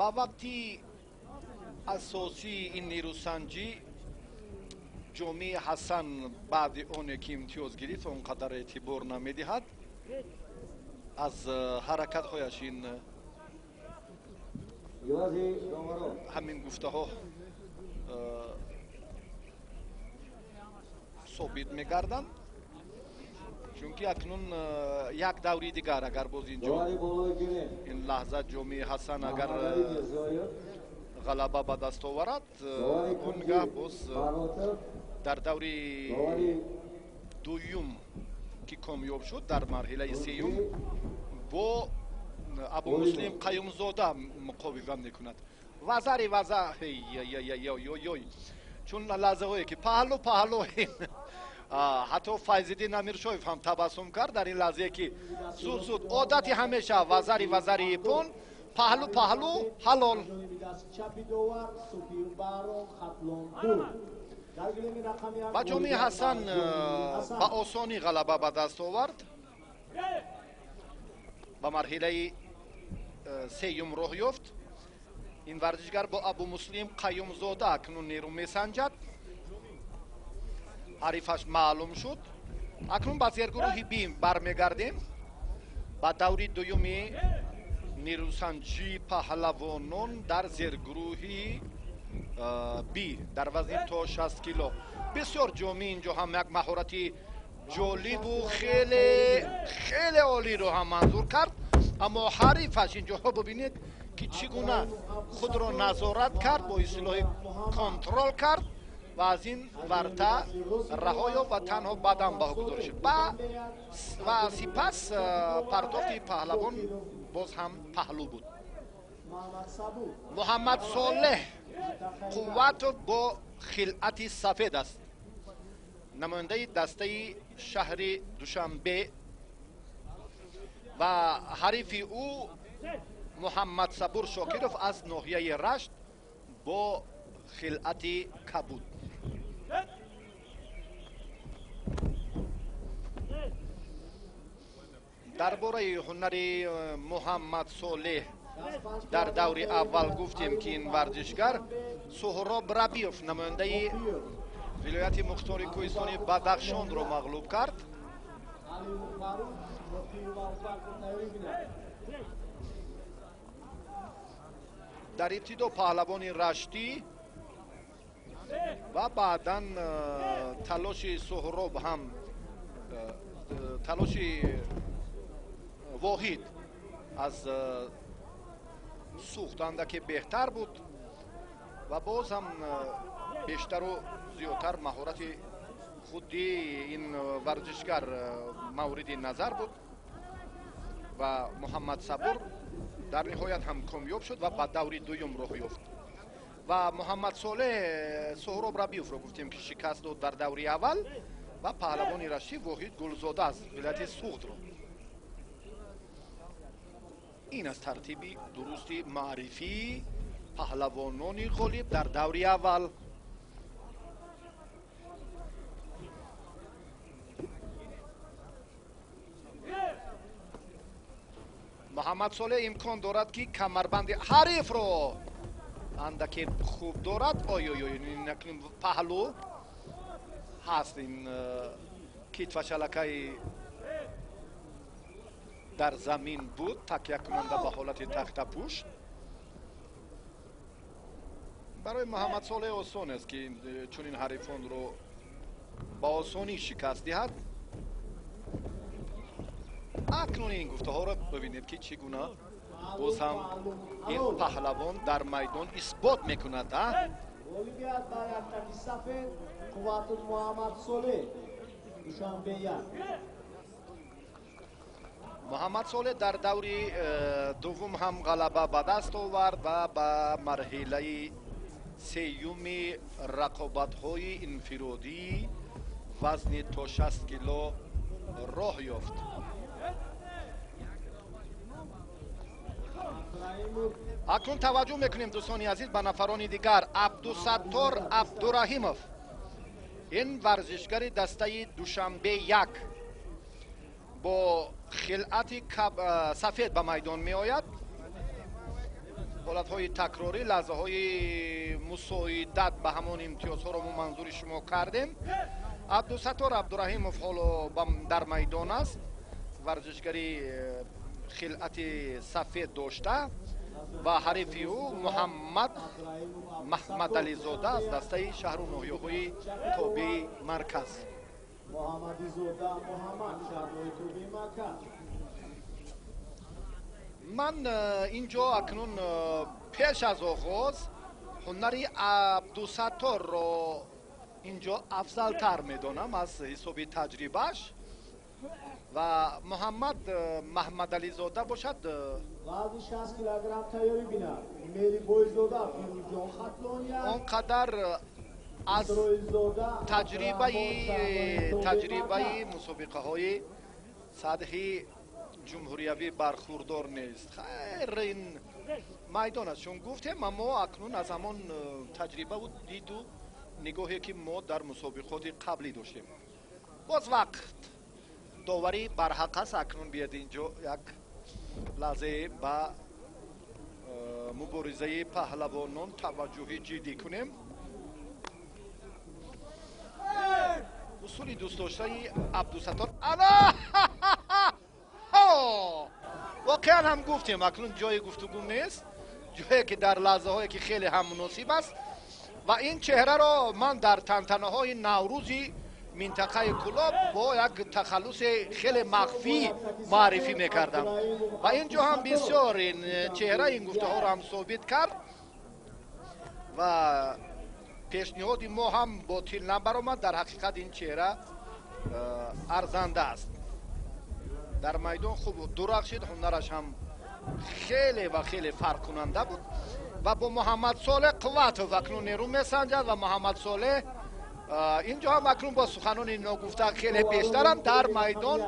ба вақти асосии ин нерӯсанҷӣ Ҷомии Ҳасан баъди оне ки имтиёз гирифт он қадар эътибор намедиҳад аз ҳаракатҳояш. Ин ҳамин гуфтаҳо собит мегарданд, чунки акнун як даври дигар агар боз инҷо ин лаҳза Ҷомии Ҳасан агар ғалаба ба даст оварад, он гаҳ боз дар даври дуюм ки комёб шуд, дар марҳилаи сеюм бо Абумуслим Қаюмзода муқовимат мекунад. Вазари ваза ёй, чун лаҳзаҳое ки паҳлу паҳлу ҳатто Файзиддин Амиршоев ҳам табассум кард дар ин лаҳзае ки зуд зуд одати ҳамеша вазари вазари япон паҳлу паҳлу ҳалол. Ба Ҷомии Ҳасан ба осонӣ ғалаба ба даст овард, ба марҳилаи сеюм роҳ ёфт. Ин варзишгар бо Абумуслим Қаюмзода акнун нерӯ месанҷад. Ҳарифаш маълум шуд. Акнун ба зергурӯҳи Б бармегардем, ба даври дуюми нерӯсанҷии паҳлавонон дар зергурӯҳи Б дар вазни то 60 кило. Бисёр Ҷомӣ инҷо ҳам як маҳорати ҷолибу хеле хеле олиро ҳам манзур кард, аммо ҳарифаш инҷо бибинед ки чӣ гуна худро назорат кард, бо истилоҳи контрол кард ва аз ин варта раҳо ёфт ва танҳо баъдан баҳогузорӣ шуд ва сипас партофти паҳлавон боз ҳам паҳлӯ буд. Муҳаммад Солеҳ Қувватов бо хилъати сафед аст, намояндаи дастаи шаҳри Душанбе ва ҳарифи ӯ Муҳаммад Сабур Шокиров аз ноҳияи Рашт бо хилъати кабуд. Дар бораи ҳунари Муҳаммад Солеҳ дар даври аввал гуфтем, ки ин варзишгар Суҳроб Рабиев, намояндаи вилояти мухтори кӯҳистони Бадахшонро мағлуб кард. Дар ибтидо паҳлавони раштӣ ва баъдан талоши Суҳроб ҳам, талоши Воҳид аз Суғд андаке беҳтар буд ва боз ҳам бештару зиёдтар маҳорати худи ин варзишгар мавриди назар буд ва Муҳаммад Сабур дар ниҳоят ҳам комёб шуд ва ба даври дуюм роҳ ёфт. Ва Муҳаммад Солеҳ Суҳроб Рабиевро гуфтем, ки шикаст дод дар даври аввал ва паҳлавони раштӣ Воҳид Гулзода аз вилояти Суғдро. Ин аз тартиби дурусти маърифии паҳлавонони ғолиб дар даври аввал. Муҳаммад Солеҳ имкон дорад, ки камарбанди ҳарифро андаке хуб дорад. Ой-ой-ой, паҳлӯ ҳаст, ин китфаш аллакай дар замин буд, такякунанда ба ҳолати тахтапӯш. Барои Муҳаммад Солеҳ осон аст, ки чунин ҳарифонро ба осонӣ шикаст диҳад. Акнун ин гуфтаҳоро бибинед, ки чӣ гуна боз ҳам ин паҳлавон дар майдон исбот мекунад. Ғолибият ба яктаки сафед Қувватов Муҳаммад Солеҳ, Душанбе 1. Муҳаммад Солеҳ дар даври дуввум ҳам ғалаба ба даст овард ва ба марҳилаи сеюми рақобатҳои инфиродӣ вазни то 60 кило роҳ ёфт. Акнун таваҷҷӯҳ мекунем, дӯстони азиз, ба нафарони дигар. Абдусаттор Абдураҳимов, ин варзишгари дастаи Душанбе 1 бо хилъати сафед ба майдон меояд. Ҳолатҳои такрорӣ, лаҳзаҳои мусоидат ба ҳамон имтиёзҳоро мо манзури шумо кардем. Абдусаттор Абдураҳимов ҳоло дар майдон аст, варзишгари хилъати сафед дошта ва ҳарифи ӯ Муҳаммад Маҳмадализода аз дастаи шаҳру ноҳияҳои тобеи марказ. Ман инҷо акнун пеш аз оғоз ҳунари Абдусатторро инҷо афзалтар медонам аз ҳисоби таҷрибааш ва Муҳаммад Маҳмадализода бошад. Вазни 60 килограмм тайёрӣ бинад. Мелибойзода Фирӯзҷон Хатлония он қадар аз таҷрибаи мусобиқаҳои сатҳи ҷумҳуриявӣ бархурдор нест. Хайр, ин майдон аст, чун гуфтем, аммо акнун аз ҳамон таҷрибаву диду нигоҳе, ки мо дар мусобиқоти қаблӣ доштем. Боз вақт доварӣ барҳақ аст. Акнун биёд инҷо як лаҳзае ба муборизаи паҳлавонон таваҷҷӯҳи ҷиддӣ кунем. Усули дӯстдоштаи Абдусаттор ана воқеан ҳам гуфтем, акнун ҷои гуфтугӯ нест, ҷое ки дар лаҳзаҳое ки хеле ҳам муносиб аст. Ва ин чеҳраро ман дар тантанаҳои наврӯзи минтақаи Кӯлоб бо як тахаллуси хеле махфӣ муаррифӣ мекардам ва ин ҷо ҳам бисёр ин чеҳра ин гуфтаҳоро ҳам собит кард ва Пешниҳоди мо ҳам ботил набаромад. Дар ҳақиқат ин чеҳра арзанда аст. Дар майдон хуб дурахшид, ҳунараш ҳам хеле ва хеле фарқкунанда буд ва бо Муҳаммад Солеҳ Қувватов акнун нерӯ месанҷад ва Муҳаммад Солеҳ инҷо ҳам акнун бо суханони ногуфта хеле бештаранд дар майдон.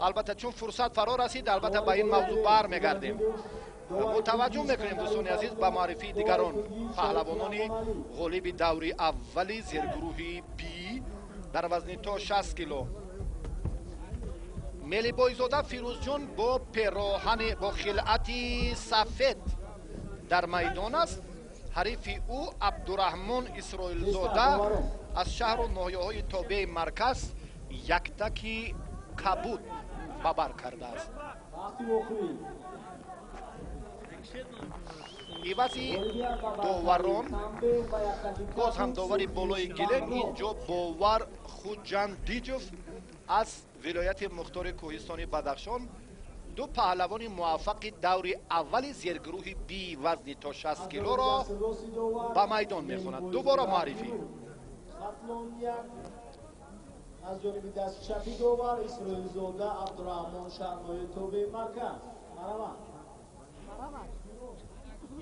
Албатта чун фурсат фаро расид, албатта ба ин мавзӯъ бармегардем. Мутаваҷҷӯҳ мекунем, дӯстони азиз, ба муаррифии дигарон паҳлавонони ғолиби даври аввали зергурӯҳи Би дар вазни то 60 кило. Мелибойзода Фирӯзҷон бо пероҳани бо хилъати сафед дар майдон аст. Ҳарифи ӯ Абдураҳмон Исроилзода аз шаҳру ноҳияҳои тобеи марказ яктаки кабуд ба бар кардааст. Ивази доварон боз ҳам довари болои гилем инҷо Бовар Хуҷандиҷов аз вилояти мухтори кӯҳистони Бадахшон. Ду паҳлавони муваффақи даври аввали зергурӯҳи Би вазни то 60 килоро ба майдон мехонад. Дубора муаррифӣ. Аз ҷониби дасти чапи довар Исроилзода Абдураҳмон, шаҳрнои тобеи марказ. Марҳамат.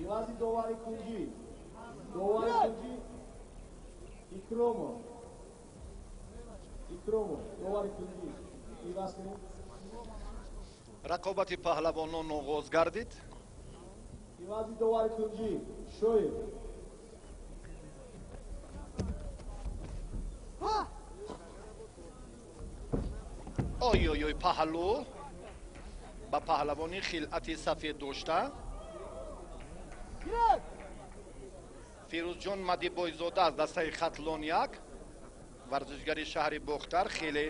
Ивази довари кунҷӣ, довари кунҷӣ Икромов, Икромов, довари кунҷӣ иваз кунед. Рақобати паҳлавонон оғоз гардид. Ивази довари кунҷӣ Шоев. Ой ой ой, паҳлу ба паҳлавони хилъати сафед дошта. Фирӯзҷон Мадибойзода аз дастаи Хатлон як, варзишгари шаҳри Бохтар, хеле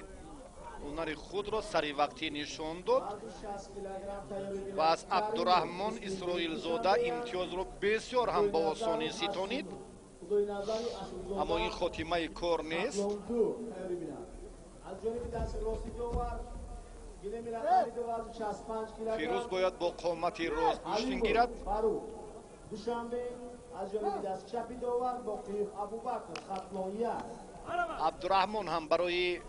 ҳунари худро саривақтӣ нишон дод ва аз Абдураҳмон Исроилзода имтиёзро бисёр ҳам ба осонӣ ситонид. Аммо ин хотимаи кор нест. Фирӯз бояд бо қомати рост гӯштин гирад. Абдураҳмон ҳам барои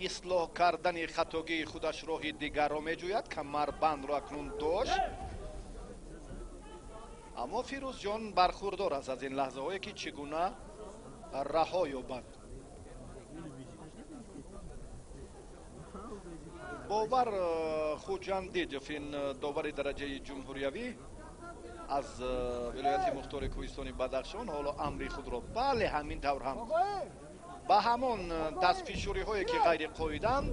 ислоҳ кардани хатогии худаш роҳи дигарро меҷӯяд. Камарбандро акнун дошт, аммо Фирӯзҷон бархурдор аст аз ин лаҳзаҳое ки чӣ гуна раҳо ёбад. Бовар Хуҷандиҷов, ин довари дараҷаи ҷумҳуриявӣ аз вилояти мухтори кӯҳистони Бадахшон, ҳоло амри худро бале ҳамин тавр ҳам ба ҳамон дастфишориҳое ки ғайриқоидаанд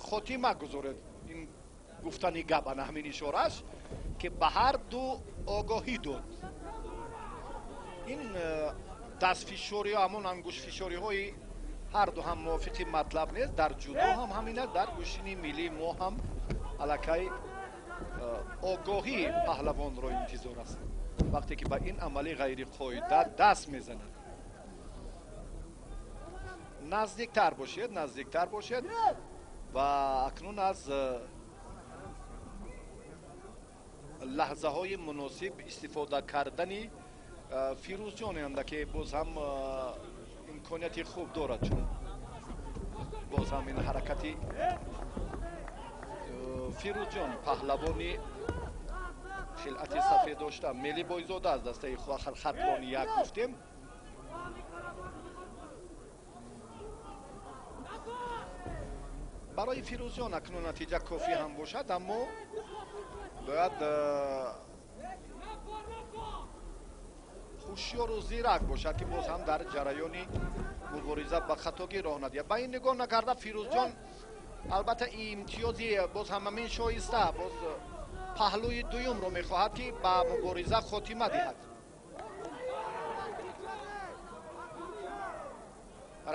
хотима гузоред. Ин гуфтани гап ана ҳамин ишорааш ки ба ҳар ду огоҳӣ дод. Ин дастфишориҳо ҳамон ангуштфишориҳои ҳар ду ҳам мувофиқи матлаб нест. Дар ҷудо ҳам ҳамин аст, дар гӯштини миллии мо ҳам аллакай огоҳии паҳлавонро интизор аст вақте ки ба ин амали ғайриқоида даст мезанад. Наздиктар бошед, наздиктар бошед ва акнун аз лаҳзаҳои муносиб истифода кардани Фирӯзҷон анда ки боз ҳам имконияти хуб дорад, чун боз ҳам ин ҳаракати Фирӯзҷон паҳлавони хилъати сафед дошта Мелибойзода аз дастаи Хатлони як гуфтем. Барои Фирӯзҷон акнун натиҷа кофӣ ҳам бошад, аммо бояд ҳушёру зирак бошад ки боз ҳам дар ҷараёни мубориза ба хатогӣ роҳ надиҳад. Ба ин нигоҳ накарда Фирӯзҷон албатта имтиёзи боз ҳам ҳамин шоиста боз паҳлӯи дуюмро мехоҳад ки ба мубориза хотима диҳад.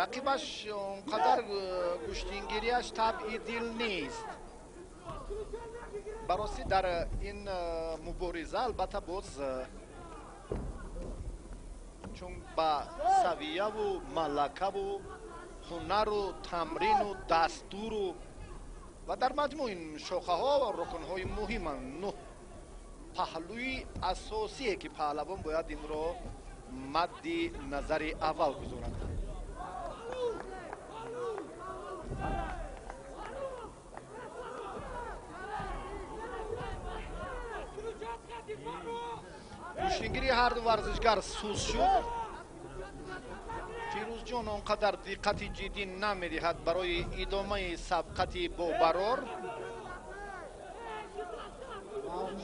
Рақибаш он қадар гӯштингириаш табъи дил нест. Барости дар ин мубориза албатта боз чун ба савияву малакаву ҳунару тамрину дастуру ва дар маҷмӯъ ин шохаҳо рукнҳои муҳиманд. Нӯҳ паҳлӯи асосие ки паҳлавон бояд инро мадди назари аввал гузорад. Гӯштингирии ҳарду варзишгар сус шуд. Фирӯзҷон он қадар диққати ҷиддӣ намедиҳад барои идомаи сабқати бобарор.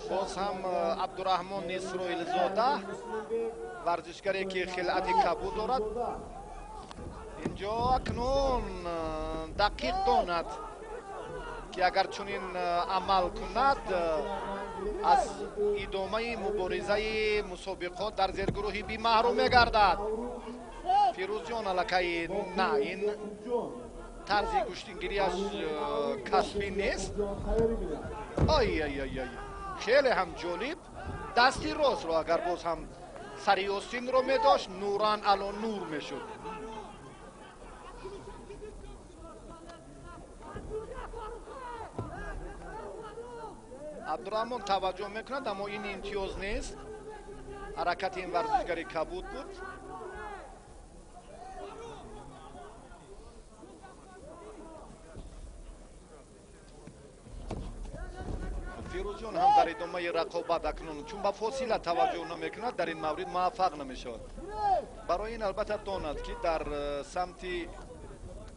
Боз ҳам Абдураҳмон Исроилзода, варзишгаре ки хилъати кабуд дорад, инҷо акнун дақиқ донад, ки агар чунин амал кунад, аз идомаи муборизаи мусобиқот дар зергурӯҳи Би маҳрум мегардад. Фирӯзҷон аллакай на, ин тарзи гӯштингириаш касбӣ нест. Ай ай ай ай, хеле ҳам ҷолиб. Дасти ростро агар боз ҳам сари остинро медошт, нуран ало нур мешуд. Абдураҳмон таваҷҷӯҳ мекунад, аммо ин имтиёз нест. Ҳаракати ин варзишгари кабуд буд. Фирӯзҷон ҳам дар идомаи рақобат акнун чун ба фосила таваҷҷӯҳ намекунад, дар ин маврид муваффақ намешавад. Барои ин албатта донад, ки дар самти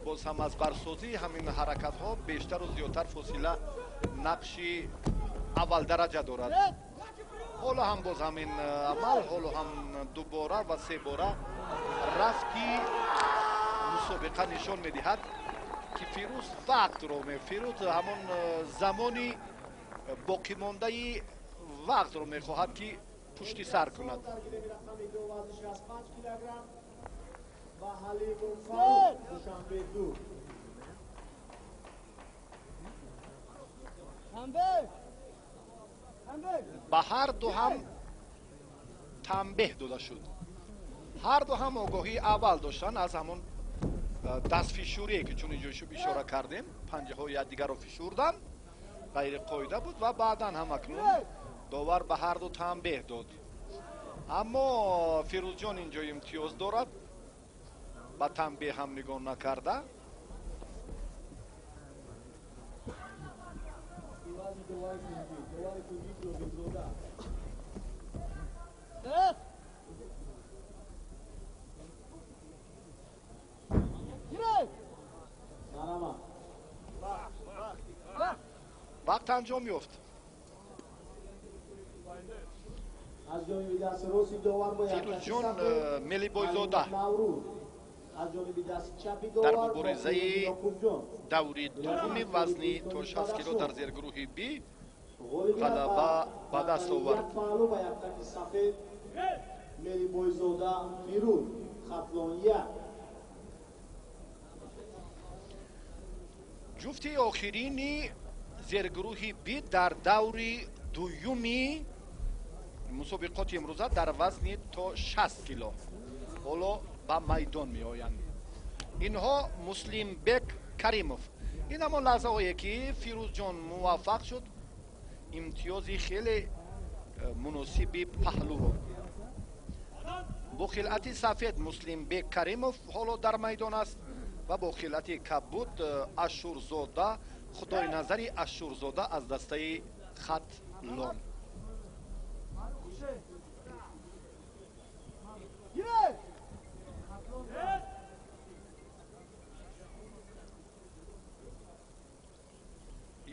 боз ҳам аз барсозии ҳамин ҳаракатҳо бештару зиёдтар фосила нақши аввалдараҷа дорад. Ҳоло ҳам боз ҳамин амал, ҳоло ҳам дубора ва себора рафти мусобиқа нишон медиҳад, ки Фирӯз вақтро, Фирӯз ҳамон замони боқимондаи вақтро мехоҳад, ки пушти сар кунад. Ба ҳар ду ҳам танбеҳ дода шуд. Ҳар ду ҳам огоҳии аввал доштанд аз ҳамон дастфишурие, ки чун инҷо ишора кардем, панҷаҳои якдигарро фишурданд, ғайриқоида буд ва баъдан ҳам акнун довар ба ҳар ду танбеҳ дод. Аммо Фирӯзҷон инҷо имтиёз дорад, ба танбеҳ ҳам нигоҳ накарда. Вақт анҷом ёфт. Фирӯзҷон Мелибойзода дар муборизаи даври дуввуми вазни то 60 кило дар зергурӯҳи Би ғалаба ба даст овард. Ҷуфти охирини зергурӯҳи Би дар даври дуюми мусобиқоти имрӯза дар вазни то 60 кило ҳоло ба майдон меоянд. Инҳо Муслимбек Каримов. Ин ҳамон лаҳзаҳое, ки Фирӯзҷон муваффақ шуд имтиёзи хеле муносиби паҳлӯро. Бо хилъати сафед Муслимбек Каримов ҳоло дар майдон аст ва бо хилъати кабуд Ашурзода, Худойназари Ашурзода аз дастаи Хатлон.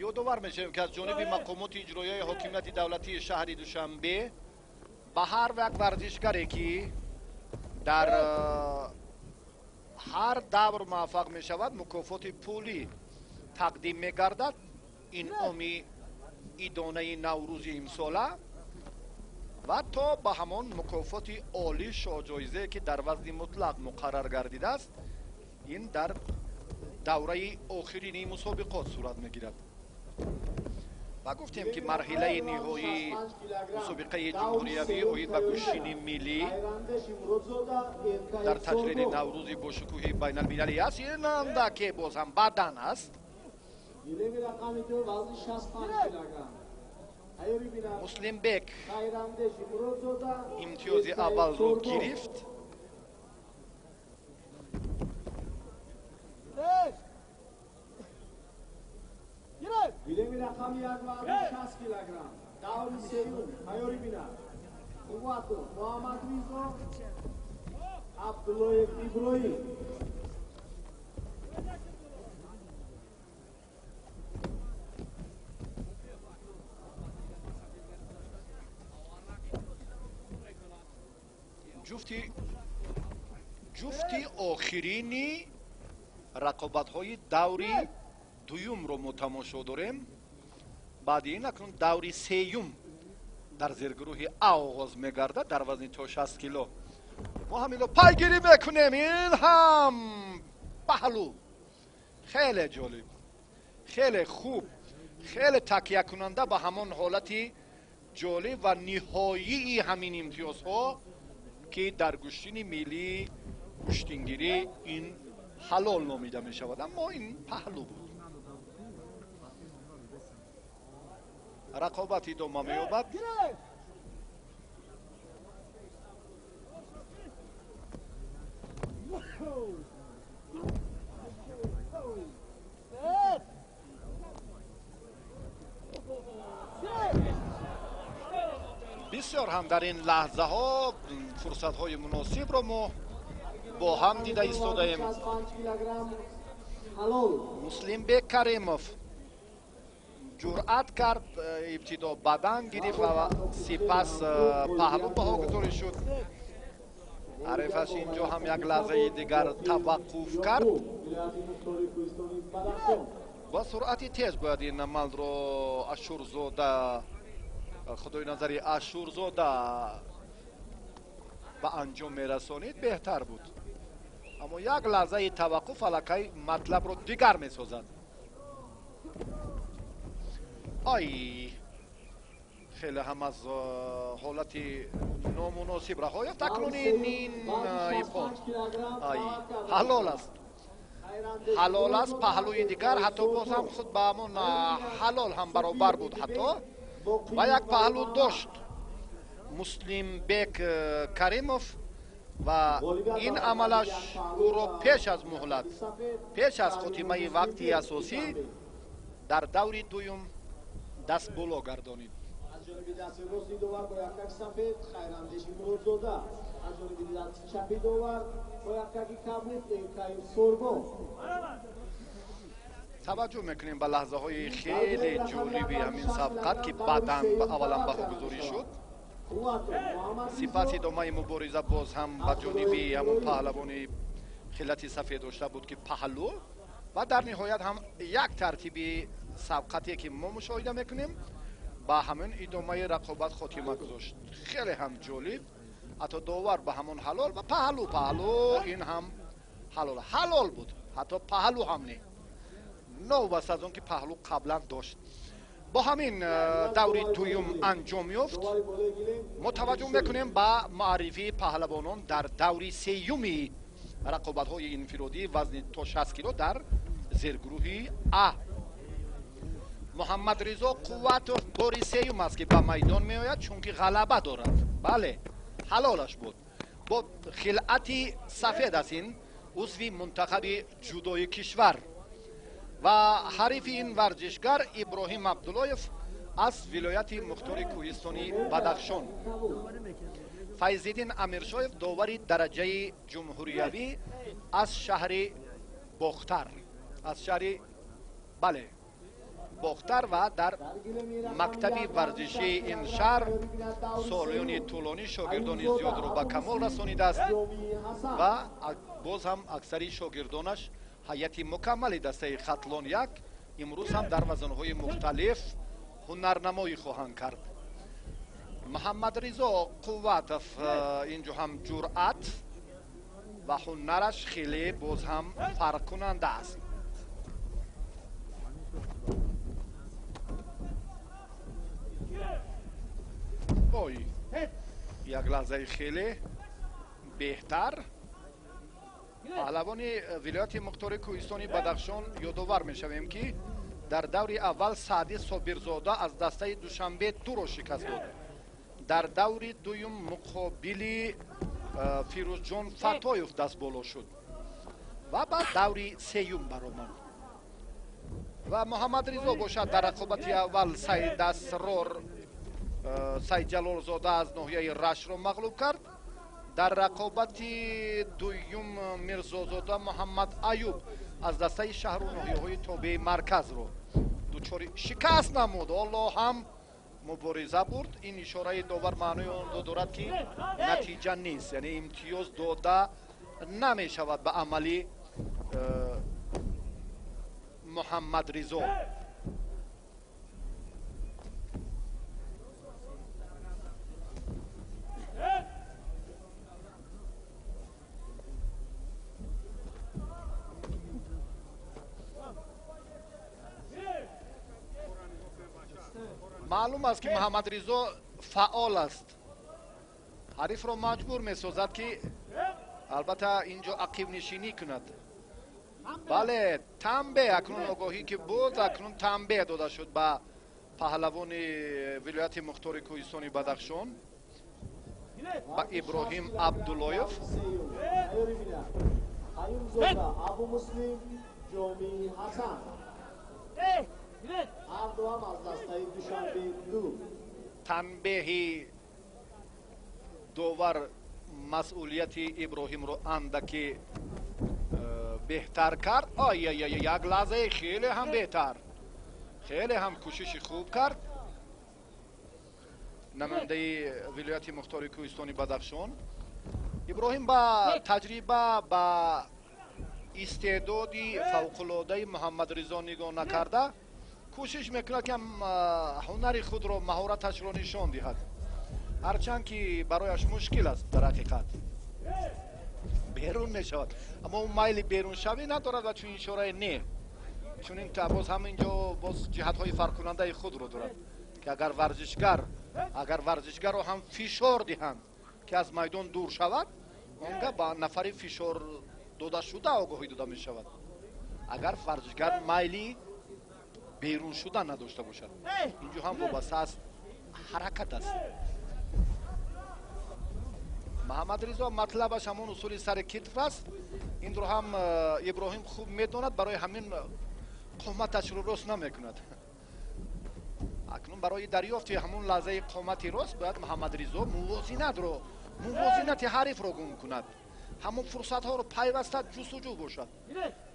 Ёдовар мешавем, ки аз ҷониби мақомоти иҷроияи ҳокимияти давлатии шаҳри Душанбе ба ҳар як варзишгаре, ки дар ҳар давр муваффақ мешавад, мукофоти пулӣ тақдим мегардад. Инъоми идонаи наврӯзи имсола ва то ба ҳамон мукофоти олӣ шоҳҷоизае, ки дар вазни мутлақ муқаррар гардидааст, ин дар давраи охирини мусобиқот сурат мегирад. Ва гуфтем, ки марҳилаи ниҳоии мусобиқаи ҷумҳуриявӣ оид ба гӯштини миллӣ дар таҷлили наврӯзи бошукӯҳи байналмилалӣ аст. Ин андаке боз ҳам бадан аст. Муслимбек имтиёзи аввалро гирифт. Гилеми рақами 1 вазни 60 килограмм. Даври сеюм. Тайёрӣ бинад. Қувватов Муҳаммад Ризо, Абдуллоев Иброҳим. Ҷуфти охирини рақобатҳои даври дуюмро мо тамошо дорем. Баъди ин акнун даври сеюм дар зергурӯҳи А оғоз мегардад дар вазни то 60 кило. Мо ҳаминро пайгирӣ мекунем. Ин ҳам паҳлу хеле ҷолиб, хеле хуб, хеле такякунанда ба ҳамон ҳолати ҷолиб ва ниҳоии ҳамин имтиёзҳо ки дар гӯштини миллии гӯштингирӣ ин ҳалол номида мешавад, аммо ин паҳлу буд. Рақобат идома меёбад. Бисёр ҳам дар ин лаҳзаҳо фурсатҳои муносибро мо бо ҳам дида истодаем. Муслимбек Каримов ҷуръат кард, ибтидо бадан гирифт ва сипас паҳлу баҳогузорӣ шуд. Ҳарифаш инҷо ҳам як лаҳзаи дигар таваққуф кард. Бо суръати тез бояд ин амалро Ашурзода, худои назари Ашурзода ба анҷом мерасонид беҳтар буд. Аммо як лаҳзаи таваққуф аллакай матлабро дигар месозад. Ай, хеле ҳам аз ҳолати номуносиб раҳо ёфт. Акнун ин ипон ай ҳалол аст, ҳалол аст. Паҳлӯи дигар ҳатто боз ҳам худ ба ҳамон ҳалол ҳам баробар буд, ҳатто ва як паҳлӯ дошт Муслимбек Каримов ва ин амалаш ӯро пеш аз муҳлат, пеш аз хотимаи вақти асосӣ дар даври дуюм даст боло гардонид. Аз ҷониби дасти рости довар бо яккаки сафед Хайрандеши Муродзода, аз ҷониби дасти чапи довар бо яккаки кабуд Эркаев Сорбон. Таваҷҷӯҳ мекунем ба лаҳзаҳои хеле ҷолиби ҳамин сабқат ки баъдан аввалан баҳогузорӣ шуд. Сипас идомаи мубориза боз ҳам ба ҷониби ҳамон паҳлавони хилати сафед дошта буд ки паҳлу ва дар ниҳоят ҳам як тартиби сабқате ки мо мушоҳида мекунем ба ҳамин идомаи рақобат хотима гузошт. Хеле ҳам ҷолиб, ҳатто довар ба ҳамон ҳалол ва паҳлу, паҳлу ин ҳам ҳалол, ҳалол буд, ҳатто паҳлу ҳам не, новобаста аз он ки паҳлу қаблан дошт. Бо ҳамин даври дуюм анҷом ёфт. Мо таваҷҷӯҳ мекунем ба маърифии паҳлавонон дар даври сеюми рақобатҳои инфиродӣ вазни то 60 кило дар зергурӯҳи А. Муҳаммадризо Қувватов бори сеюм аст ки ба майдон меояд, чунки ғалаба дорад. Бале, ҳалолаш буд. Бо хилъати сафед аст ин узви мунтахаби ҷудои кишвар ва ҳарифи ин варзишгар Иброҳим Абдуллоев аз вилояти мухтори кӯҳистони Бадахшон. Файзиддин Амиршоев довари дараҷаи ҷумҳуриявӣ аз шаҳри Бохтар, аз шаҳри бале Бохтар ва дар мактаби варзишии ин шаҳр солиёни тӯлонӣ шогирдони зиёдро ба камол расонидааст ва боз ҳам аксари шогирдонаш ҳайати мукаммали дастаи Хатлон як имрӯз ҳам дар вазнҳои мухталиф ҳунарнамоӣ хоҳанд кард. Муҳаммадризо Қувватов инҷо ҳам ҷуръат ва ҳунараш хеле боз ҳам фарқкунанда аст. Ой, як лаҳзаи хеле беҳтар. Паҳлавони вилояти мухтори кӯҳистони Бадахшон ёдовар мешавем ки Дар даври аввал Саъдӣ Собирзода аз дастаи Душанбе 2-ро шикаст дод. Дар даври дуюм муқобили Фирӯзҷон Фатоев даст боло шуд ва ба даври сеюм баромад. Ва Муҳаммадризо бошад дар рақобати аввал Саидасрор Сайдҷалолзода аз ноҳияи Рашро мағлуб кард. Дар рақобати дуюм Мирзозода Муҳаммад Аюб аз дастаи шаҳру ноҳияҳои тобеи марказро дучори шикаст намуд. Ҳоло ҳам мубориза бурд. Ин ишораи довар маънои онро дорад, ки натиҷа нест, яъне имтиёз дода намешавад ба амали Муҳаммадризо. Маълум аст, ки Муҳаммадризо фаъол аст, ҳарифро маҷбур месозад, ки албатта инҷо ақибнишинӣ кунад. Бале, танбе акнун огоҳӣ ки буд, акнун танбе дода шуд ба паҳлавони вилояти мухтори кӯҳистони Бадахшон, ба Иброҳим Абдуллоев. Танбеҳи довар масъулияти Иброҳимро андаке беҳтар кард. Ай, як лаҳзае хеле ҳам беҳтар, хеле ҳам кӯшиши хуб кард намояндаи вилояти мухтори кӯҳистони Бадахшон. Иброҳим ба таҷриба, ба истеъдоди фавқулодаи Муҳаммадризо нигоҳ накарда кӯшиш мекунад, ки ҳунари худро, маҳораташро нишон диҳад, ҳарчанд ки барояш мушкил аст. Дар ҳақиқат берун мешавад, аммо ӯ майли беруншавӣ надорад ва чунин ишорае не, чунин боз ҳам инҷо боз ҷиҳатҳои фарқкунандаи худро дорад, ки агар варзишгарро ҳам фишор диҳанд, ки аз майдон дур шавад, он гаҳ ба нафари фишор додашуда огоҳӣ дода мешавад, агар варзишгар майли берун шудан надошта бошад. Инҷо ҳам вобаста аст, ҳаракат аст. Муҳаммадризо матлабаш ҳамон усули сари китф аст. Инро ҳам Иброҳим хуб медонад, барои ҳамин қоматашро рост намекунад. Акнун барои дарёфти ҳамон лаҳзаи қомати рост бояд Муҳаммадризо мувозинати ҳарифро гум кунад, ҳамон фурсатҳоро пайваста ҷустуҷӯ бошад,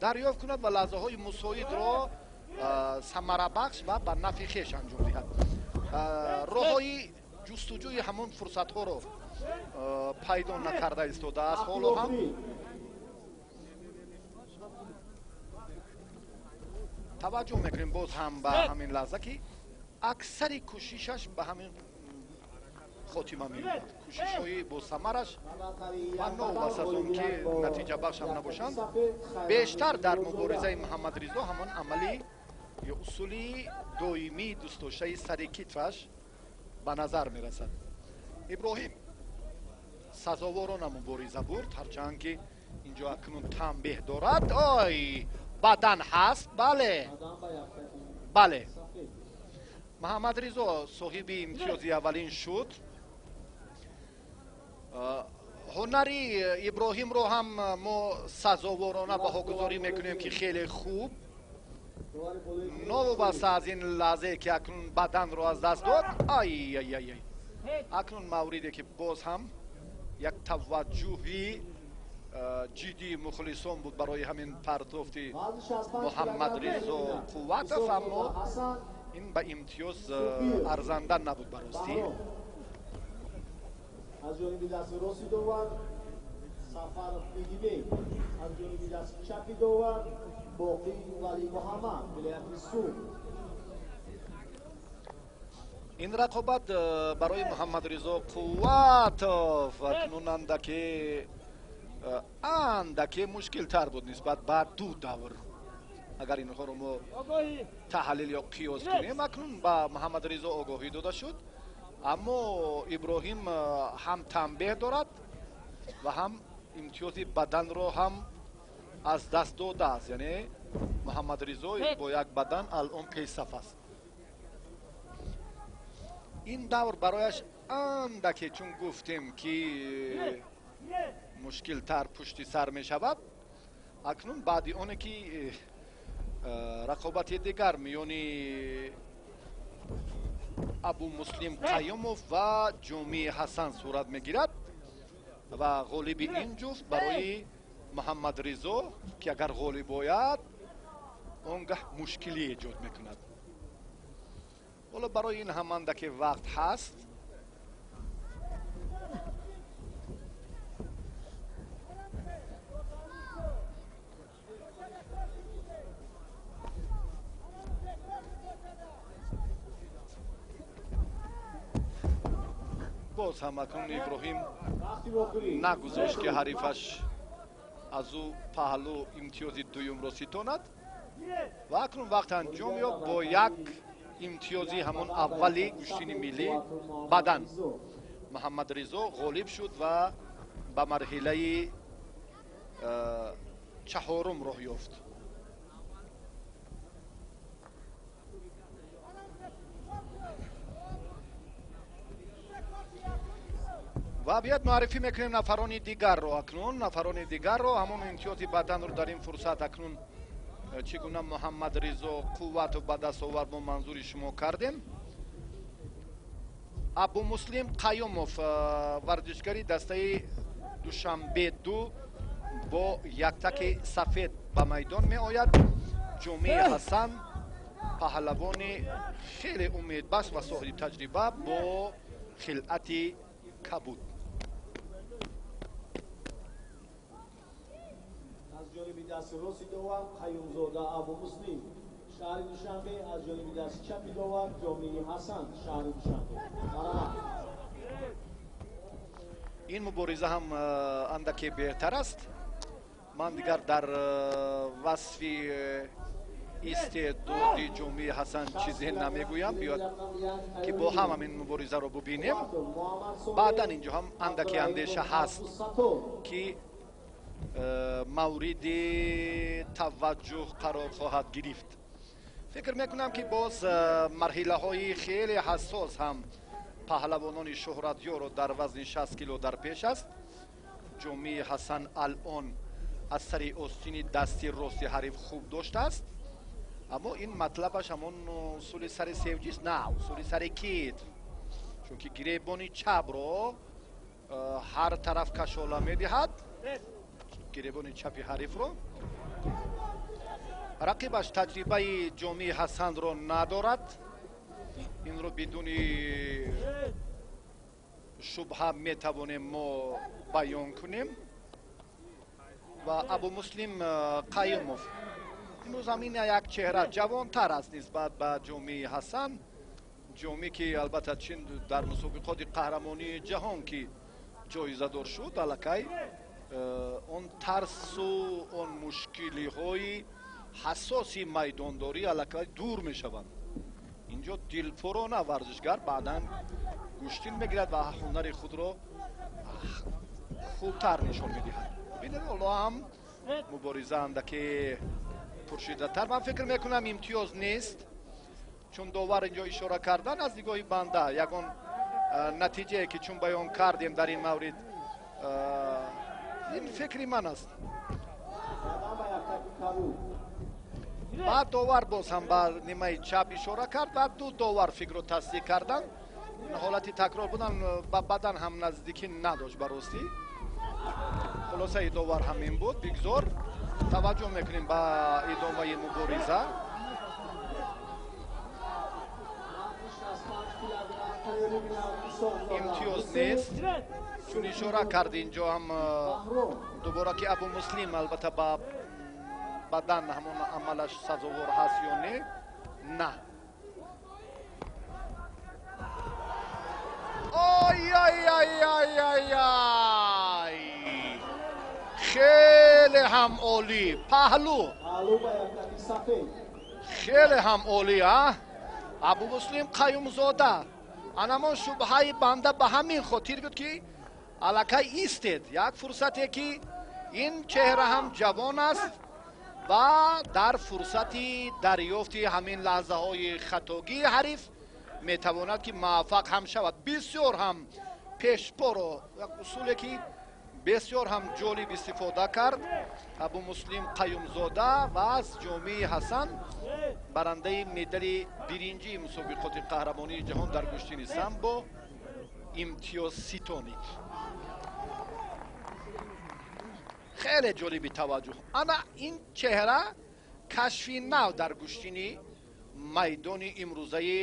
дарёфт кунад ва лаҳзаҳои мусоидро самарабахш ва ба нафъи хеш анҷом диҳад. Роҳҳои ҷустуҷӯи ҳамон фурсатҳоро пайдо накарда истодааст ҳоло ҳам. Таваҷҷӯҳ мекунем боз ҳам ба ҳамин лаҳза, ки аксари кӯшишаш ба ҳамин хотима меёбад. Кӯшишҳои босамараш ва новобаста аз он ки натиҷабахш ҳам набошанд, бештар дар муборизаи Муҳаммадризо ҳамон амали ё усули доимии дӯстдоштаи сари китфаш ба назар мерасад. Иброҳим сазоворона мубориза бурд, ҳарчанд ки инҷо акнун танбеҳ дорад. Ой, бадан ҳаст, бале, бале. Муҳаммадризо соҳиби имтиёзи аввалин шуд. Ҳунари Иброҳимро ҳам мо сазоворона баҳогузорӣ мекунем, ки хеле хуб, новобаста аз ин лаҳзае ки акнун баданро аз даст дод. Ай, ай, ай, ай, акнун мавриде ки боз ҳам як таваҷҷӯҳи ҷиддии мухлисон буд барои ҳамин партофти Муҳаммадризо Қувватов, аммо ин ба имтиёз арзанда набуд баростӣ. Аз ҷониби дасти рости довар Сафаров Идибек, аз ҷониби дасти чапи довар Боқӣ Валӣ Муҳаммад, вилояти Суғд. Ин рақобат барои Муҳаммадризо Қувватов акнун андаке мушкилтар буд нисбат ба ду давр. Агар инҳоро мо таҳлил ё қиёс кунем, акнун ба Муҳаммадризо огоҳӣ дода шуд, аммо Иброҳим ҳам танбеҳ дорад ва ҳам имтиёзи баданро ҳам аз даст додааст, яъне Муҳаммадризо бо як бадан алон пешсаф аст. Ин давр барояш андаке, чун гуфтем ки мушкилтар пушти сар мешавад. Акнун баъди оне ки рақобати дигар миёни Абумуслим Қаюмов ва Ҷомии Ҳасан сурат мегирад ва ғолиби ин ҷуфт барои Муҳаммадризо, ки агар ғолиб ояд, он гаҳ мушкилӣ эҷод мекунад. Ҳоло барои ин ҳам андаке вақт ҳаст. Боз ҳам акнун Иброҳим нагузошт, ки ҳарифаш аз ӯ паҳлӯ имтиёзи дуюмро ситонад ва акнун вақт анҷом ёфт бо як имтиёзи ҳамон аввали гӯштини миллӣ бадан. Муҳаммадризо ғолиб шуд ва ба марҳилаи чаҳорум роҳ ёфт. Ва биёд муаррифӣ мекунем нафарони дигарро. Акнун нафарони дигарро ҳамон имтиёзи баданро дар ин фурсат акнун чӣ гуна Муҳаммадризо қуввату ба даст овард, мо манзури шумо кардем. Абумуслим Қаюмов, варзишгари дастаи Душанбе 2, бо яктаки сафед ба майдон меояд. Ҷомии Ҳасан, паҳлавони хеле умедбахш ва соҳиби таҷриба бо хилъати кабуд. Аз ҷониби дасти рости довар Қаюмзода Абумуслим, шаҳри Душанбе, аз ҷониби дасти чапи довар Ҷомии Ҳасан, шаҳри Душанбе. Ин мубориза ҳам андаке беҳтар аст. Ман дигар дар васфи истеъдоди Ҷомии Ҳасан чизе намегӯям. Биёд ки бо ҳам ҳамин муборизаро бубинем. Баъдан инҷо ҳам андаке андеша ҳаст, ки мавриди таваҷҷӯҳ қарор хоҳад гирифт. Фикр мекунам, ки боз марҳилаҳои хеле ҳассос ҳам паҳлавонони шӯҳратёрро дар вазни 60 кило дар пеш аст. Ҷомии Ҳасан алон аз сари остини дасти рости ҳариф хуб доштааст, аммо ин матлабаш ҳамон усули сари севҷист, на усули сари китф, чунки гиребони чапро ҳар тараф кашола медиҳад, гиребони чапи ҳарифро. Рақибаш таҷрибаи Ҷомии Ҳасанро надорад. Инро бидуни шубҳа метавонем мо баён кунем. Ва Абумуслим Қаюмов имрӯз ҳам ин як чеҳра ҷавонтар аст нисбат ба Ҷомии Ҳасан. Ҷомӣ, ки албатта чин дар мусобиқоти қаҳрамонии ҷаҳон ки ҷоизадор шуд, аллакай он тарсу он мушкилиҳои ҳассоси майдондорӣ аллакай дур мешаванд. Инҷо дилпурона варзишгар баъдан гӯштин мегирад ва ҳунари худро хубтар нишон медиҳад. Бинед, ҳоло ҳам мубориза андаке пуршиддаттар. Ман фикр мекунам, имтиёз нест, чун довар инҷо ишора кардан аз нигоҳи банда ягон натиҷае ки чун баён кардем дар ин маврид, ин фикри ман аст. Баъд довар боз ҳам ба нимаи чап ишора кард ва ду довар фикрро тасдиқ карданд. Ҳолати такрор будан ба бадан ҳам наздикӣ надошт ба ростӣ. Хулосаи довар ҳамин буд. Бигзор таваҷҷӯҳ мекунем ба идомаи мубориза. Имтиёз нест, чун ишора кард инҷо ҳам дубора, ки Абумуслим албатта ба бадан ҳамон амалаш сазовор ҳаст ё не. На, ой ой ой ой ой ой, хеле ҳам олӣ паҳлӯ, хеле ҳам олӣ. А Абумуслим Қаюмзода, анамон шубҳаи банда ба ҳамин хотир буд, ки аллакай истед як фурсате, ки ин чеҳра ҳам ҷавон аст Ва дар фурсати дарёфти ҳамин лаҳзаҳои хатогии ҳариф метавонад ки муваффақ ҳам шавад. Бисёр ҳам пешпоро як усуле ки бисёр ҳам ҷолиб истифода кард Абумуслим Қаюмзода ва аз Ҷомии Ҳасан, барандаи медали биринҷии мусобиқоти қаҳрамонии ҷаҳон дар гӯштини самбо, имтиёз ситонид. Хеле ҷолиби таваҷҷӯҳ. Ана ин чеҳра кашфи нав дар гӯштини майдони имрӯзаи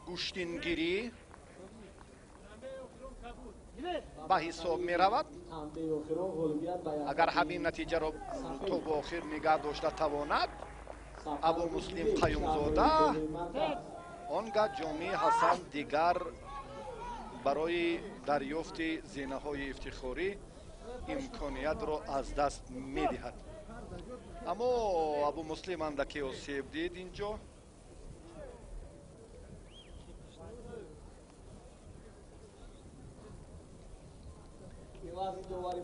гӯштингирӣ ба ҳисоб меравад. Агар ҳамин натиҷаро то ба охир нигаҳ дошта тавонад Абумуслим Қаюмзода, он гаҳ Ҷомии Ҳасан дигар барои дарёфти зинаҳои ифтихорӣ имкониятро аз даст медиҳад. Аммо Абумуслим андаке осеб дид инҷо.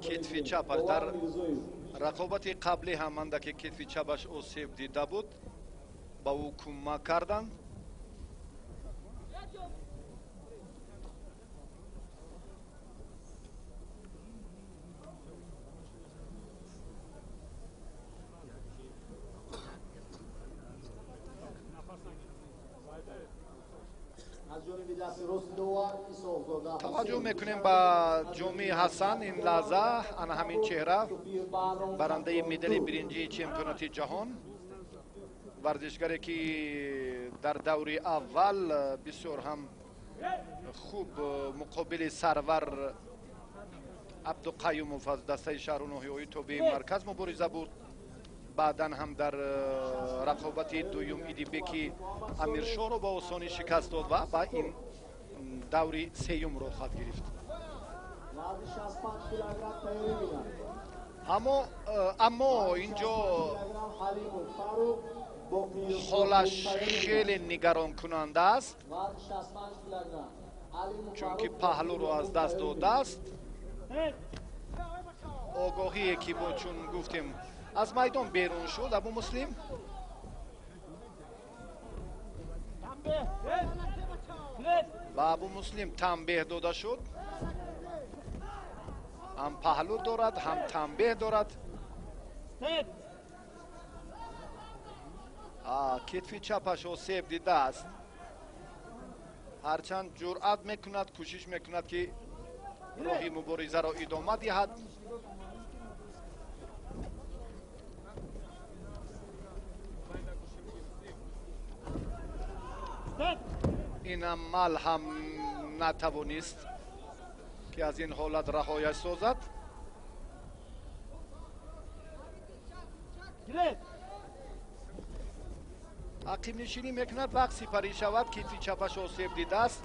Китфи чапаш дар рақобати қаблӣ ҳам андаке китфи чапаш осеб дида буд, ба ӯ кӯмак карданд. Таваҷҷӯҳ мекунем ба Ҷомии Ҳасан ин лаҳза, ана ҳамин чеҳра, барандаи медали биринҷии чемпионати ҷаҳон, варзишгаре ки дар даври аввал бисёр ҳам хуб муқобили Сарвар Абдуқаюмов аз дастаи шаҳру ноҳияҳои тобеи марказ мубориза бурд. Баъдан ҳам дар рақобати дуюм Идибеки Амиршоҳро ба осонӣ шикаст дод ва ба ин даври сеюм роҳ гирифт. Аммо инҷо ҳолаш хеле нигаронкунанда аст, чунки паҳлӯро аз даст додааст. Огоҳие ки бо чун гуфтем аз майдон берун шуд Абумуслим. Ба Абумуслим танбеҳ дода шуд. Ҳам паҳлӯ дорад, ҳам танбеҳ дорад. Китфи чапаш осеб дидааст. Ҳарчанд ҷуръат мекунад, кӯшиш мекунад ки роҳи муборизаро идома диҳад. Ин амал ҳам натавонист ки аз ин ҳолат раҳояш созад. Ақибнишинӣ мекунад, вақт сипарӣ шавад, китфи чапаш осеб дидааст.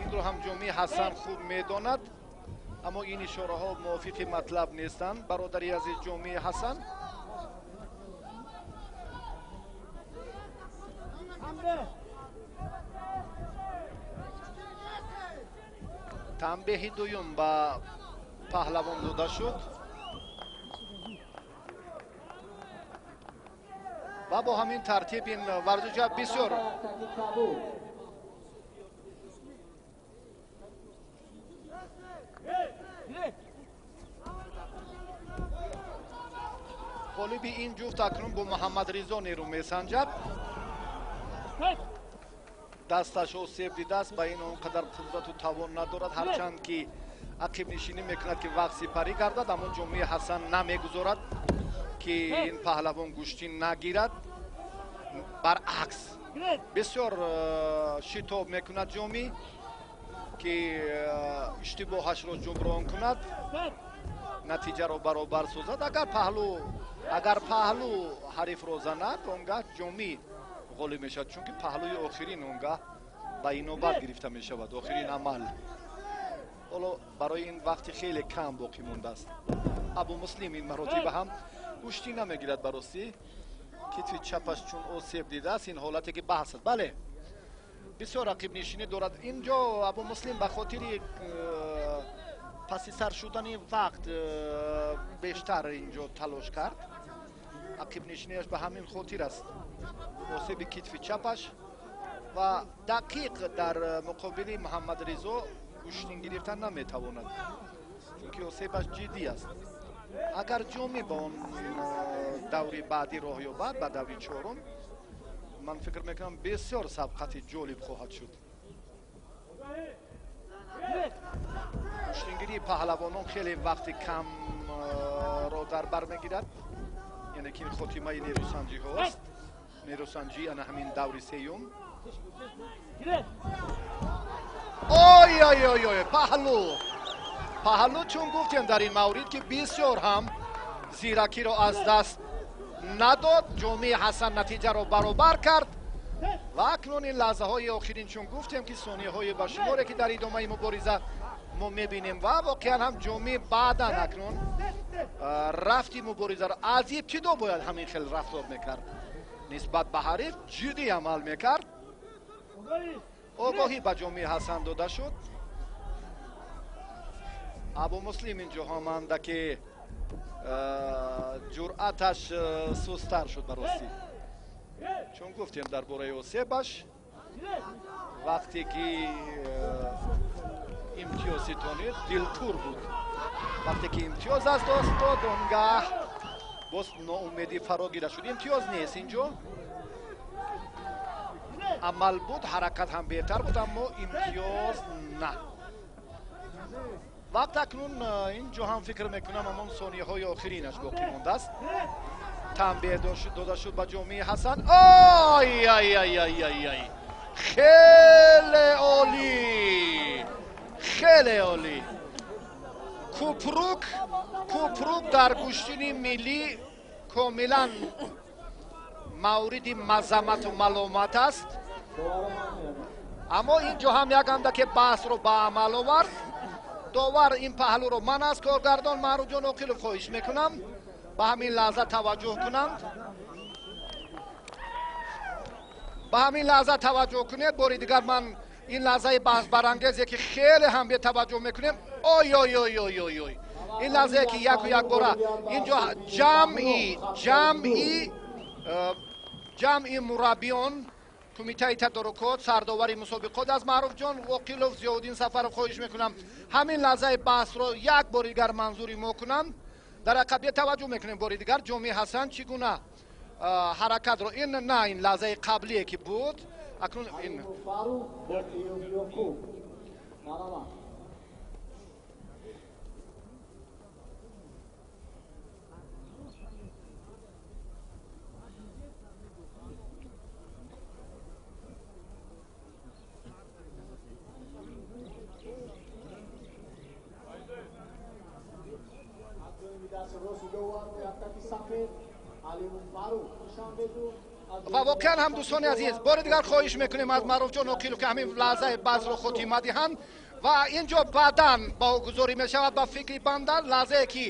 Инро ҳам Ҷомии Ҳасан хуб медонад, аммо ин ишораҳо мувофиқи матлаб нестанд. Бародари азиз Ҷомии Ҳасан, танбеҳи дуюм ба паҳлавон дода шуд ва бо ҳамин тартиб ин варзишгар бисёр ғолиби ин ҷуфт акнун бо Муҳаммадризо нерӯ месанҷад. Дасташ осеб дидааст, ба ин он қадар қудрату тавон надорад, ҳарчанд ки ақибнишинӣ мекунад ки вақт сипарӣ гардад, аммо Ҷомии Ҳасан намегузорад ки ин паҳлавон гӯштин нагирад. Баръакс бисёр шитоб мекунад Ҷомӣ ки иштибоҳашро ҷуброн кунад, натиҷаро баробар созад. Агар паҳлӯ ҳарифро занад, он гаҳ Ҷомӣ ғолиб мешавад, чунки паҳлӯи охирин он гаҳ ба инобат гирифта мешавад, охирин амал. Ҳоло барои ин вақти хеле кам боқӣ мондааст. Абумуслим ин маротиба ҳам гӯштӣ намегирад баростӣ. Китфи чапаш чун осеб дидааст, ин ҳолате ки баҳс аст. Бале, бисёр рақибнишинӣ дорад инҷо Абумуслим. Ба хотири Паси сар шудани вақт бештар инҷо талош кард. Ақибнишиниаш ба ҳамин хотир аст. Осеби китфи чапаш ва дақиқ дар муқобили Муҳаммадризо гӯштин гирифтан наметавонад, чунки осебаш ҷиддӣ аст. Агар Ҷомӣ ба он даври баъдӣ роҳ ёбад, ба даври чорум, ман фикр мекунам бисёр сабқати ҷолиб хоҳад шуд. Гӯштингирии паҳлавонон хеле вақти камро дар бар мегирад, яъне ки ин хотимаи нерӯсанҷиҳост. Нерӯсанҷӣ ана ҳамин даври сеюм. Ой ой ой ой, паҳлу, паҳлу, чун гуфтем дар ин маврид ки бисёр ҳам зиракиро аз даст надод. Ҷомии Ҳасан натиҷаро баробар кард ва акнун ин лаҳзаҳои охирин, чун гуфтем ки сонияҳои ба шуморе ки дар идомаи мубориза мо мебинем ва воқеан ҳам Ҷомӣ баъдан акнун рафти муборизаро аз ибтидо бояд ҳамин хел рафтор мекард, нисбат ба ҳариф ҷиддӣ амал мекард. Огоҳӣ ба Ҷомии Ҳасан дода шуд. Абу Муслим инҷо ҳаманда ки ҷуръаташ сустар шуд ба ростӣ, чун гуфтем дар бораи осебаш вақте ки имтиёз ситонид дилпур буд, вақте ки имтиёз аз даст дод он гаҳ боз ноумедӣ фаро гира шуд. Имтиёз нест инҷо, амал буд, ҳаракат ҳам беҳтар буд, аммо имтиёз на. Вақт акнун инҷо ҳам фикр мекунам ҳамон сонияҳои охиринаш боқӣ мондааст. Танбеҳ дода шуд ба Ҷомии Ҳасан. Ой ай ай ай ай ай, хеле олӣ, хеле олӣ. Купрук, Купрук дар гӯштини миллӣ комилан мавриди мазамату маломат аст, аммо инҷо ҳам як андаке баҳсро ба амал овард. Довар ин паҳлуро ман аз коргардон Маъруфҷон Оқилов хоҳиш мекунам ба ҳамин лаҳза таваҷҷӯҳ кунанд. Ба ҳамин лаҳза таваҷҷӯҳ кунед. Бори дигар ман ин лаҳзаи баҳсбарангезе ки хеле ҳам бетаваҷҷӯҳ мекунем. Ой ой ой ой ой ой, ин лаҳзае ки яку якбора инҷо ҷамъи мураббиён, кумитаи тадорукот, сардовари мусобиқот аз Маъруфҷон Оқилов, Зиёвуддин Сафаров хоҳиш мекунам ҳамин лаҳзаи баҳсро як бори дигар манзури мо кунанд. Дар ақабия таваҷҷӯҳ мекунем бори дигар Ҷомии Ҳасан чӣ гуна ҳаракатро ин на ин лаҳзаи қаблие ки буд, акнун ин ва воқеан ҳам дӯстони азиз, бори дигар хоҳиш мекунем аз Маъруфҷон Оқилов ки ҳамин лаҳзаи баҳсро хотима диҳанд ва инҷо баъдан баҳогузорӣ мешавад. Ба фикри банда лаҳзае ки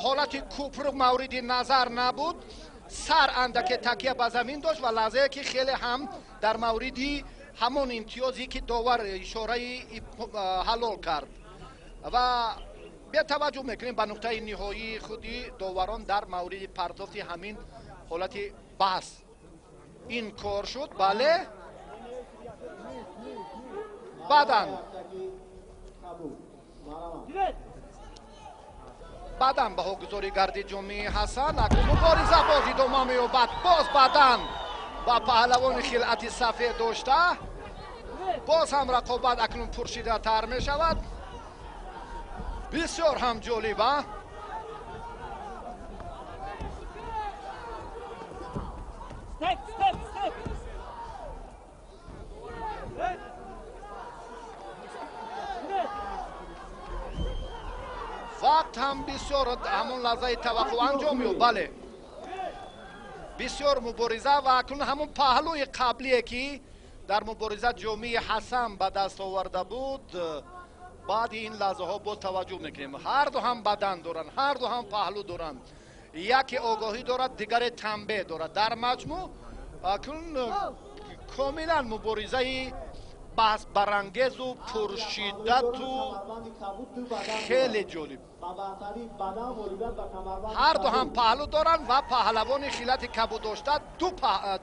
ҳолати Купрук мавриди назар набуд, сар андаке такя ба замин дошт ва лаҳзае ки хеле ҳам дар мавриди ҳамон имтиёзе ки довар ишораи ҳалол кард ва бетаваҷҷӯҳ мекунем ба нуқтаи ниҳоии худи доварон дар мавриди партофти ҳамин ҳолати баҳс. Ин кор шуд, бале, баъдан баҳогузорӣ гардид Ҷомии Ҳасан. Акнун мубориза боз идома меёбад, боз баъдан ба паҳлавони хилъати сафед дошта боз ҳам рақобат акнун пуршиддаттар мешавад. Бисёр ҳам ҷолиб, а? Вақт ҳам бисёр ҳамон лаҳзаи таваққуф анҷом ёфт, бале, бисёр мубориза ва акнун ҳамон паҳлӯи қаблие ки дар мубориза Ҷомии Ҳасан ба даст оварда буд, баъди ин лаҳзаҳо боз таваҷҷӯҳ мекунем. Ҳарду ҳам бадан доранд, ҳарду ҳам паҳлӯ доранд, яке огоҳӣ дорад, дигаре танбеҳ дорад. Дар маҷмӯъ акнун комилан муборизаи Баҳсбарангезу пуршиддату хеле ҷолиб. Ҳар ду ҳам паҳлӯ доранд ва паҳлавони хилати кабуд дошта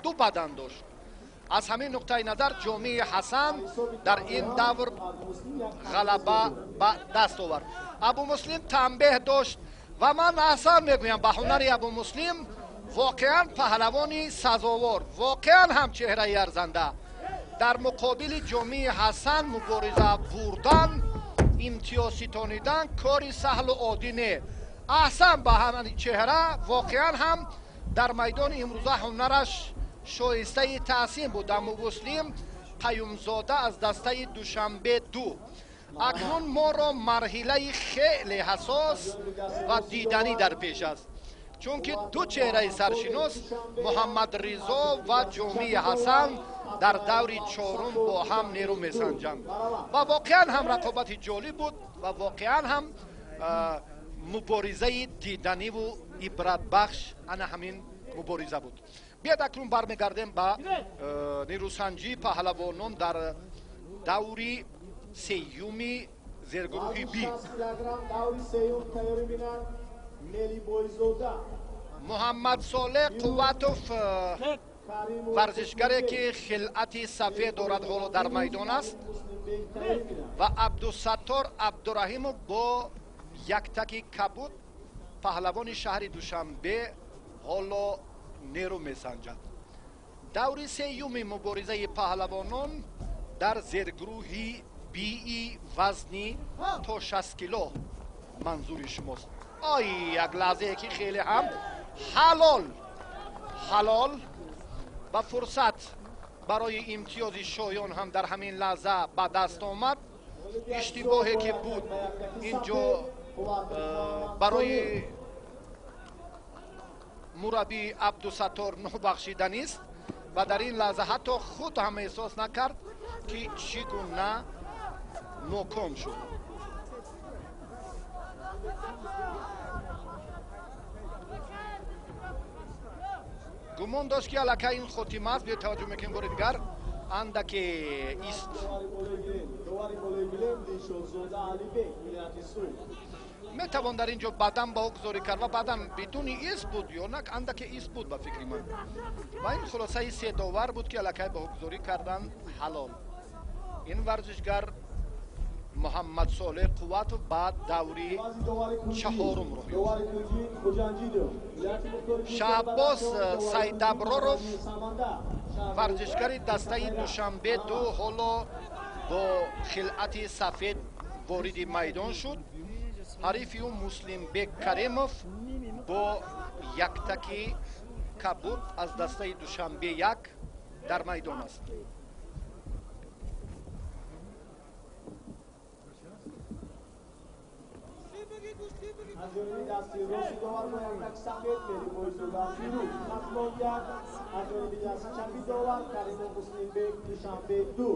ду бадан дошт. Аз ҳамин нуқтаи назар Ҷомии Ҳасан дар ин давр ғалаба ба даст овард. Абумуслим танбеҳ дошт ва ман аҳсан мегӯям ба ҳунари Абумуслим, воқеан паҳлавони сазовор, воқеан ҳам чеҳраи арзанда. Дар муқобили Ҷомии Ҳасан мубориза бурдан, имтиёз ситонидан кори саҳлу оддӣ не. Аҳсан ба ҳамин чеҳра, воқеан ҳам дар майдони имрӯза ҳунараш шоистаи таҳсин буд. Абумуслим Қаюмзода аз дастаи Душанбе ду. Акнун моро марҳилаи хеле ҳассос ва диданӣ дар пеш аст, чунки ду чеҳраи саршинос Муҳаммадризо ва Ҷомии Ҳасан дар даври чорум бо ҳам нерӯ месанҷанд ва воқеан ҳам рақобати ҷолиб буд ва воқеан ҳам муборизаи диданиву ибратбахш ана ҳамин мубориза буд. Биёд акнун бармегардем ба нерӯсанҷии паҳлавонон дар даври сеюми зергурӯҳи Би. Муҳаммадсолеҳ Қувватов, варзишгаре ки хилъати сафед дорад, ҳоло дар майдон аст ва Абдусаттор Абдураҳимов бо яктаки кабуд, паҳлавони шаҳри Душанбе, ҳоло нерӯ месанҷад. Даври сеюми муборизаи паҳлавонон дар зергурӯҳи Бии вазни то 60 кило манзури шумост. Ай, як лаҳзае ки хеле ҳам ҳалол ҳалол ва фурсат барои имтиёзи шоён ҳам дар ҳамин лаҳза ба даст омад. Иштибоҳе ки буд инҷо барои мураббии Абдусаттор нобахшиданист ва дар ин лаҳза ҳатто худ ҳам эҳсос накард ки чӣ гуна ноком шуд. Гумон дошт ки аллакай ин хотима аст. Биё таваҷҷӯҳ мекунем бори дигар андаке ист. Метавон дар ин ҷо баъдан ба ӯ гузорӣ кард ва баъдан бидуни ист буд ё на, андаке ист буд ба фикри ман. Ва ин хулосаи седовар буд ки аллакай ба ӯ гузорӣ кардан ҳалол. Ин варзишгар Муҳаммадсолеҳ Қувватов ба даври чаҳорум роҳ ёфт. Шаҳбоз Сайдаброров, варзишгари дастаи Душанбе ду, ҳоло бо хилъати сафед вориди майдон шуд. Ҳарифи ӯ Муслимбек Каримов бо яктаки кабуд аз дастаи Душанбе як дар майдон аст. Аз ҷониби дасти рости довар бо яктак сафед Мелибойзода Фирӯз, Хатлон як, аз ҷониби дасти чапи довар Каримов Муслимбек, Душанбе ду.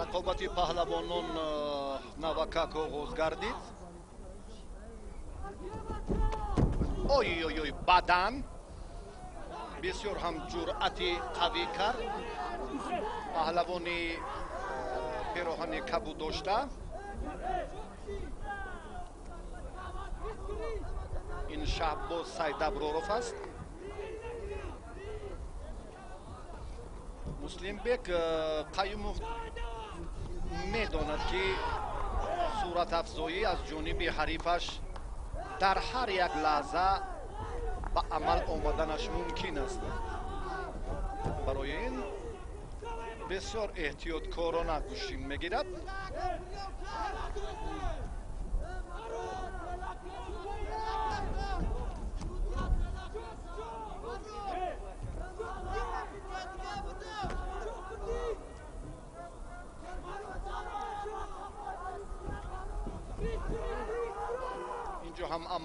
Рақобати паҳлавонон навакак оғоз гардид. Ой ой ой, бадан бисёр ҳам ҷуръати қавӣ кард паҳлавони пироҳани кабуд дошта. Ин Шаҳбоз Сайдаброров аст. Муслимбек Қаюмов медонад ки суратафзоӣ аз ҷониби ҳарифаш дар ҳар як лаҳза ба амал омаданаш мумкин аст. Барои ин бисёр эҳтиёткорона гӯштин мегирад.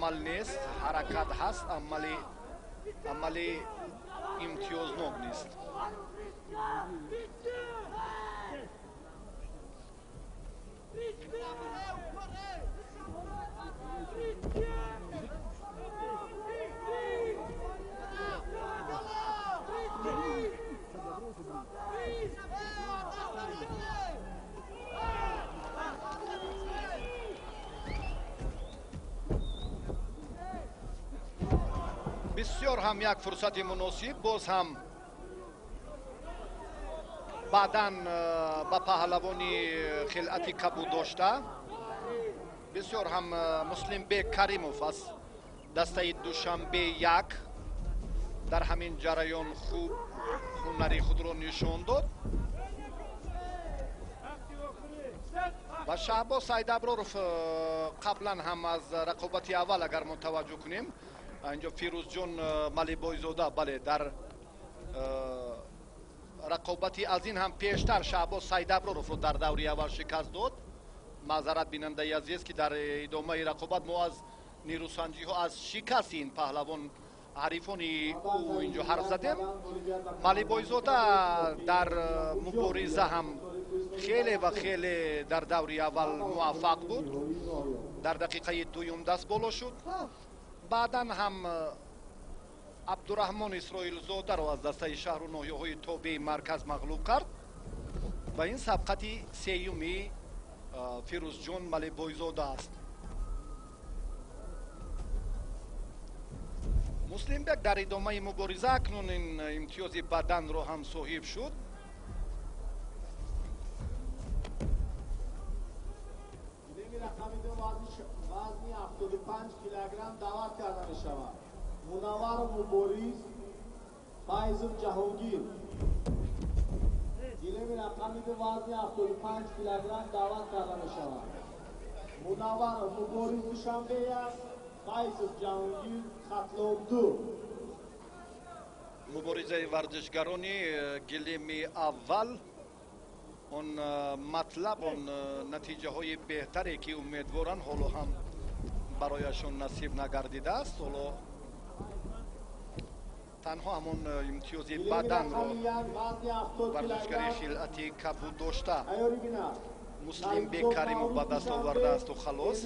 Амал нест, ҳаракат ҳаст, амали имтиёзнок нест. Бисёр ҳам як фурсати муносиб, боз ҳам баъдан ба паҳлавони хилъати кабуд дошта. Бисёр ҳам Муслимбек Каримов аз дастаи Душанбе 1 дар ҳамин ҷараён хуб ҳунари худро нишон дод ва Шаҳбоз Сайдаброров қаблан ҳам аз рақобати аввал агар мо таваҷҷӯҳ кунем, инҷо Фирӯзҷон Малибойзода, бале, дар рақобати аз ин ҳам пештар Шаҳбоз Сайдаброровро дар даври аввал шикаст дод. Маъзарат, бинандаи азиз, ки дар идомаи рақобат мо аз нерӯсанҷиҳо, аз шикасти ин паҳлавон ҳарифони ӯ инҷо ҳарф задем. Малибойзода дар мубориза ҳам хеле ва хеле дар даври аввал муваффақ буд, дар дақиқаи дуюм даст боло шуд. Баъдан ҳам Абдураҳмон Исроилзодаро аз дастаи шаҳру ноҳияҳои тобеи марказ мағлуб кард ва ин сабқати сеюми Фирӯзҷон Малибойзода аст. Муслимбек дар идомаи мубориза акнун ин имтиёзи баданро ҳам соҳиб шуд. Вазни 75 килограмм даъват карда мешавад. Мунавваров Мубориз, Файзов Ҷаҳонгир. Гилеми рақами 2 вазни 75 килограмм даъват карда мешавад. Мунавваров Мубориз, Душанбе 1, Файзов Ҷаҳонгир, Хатлон 2. Муборизаи варзишгарони гилеми аввал, он матлаб, он натиҷаҳои беҳтаре ки умедворанд, ҳоло ҳам барояшон насиб нагардидааст. Ҳоло танҳо ҳамон имтиёзи баданро варзишгари хилъати кабуд дошта Муслимбек Каримов ба даст овардаасту халос.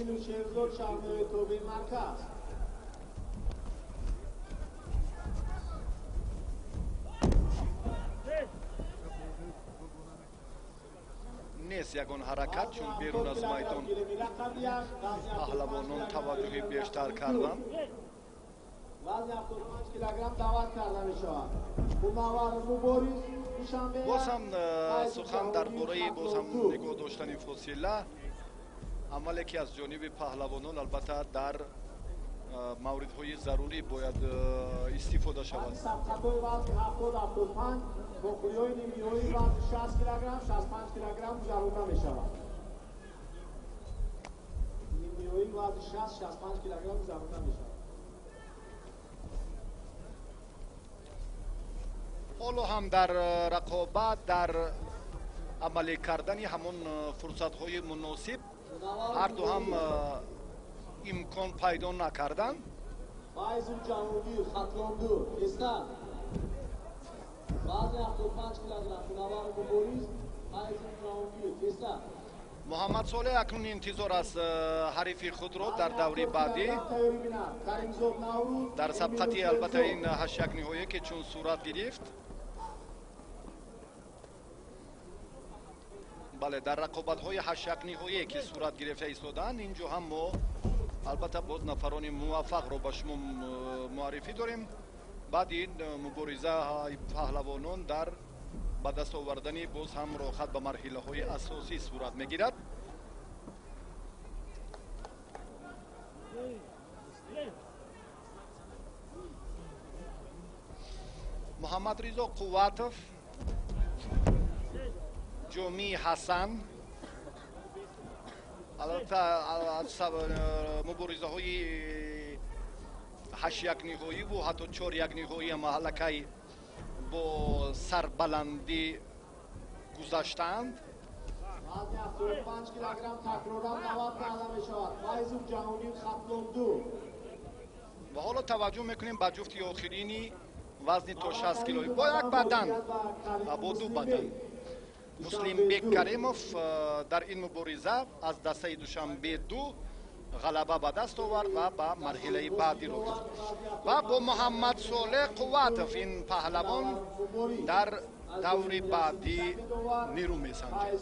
Нест ягон ҳаракат, чун берун аз майдон паҳлавонон таваҷҷӯҳи бештар карданд. Вазни 75 килограмм даъват карда мешавад. Мунавваров Мубориз, Душанбе. Боз ҳам сухан дар бораи боз ҳам нигоҳ доштани фосила, амале ки аз ҷониби паҳлавонон албатта дар мавридҳои зарурӣ бояд истифода шавад. Сабқатҳои вазни 70-75, вохӯриҳои нимниҳоии вазни 60 килограмм, 65 килограмм гузаронда мешавад. Нимниҳоии вазни 60-65 килограмм гузаронда мешавад. Ҳоло ҳам дар рақобат, дар амалӣ кардани ҳамон фурсатҳои муносиб ҳарду ҳам имкон пайдо накарданд. Файзов Ҷаҳонгир, Хатлон 2, Эстан. Вазни 75 килограмм, Мунавваров Мубориз, Файзов Ҷаҳонгир, Эстан. Муҳаммад Солеҳ акнун интизор аст ҳарифи худро дар даври баъдӣ, дар сабқати албатта ин ҳаштяк ниҳоие ки чун сурат гирифт. Бале, дар рақобатҳои ҳаштяк ниҳоие ки сурат гирифта истодаанд, инҷо ҳам мо албатта боз нафарони муваффақро ба шумо муаррифӣ дорем. Баъди ин муборизаи паҳлавонон дар ба даст овардани боз ҳам роҳат ба марҳилаҳои асосӣ сурат мегирад. Муҳаммадризо Қувватов, Ҷомии Ҳасан, албатта аз муборизаҳои ҳаштяк ниҳоиву ҳатто чоряк ниҳоӣ ҳам аллакай бо сарбаландӣ гузаштаанд. Вазни 75 килограмм такроран даъват карда мешавад. Файзов Ҷаҳонгир, Хатлон 2. Ва ҳоло таваҷҷӯҳ мекунем ба ҷуфти охирини вазни то 60 кило бо як бадан ва бо ду бадан. Муслимбек Каримов дар ин мубориза аз дастаи Душанбе 2 ғалаба ба даст овард ва ба марҳилаи баъдӣ роҳ ёфт. Ва бо Муҳаммад Солеҳ Қувватов ин паҳлавон дар даври баъдӣ нерӯ месанҷад.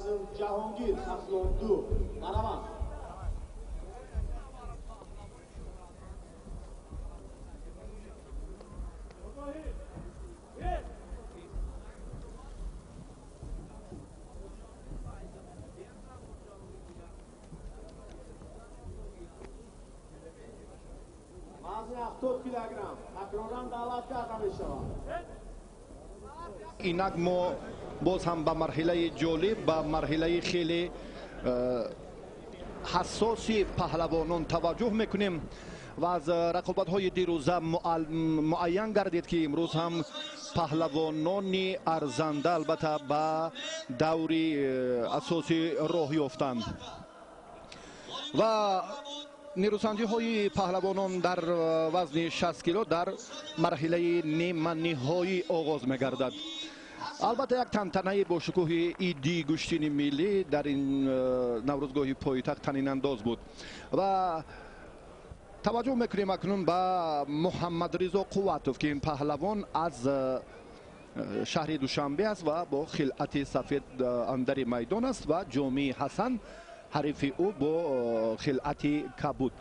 Инак мо боз ҳам ба марҳилаи ҷолиб, ба марҳилаи хеле ҳассоси паҳлавонон таваҷҷӯҳ мекунем ва аз рақобатҳои дирӯза муайян гардид, ки имрӯз ҳам паҳлавонони арзанда албатта ба даври асосӣ роҳ ёфтанд. Ва нерӯсанҷиҳои паҳлавонон дар вазни 60 кило дар марҳилаи ниманиҳоӣ оғоз мегардад. Албатта як тантанаи бошукӯҳи иди гӯштини миллӣ дар ин наврӯзгоҳи пойтахт танинандоз буд. Ва таваҷҷӯҳ мекунем акнун ба Муҳаммадризо Қувватов, ки ин паҳлавон аз шаҳри Душанбе аст ва бо хилъати сафед андари майдон аст ва Ҷомии Ҳасан ҳарифи ӯ бо хилъати кабуд.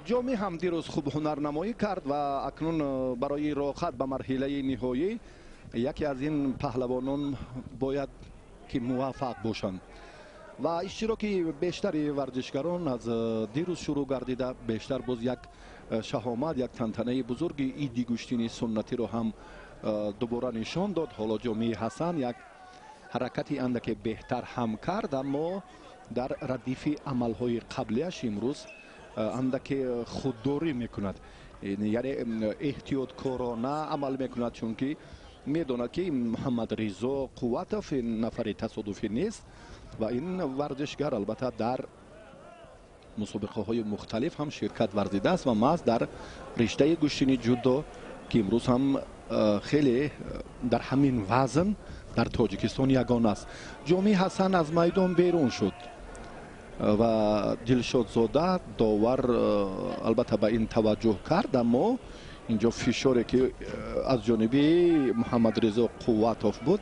Ҷомӣ ҳам дирӯз хуб ҳунарнамоӣ кард ва акнун барои роҳат ба марҳилаи ниҳоӣ яке аз ин паҳлавонон бояд ки муваффақ бошанд. Ва иштироки бештари варзишгарон аз дирӯз шурӯъ гардида, бештар боз як шаҳомат, як тантанаи бузурги иди гӯштини суннатиро ҳам дубора нишон дод. Ҳоло Ҷомии Ҳасан як ҳаракати андаке беҳтар ҳам кард, аммо дар радифи амалҳои қаблияш имрӯз андаке худдорӣ мекунад, яъне эҳтиёткорона амал мекунад, чунки медонад, ки Муҳаммадризо Қувватов ин нафари тасодуфӣ нест ва ин варзишгар албатта дар мусобиқаҳои мухталиф ҳам ширкат варзидааст ва маҳз дар риштаи гӯштини ҷудо, ки имрӯз ҳам хеле дар ҳамин вазн дар Тоҷикистон ягон аст. Ҷомии Ҳасан аз майдон берун шуд ва Дилшодзода довар албатта ба ин таваҷҷӯҳ кард, аммо инҷо фишоре ки аз ҷониби Муҳаммадризо Қувватов буд,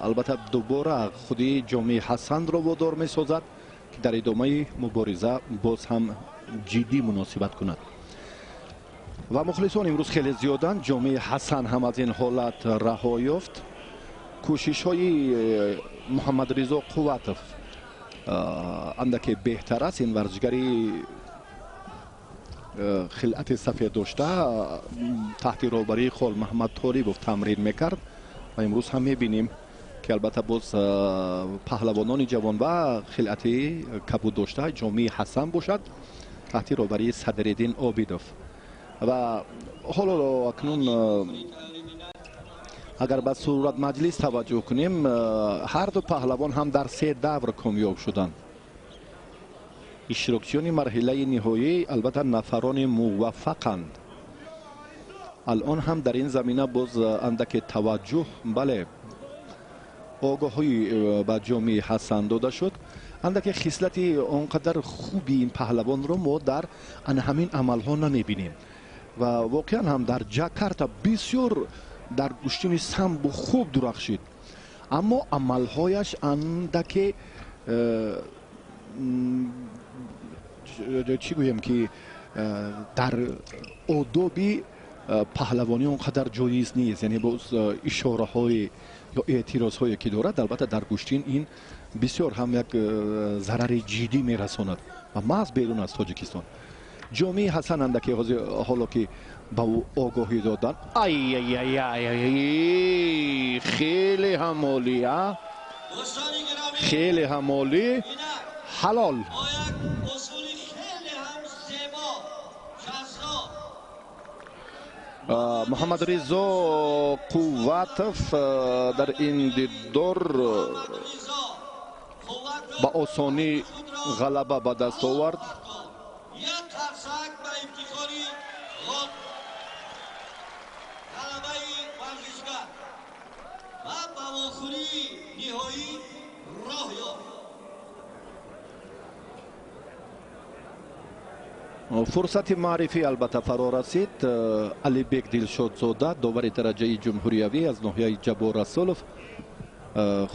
албатта дубора худи Ҷомии Ҳасанро водор месозад, ки дар идомаи мубориза боз ҳам ҷиддӣ муносибат кунад. Ва мухлисон имрӯз хеле зиёданд. Ҷомии Ҳасан ҳам аз ин ҳолат раҳо ёфт. Кӯшишҳои Муҳаммадризо Қувватов андаке беҳтар аст. Ин варзишгари хилъати сафед дошта таҳти роҳбарии Хол Маҳмад Толибов тамрин мекард ва имрӯз ҳам мебинем, ки албатта боз паҳлавонони ҷавон ва хилъати кабуд дошта Ҷомии Ҳасан бошад таҳти роҳбарии Садриддин Обидов. Ва ҳоло акнун агар ба сурат маҷлис таваҷҷӯҳ кунем, ҳар ду паҳлавон ҳам дар се давр комёб шуданд. Иштирокчиёни марҳилаи ниҳоӣ албатта нафарони муваффақанд. Алон ҳам дар ин замина боз андаке таваҷҷӯҳ, бале, огоҳӣ ба Ҷомии Ҳасан дода шуд. Андаке хислати он қадар хуби ин паҳлавонро мо дар ана ҳамин амалҳо намебинем ва воқеан ҳам дар Ҷакарта бисёр дар гӯштини самбо хуб дурахшид, аммо амалҳояш андаке чӣ гӯем ки дар одоби паҳлавонӣ он қадар ҷоиз нест, яъне боз ишораҳои ё эътирозҳое ки дорад, албатта дар гӯштин ин бисёр ҳам як зарари ҷиддӣ мерасонад ва маҳз берун аз Тоҷикистон. Ҷомии Ҳасан андаке ҳоло ки ба ӯ огоҳӣ доданд, ай-ай-ай, хеле ҳам олӣ, хеле ҳам олӣ, ҳалол. Муҳаммадризо Қувватов дар ин дидор ба осонӣ ғалаба ба даст овард. Фурсати маърифӣ албатта фаро расид. Алибек Дилшодзода, довари дараҷаи ҷумҳуриявӣ аз ноҳияи Ҷаббор Расулов,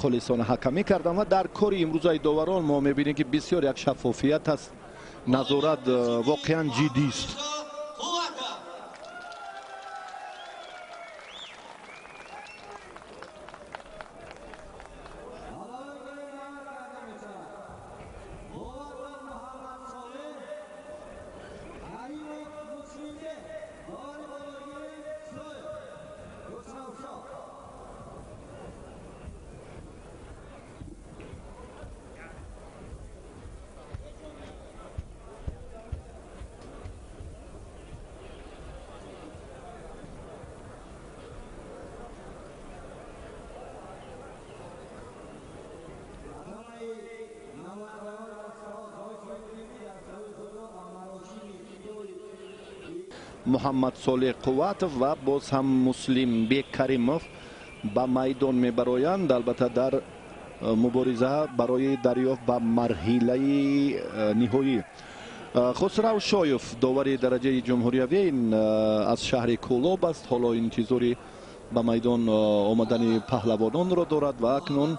холисона ҳакамӣ карданд ва дар кори имрӯзаи доварон мо мебинем, ки бисёр як шаффофият аст, назорат воқеан ҷиддист. Муҳаммад Солеҳ Қувватов ва боз ҳам Муслимбек Каримов ба майдон мебароянд, албатта дар мубориза барои дарёфт ба марҳилаи ниҳоӣ. Хусрав Шоев, довари дараҷаи ҷумҳуриявӣ аз шаҳри Кӯлоб аст, ҳоло интизори ба майдон омадани паҳлавононро дорад ва акнун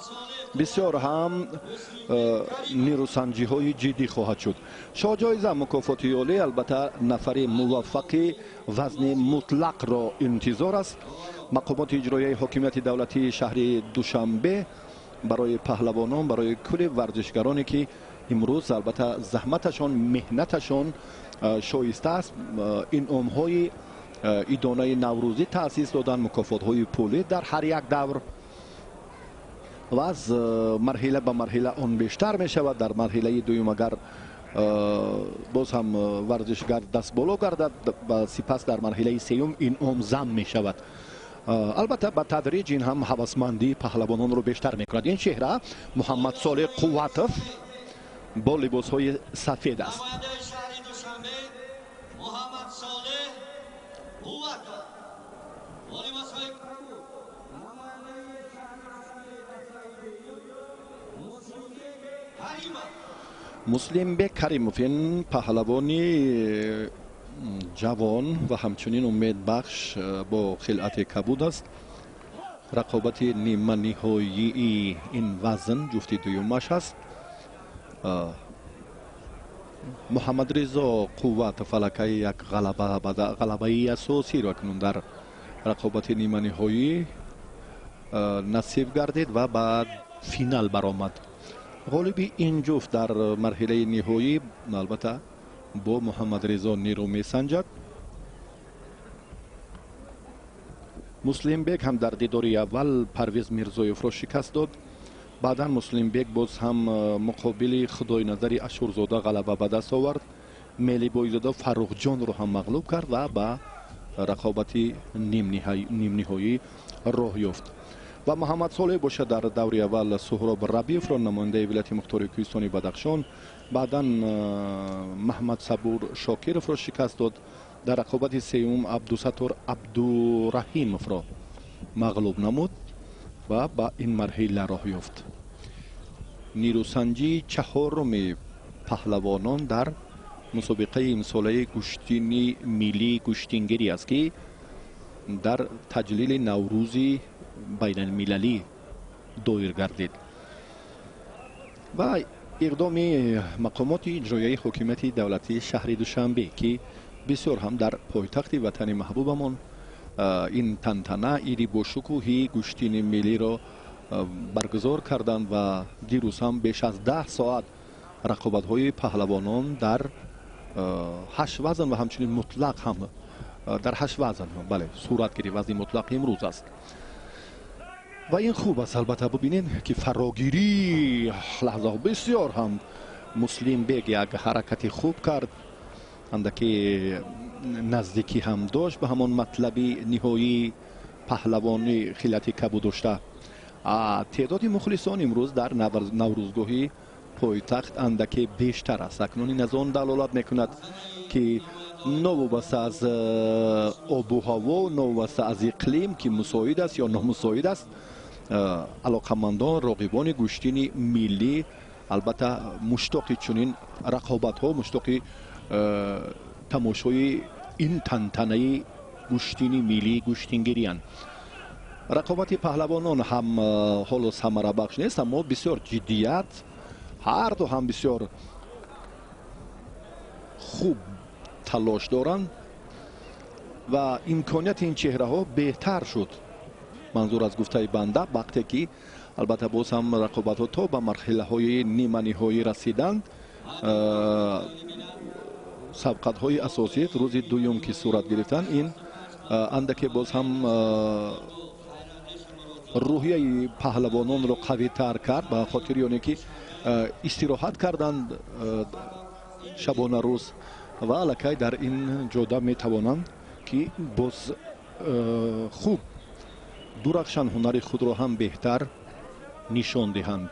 бисёр ҳам нерӯсанҷиҳои ҷиддӣ хоҳад шуд. Шоҳҷоиза мукофоти олӣ албатта нафари муваффақи вазни мутлақро интизор аст. Мақомоти иҷроияи ҳокимияти давлатии шаҳри Душанбе барои паҳлавонон, барои кулли варзишгароне ки имрӯз албатта заҳматашон, меҳнаташон шоиста аст, инъомҳои идонаи наврӯзӣ таъсис доданд, мукофотҳои пулӣ дар ҳар як давр ва аз марҳила ба марҳила он бештар мешавад. Дар марҳилаи дуюм агар боз ҳам варзишгар дастболо гардад, сипас дар марҳилаи сеюм инъом зам мешавад. Албатта ба тадриҷ ин ҳам ҳавасмандии паҳлавононро бештар мекунад. Ин чеҳра Муҳаммад Солеҳ Қувватов бо либосҳои сафед аст. Муслимбек Каримов ин паҳлавони ҷавон ва ҳамчунин умедбахш бо хилъати кабуд аст. Рақобати ниманиҳоии ин вазн ҷуфти дуюмаш аст. Муҳаммадризо Қувватов аллакай як ғалабаи асосиро акнун дар рақобати ниманиҳоӣ насиб гардид ва ба финал баромад. Ғолиби ин ҷуфт дар марҳилаи ниҳоӣ албатта бо Муҳаммадризо нерӯ месанҷад. Муслимбек ҳам дар дидори аввал Парвиз Мирзоевро шикаст дод. Баъдан Муслимбек боз ҳам муқобили Худойназари Ашурзода ғалаба ба даст овард. Мелибойзода Фаррухҷонро ҳам мағлуб кард ва ба рақобати нимниҳоӣ роҳ ёфт. Ва Муҳаммад Солеҳ бошад дар даври аввал Суҳроб Рабиевро, намояндаи вилояти мухтори кӯҳистони Бадахшон, баъдан Маҳмад Сабур Шокировро шикаст дод. Дар рақобати сеюм Абдусаттор Абдураҳимовро мағлуб намуд ва ба ин марҳила роҳ ёфт. Нерӯсанҷии чаҳоруми паҳлавонон дар мусобиқаи имсолаи гӯштини миллии гӯштингирӣ аст, ки дар таҷлили Наврӯзи байналмилалӣ доир гардид ва иқдоми мақомоти иҷроияи ҳокимияти давлатии шаҳри Душанбе, ки бисёр ҳам дар пойтахти ватани маҳбубамон ин тантана, иди бошукӯҳи гӯштини миллиро баргузор карданд ва дирӯз ҳам беш аз 10 соат рақобатҳои паҳлавонон дар 8 вазн ва ҳамчунин мутлақ ҳам дар 8 вазн, бале, сурат гирифт. Вазни мутлақ имрӯз аст ва ин хуб аст. Албатта бубинед, ки фарогирӣ лаҳзаҳо бисёр ҳам Муслимбек як ҳаракати хуб кард, андаке наздикӣ ҳам дошт ба ҳамон матлаби ниҳоии паҳлавони хилати кабуд дошта. Теъдоди мухлисон имрӯз дар наврӯзгоҳи пойтахт андаке бештар аст. Акнун ин аз он далолат мекунад, ки новобаста аз обу ҳаво, новобаста аз иқлим, ки мусоид аст ё номусоид аст, алоқамандон, роғибони гӯштини миллӣ албатта муштоқи чунин рақобатҳо, муштоқи Тамошои ин тантанаи гӯштини миллии гӯштингириянд. Рақобати паҳлавонон ҳам ҳоло самарабахш нест, аммо бисёр ҷиддият, ҳарду ҳам бисёр хуб талош доранд ва имконияти ин чеҳраҳо беҳтар шуд. Манзур аз гуфтаи банда, вақте ки албатта боз ҳам рақобатҳо то ба марҳилаҳои ниманиҳоӣ расиданд, сабқатҳои асосӣ рӯзи дуюм ки сурат гирифтанд, ин андаке боз ҳам рӯҳияи паҳлавононро қавитар кард, ба хотири оне ки истироҳат карданд шабона рӯз ва аллакай дар ин ҷода метавонанд ки боз хуб дурахшанд, ҳунари худро ҳам беҳтар нишон диҳанд.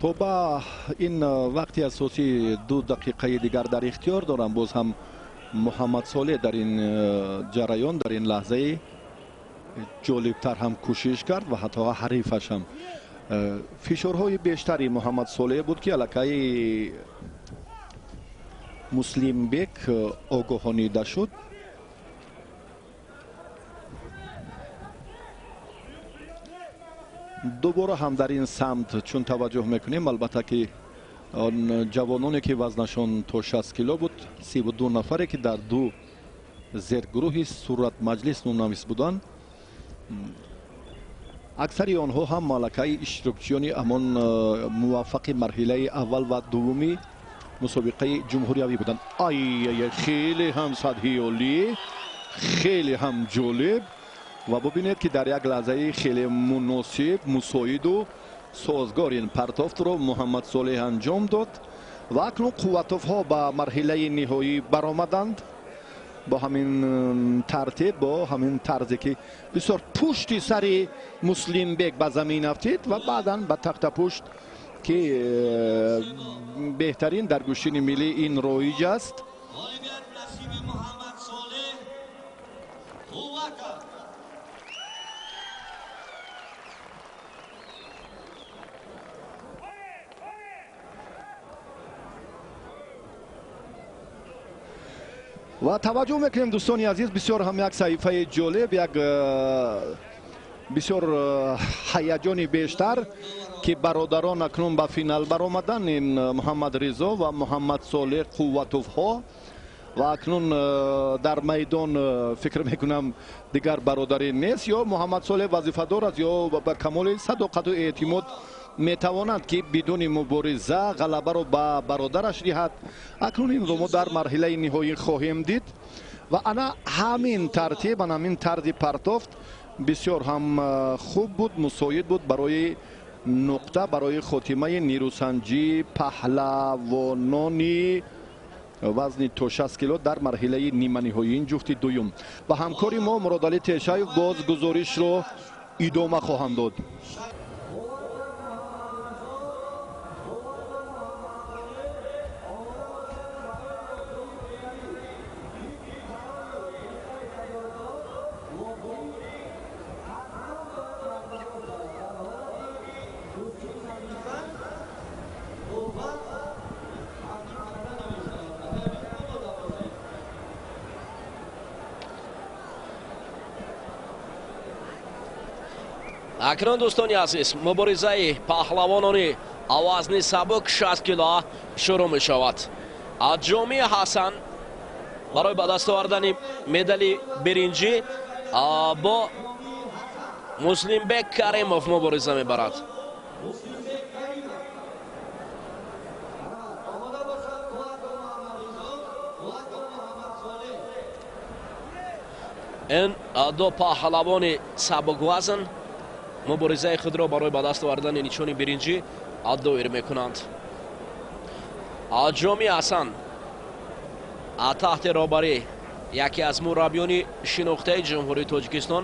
То ба ин вақти асосӣ 2 дақиқаи дигар дар ихтиёр дорам. Боз ҳам Муҳаммадсолеҳ дар ин ҷараён, дар ин лаҳзаи ҷолибтар ҳам кӯшиш кард ва ҳатто ҳарифаш ҳам. Фишорҳои бештари Муҳаммадсолеҳ буд ки аллакай Муслимбек огоҳонида шуд. Дубора ҳам дар ин самт чун таваҷҷӯҳ мекунем, албатта ки он ҷавононе ки вазнашон то 60 кило буд, 32 нафаре ки дар ду зергурӯҳи суратмаҷлис номнавис буданд, аксари онҳо ҳам малакаи иштирокчиёни ҳамон муваффақи марҳилаи аввал ва дуввуми мусобиқаи ҷумҳуриявӣ буданд. Ай, хеле ҳам сатҳи олӣ, хеле ҳам ҷолиб. Ва бубинед ки дар як лаҳзаи хеле муносиб, мусоиду созгор ин партофтро Муҳаммадсолеҳ анҷом дод ва акнун Қувватовҳо ба марҳилаи ниҳоӣ баромаданд. Бо ҳамин тартиб, бо ҳамин тарзе ки бисёр пушти сари Муслимбек ба замин афтид ва баъдан ба тахтапушт ки беҳтарин дар гӯштини миллӣ ин роиҷ аст. Ва таваҷҷӯҳ мекунем, дӯстони азиз, бисёр ҳам як саҳифаи ҷолиб, як бисёр ҳаяҷони бештар ки бародарон акнун ба финал баромаданд, ин Муҳаммадризо ва Муҳаммадсолеҳ Қувватовҳо. Ва акнун дар майдон фикр мекунам дигар бародарӣ нест, ё Муҳаммадсолеҳ вазифадор аст, ё ба камоли садоқату эътимод метавонад ки бидуни мубориза ғалабаро ба бародараш диҳад. Акнун инро мо дар марҳилаи ниҳоӣ хоҳем дид ва ана ҳамин тартиб, ана ҳамин тарзи партофт бисёр ҳам хуб буд, мусоид буд барои нуқта, барои хотимаи нерӯсанҷии паҳлавонони вазни то 60 кило дар марҳилаи ниманиҳоии ин ҷуфти дуюм. Ба ҳамкори мо Муродалӣ Тешаев боз гузоришро идома хоҳанд дод. Акнун дӯстони азиз, муборизаи паҳлавонони вазни сабук 60 кило шурӯъ мешавад. Ҷомии Ҳасан барои ба даст овардани медали биринҷӣ бо Муслимбек Каримов мубориза мебарад. Ин ду паҳлавони сабуквазн муборизаи худро барои ба даст овардани нишони биринҷӣ доир мекунанд. Ҷомии Ҳасан таҳти роҳбарӣ яке аз мураббиёни шинохтаи Ҷумҳурии Тоҷикистон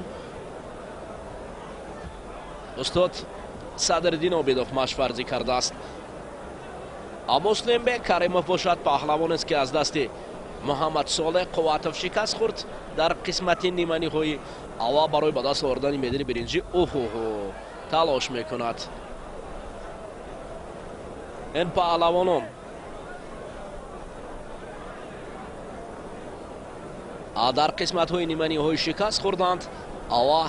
устод Садриддин Обидов машварзӣ кардааст. Муслимбек Каримов бошад паҳлавонест ки аз дасти Муҳаммадсолеҳ Қувватов шикаст хӯрд дар қисмати ниманиҳоӣ. Ва барои ба даст овардани медали биринҷӣ оҳоҳо талош мекунад. Ин паҳлавонон дар қисматҳои ниманиҳои шикаст хӯрданд ва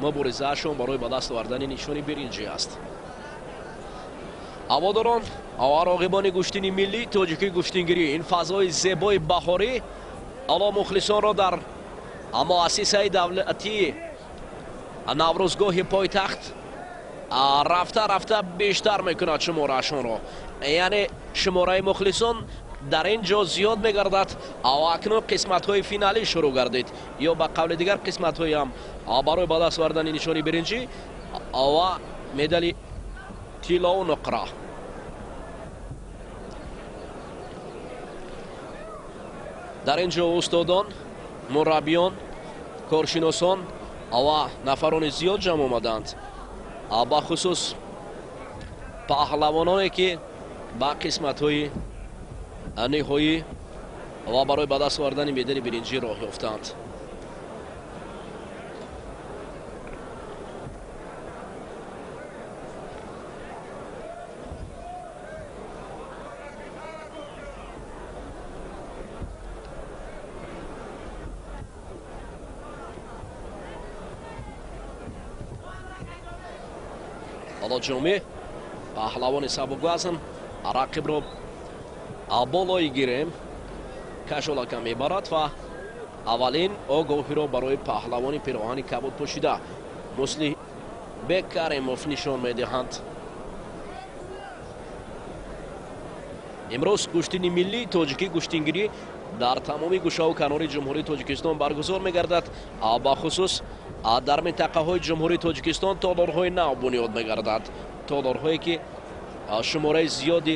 муборизаашон барои ба даст овардани нишони биринҷӣ аст. Ҳаводорон ва роғибони гӯштини миллии тоҷикӣ гӯштингирӣ, ин фазои зебои баҳорӣ ало мухлисонро дар муассисаи давлатии Наврӯзгоҳи пойтахт рафта рафта бештар мекунад шумораашонро. Яъне шумораи мухлисон дар ин ҷо зиёд мегардад. Ва акнун қисматҳои финалӣ шурӯъ гардид, ё ба қавли дигар қисматҳои ҳам барои ба даст овардани нишони биринҷӣ ва медали тиллову нуқра. Дар ин ҷо устодон, мураббиён, коршиносон ва нафарони зиёд ҷамъ омаданд, бахусус паҳлавононе ки ба қисматҳои ниҳоӣ ва барои ба даст овардани медали биринҷӣ роҳ ёфтанд. Ҳоло Ҷомӣ паҳлавони сабуквазн рақибро болои гирем кашолака мебарад ва аввалин огоҳиро барои паҳлавони пироҳани кабуд пӯшида Муслимбек Каримов нишон медиҳанд. Имрӯз гӯштини миллии тоҷикӣ гӯштингирӣ дар тамоми гӯшаву канори Ҷумҳурии Тоҷикистон баргузор мегардад. Бахусус дар минтақаҳои Ҷумҳурии Тоҷикистон толорҳои нав бунёд мегардад, толорҳое ки шумораи зиёди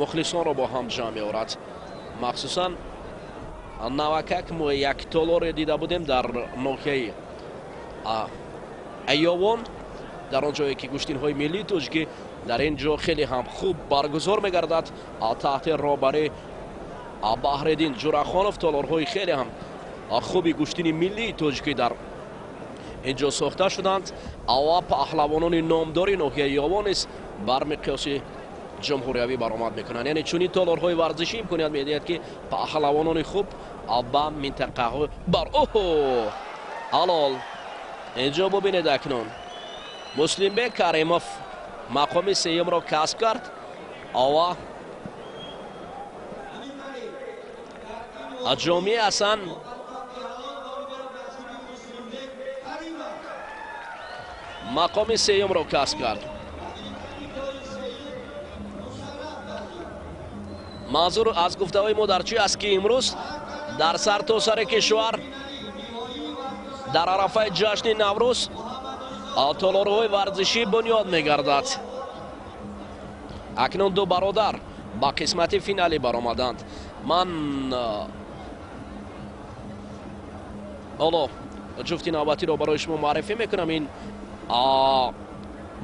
мухлисонро бо ҳам ҷамъ меорад. Махсусан навакак мо як толоре дида будем дар ноҳияи Айёвон, дар он ҷое ки гӯштинҳои миллии тоҷикӣ дар ин ҷо хеле ҳам хуб баргузор мегардад. Таҳти роҳбарии Баҳриддин Ҷурахонов толорҳои хеле ҳам хуби гӯштини миллии тоҷикӣ дар ин ҷо сохта шуданд. Ва паҳлавонони номдори ноҳияи Ёвон низ бар миқёси ҷумҳуриявӣ баромад мекунанд. Яъне чунин толорҳои варзишӣ имконият медиҳад ки паҳлавонони хуб ба минтақаҳо бар оҳо ҳалол. Инҷо бубинед, акнун Муслимбек Каримов мақоми сеюмро касб кард ва Ҷомӣ Ҳасан мақоми сеюмро касб кард. Манзур аз гуфтаҳои мо дар чи аст ки имрӯз дар сартосари кишвар дар арафаи ҷашни Наврӯз толорҳои варзишӣ бунёд мегардад. Акнун ду бародар ба қисмати финалӣ баромаданд. Ман ҳоло ҷуфти навбатиро барои шумо муаррифӣ мекунам. Ин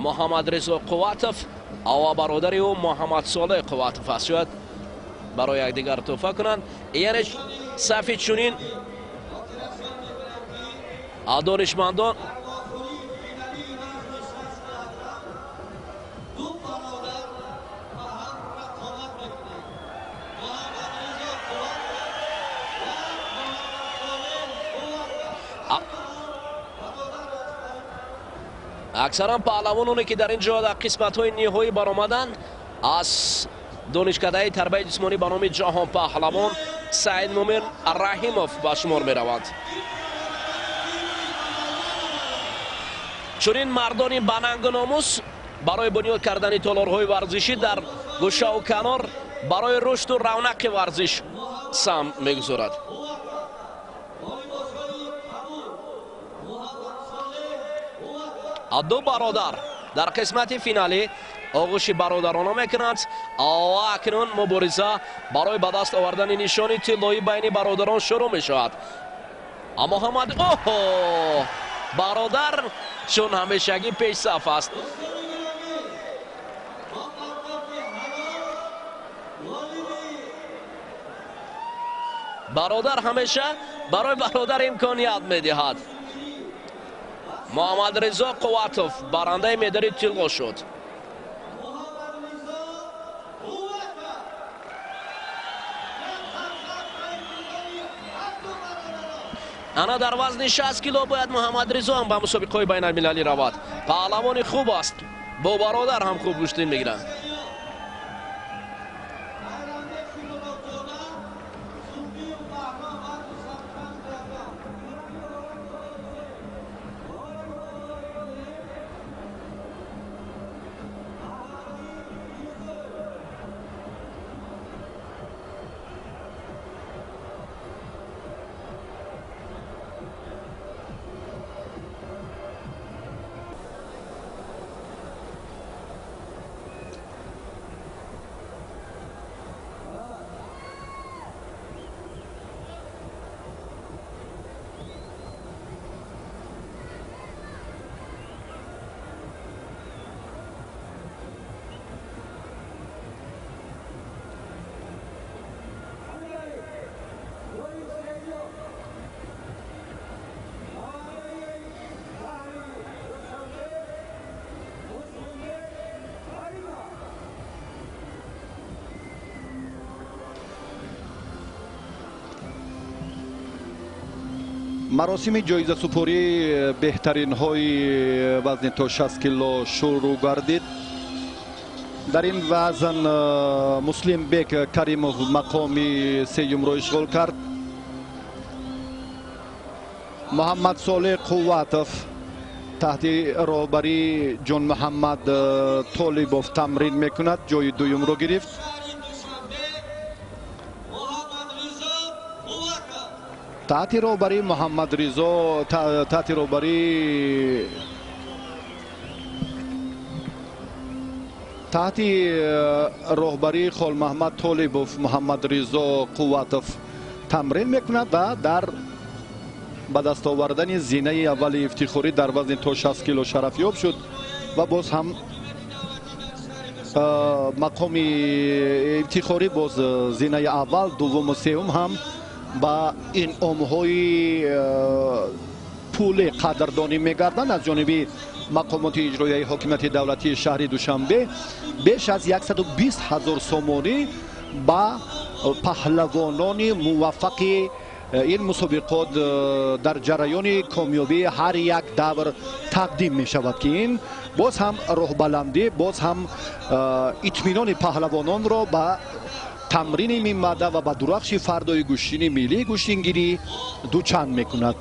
Муҳаммадризо Қувватов ва бародари ӯ Муҳаммадсолеҳ Қувватов аст. Шояд барои якдигар тӯҳфа кунанд. Яъне сафи чунин донишмандон аксаран паҳлавононе ки дар ин ҷо дар қисматҳои ниҳоӣ баромаданд аз донишкадаи тарбияи ҷисмонӣ ба номи Ҷаҳон паҳлавон Саидмумин Раҳимов ба шумор мераванд. Чунин мардони банангу номус барои бунёд кардани толорҳои варзишӣ дар гӯшаву канор барои рушду равнақи варзиш саҳм мегузорад. Ду бародар дар қисмати финалӣ оғӯши бародарона мекунанд ва акнун мубориза барои ба даст овардани нишони тиллоӣ байни бародарон шурӯъ мешавад. Муҳаммад оҳо бародар чун ҳамешагӣ пешсаф аст. Бародар ҳамеша Барои бародар имконият медиҳад. Муҳаммадризо Қувватов барандаи медали тилло шуд. Ана дар вазни 60 кило бояд Муҳаммадризо ҳам ба мусобиқаҳои байналмилалӣ равад. Паҳлавони хуб аст, бо бародар ҳам хуб гӯштин мегирад. Маросими ҷоизасупорӣ беҳтаринҳои вазни то 60 кило шурӯъ гардид. Дар ин вазн Муслимбек Каримов мақоми сеюмро ишғол кард. Муҳаммадсолеҳ Қувватов таҳти роҳбарии Ҷонмуҳаммад Толибов тамрин мекунад, ҷои дуюмро гирифт. Таҳти роҳбарии Муҳаммадризо, таҳти роҳбарии Холмаҳмад Толибов Муҳаммадризо Қувватов тамрин мекунад ва дар ба даст овардани зинаи аввали ифтихорӣ дар вазни то 60 кило шарафёб шуд ва боз ҳам мақоми ифтихорӣ, боз зинаи аввал, дуввуму сеюм ҳам ба инъомҳои пули қадрдонӣ мегарданд. Аз ҷониби мақомоти иҷроияи ҳокимияти давлатии шаҳри Душанбе беш аз 120 ҳазор сомонӣ ба паҳлавонони муваффақи ин мусобиқот дар ҷараёни комёбии ҳар як давр тақдим мешавад, ки ин боз ҳам роҳбаландӣ, боз ҳам итминони паҳлавононро ба тамрини минбаъда ва ба дурахши фардои гӯштини миллии гӯштингирӣ дучанд мекунад.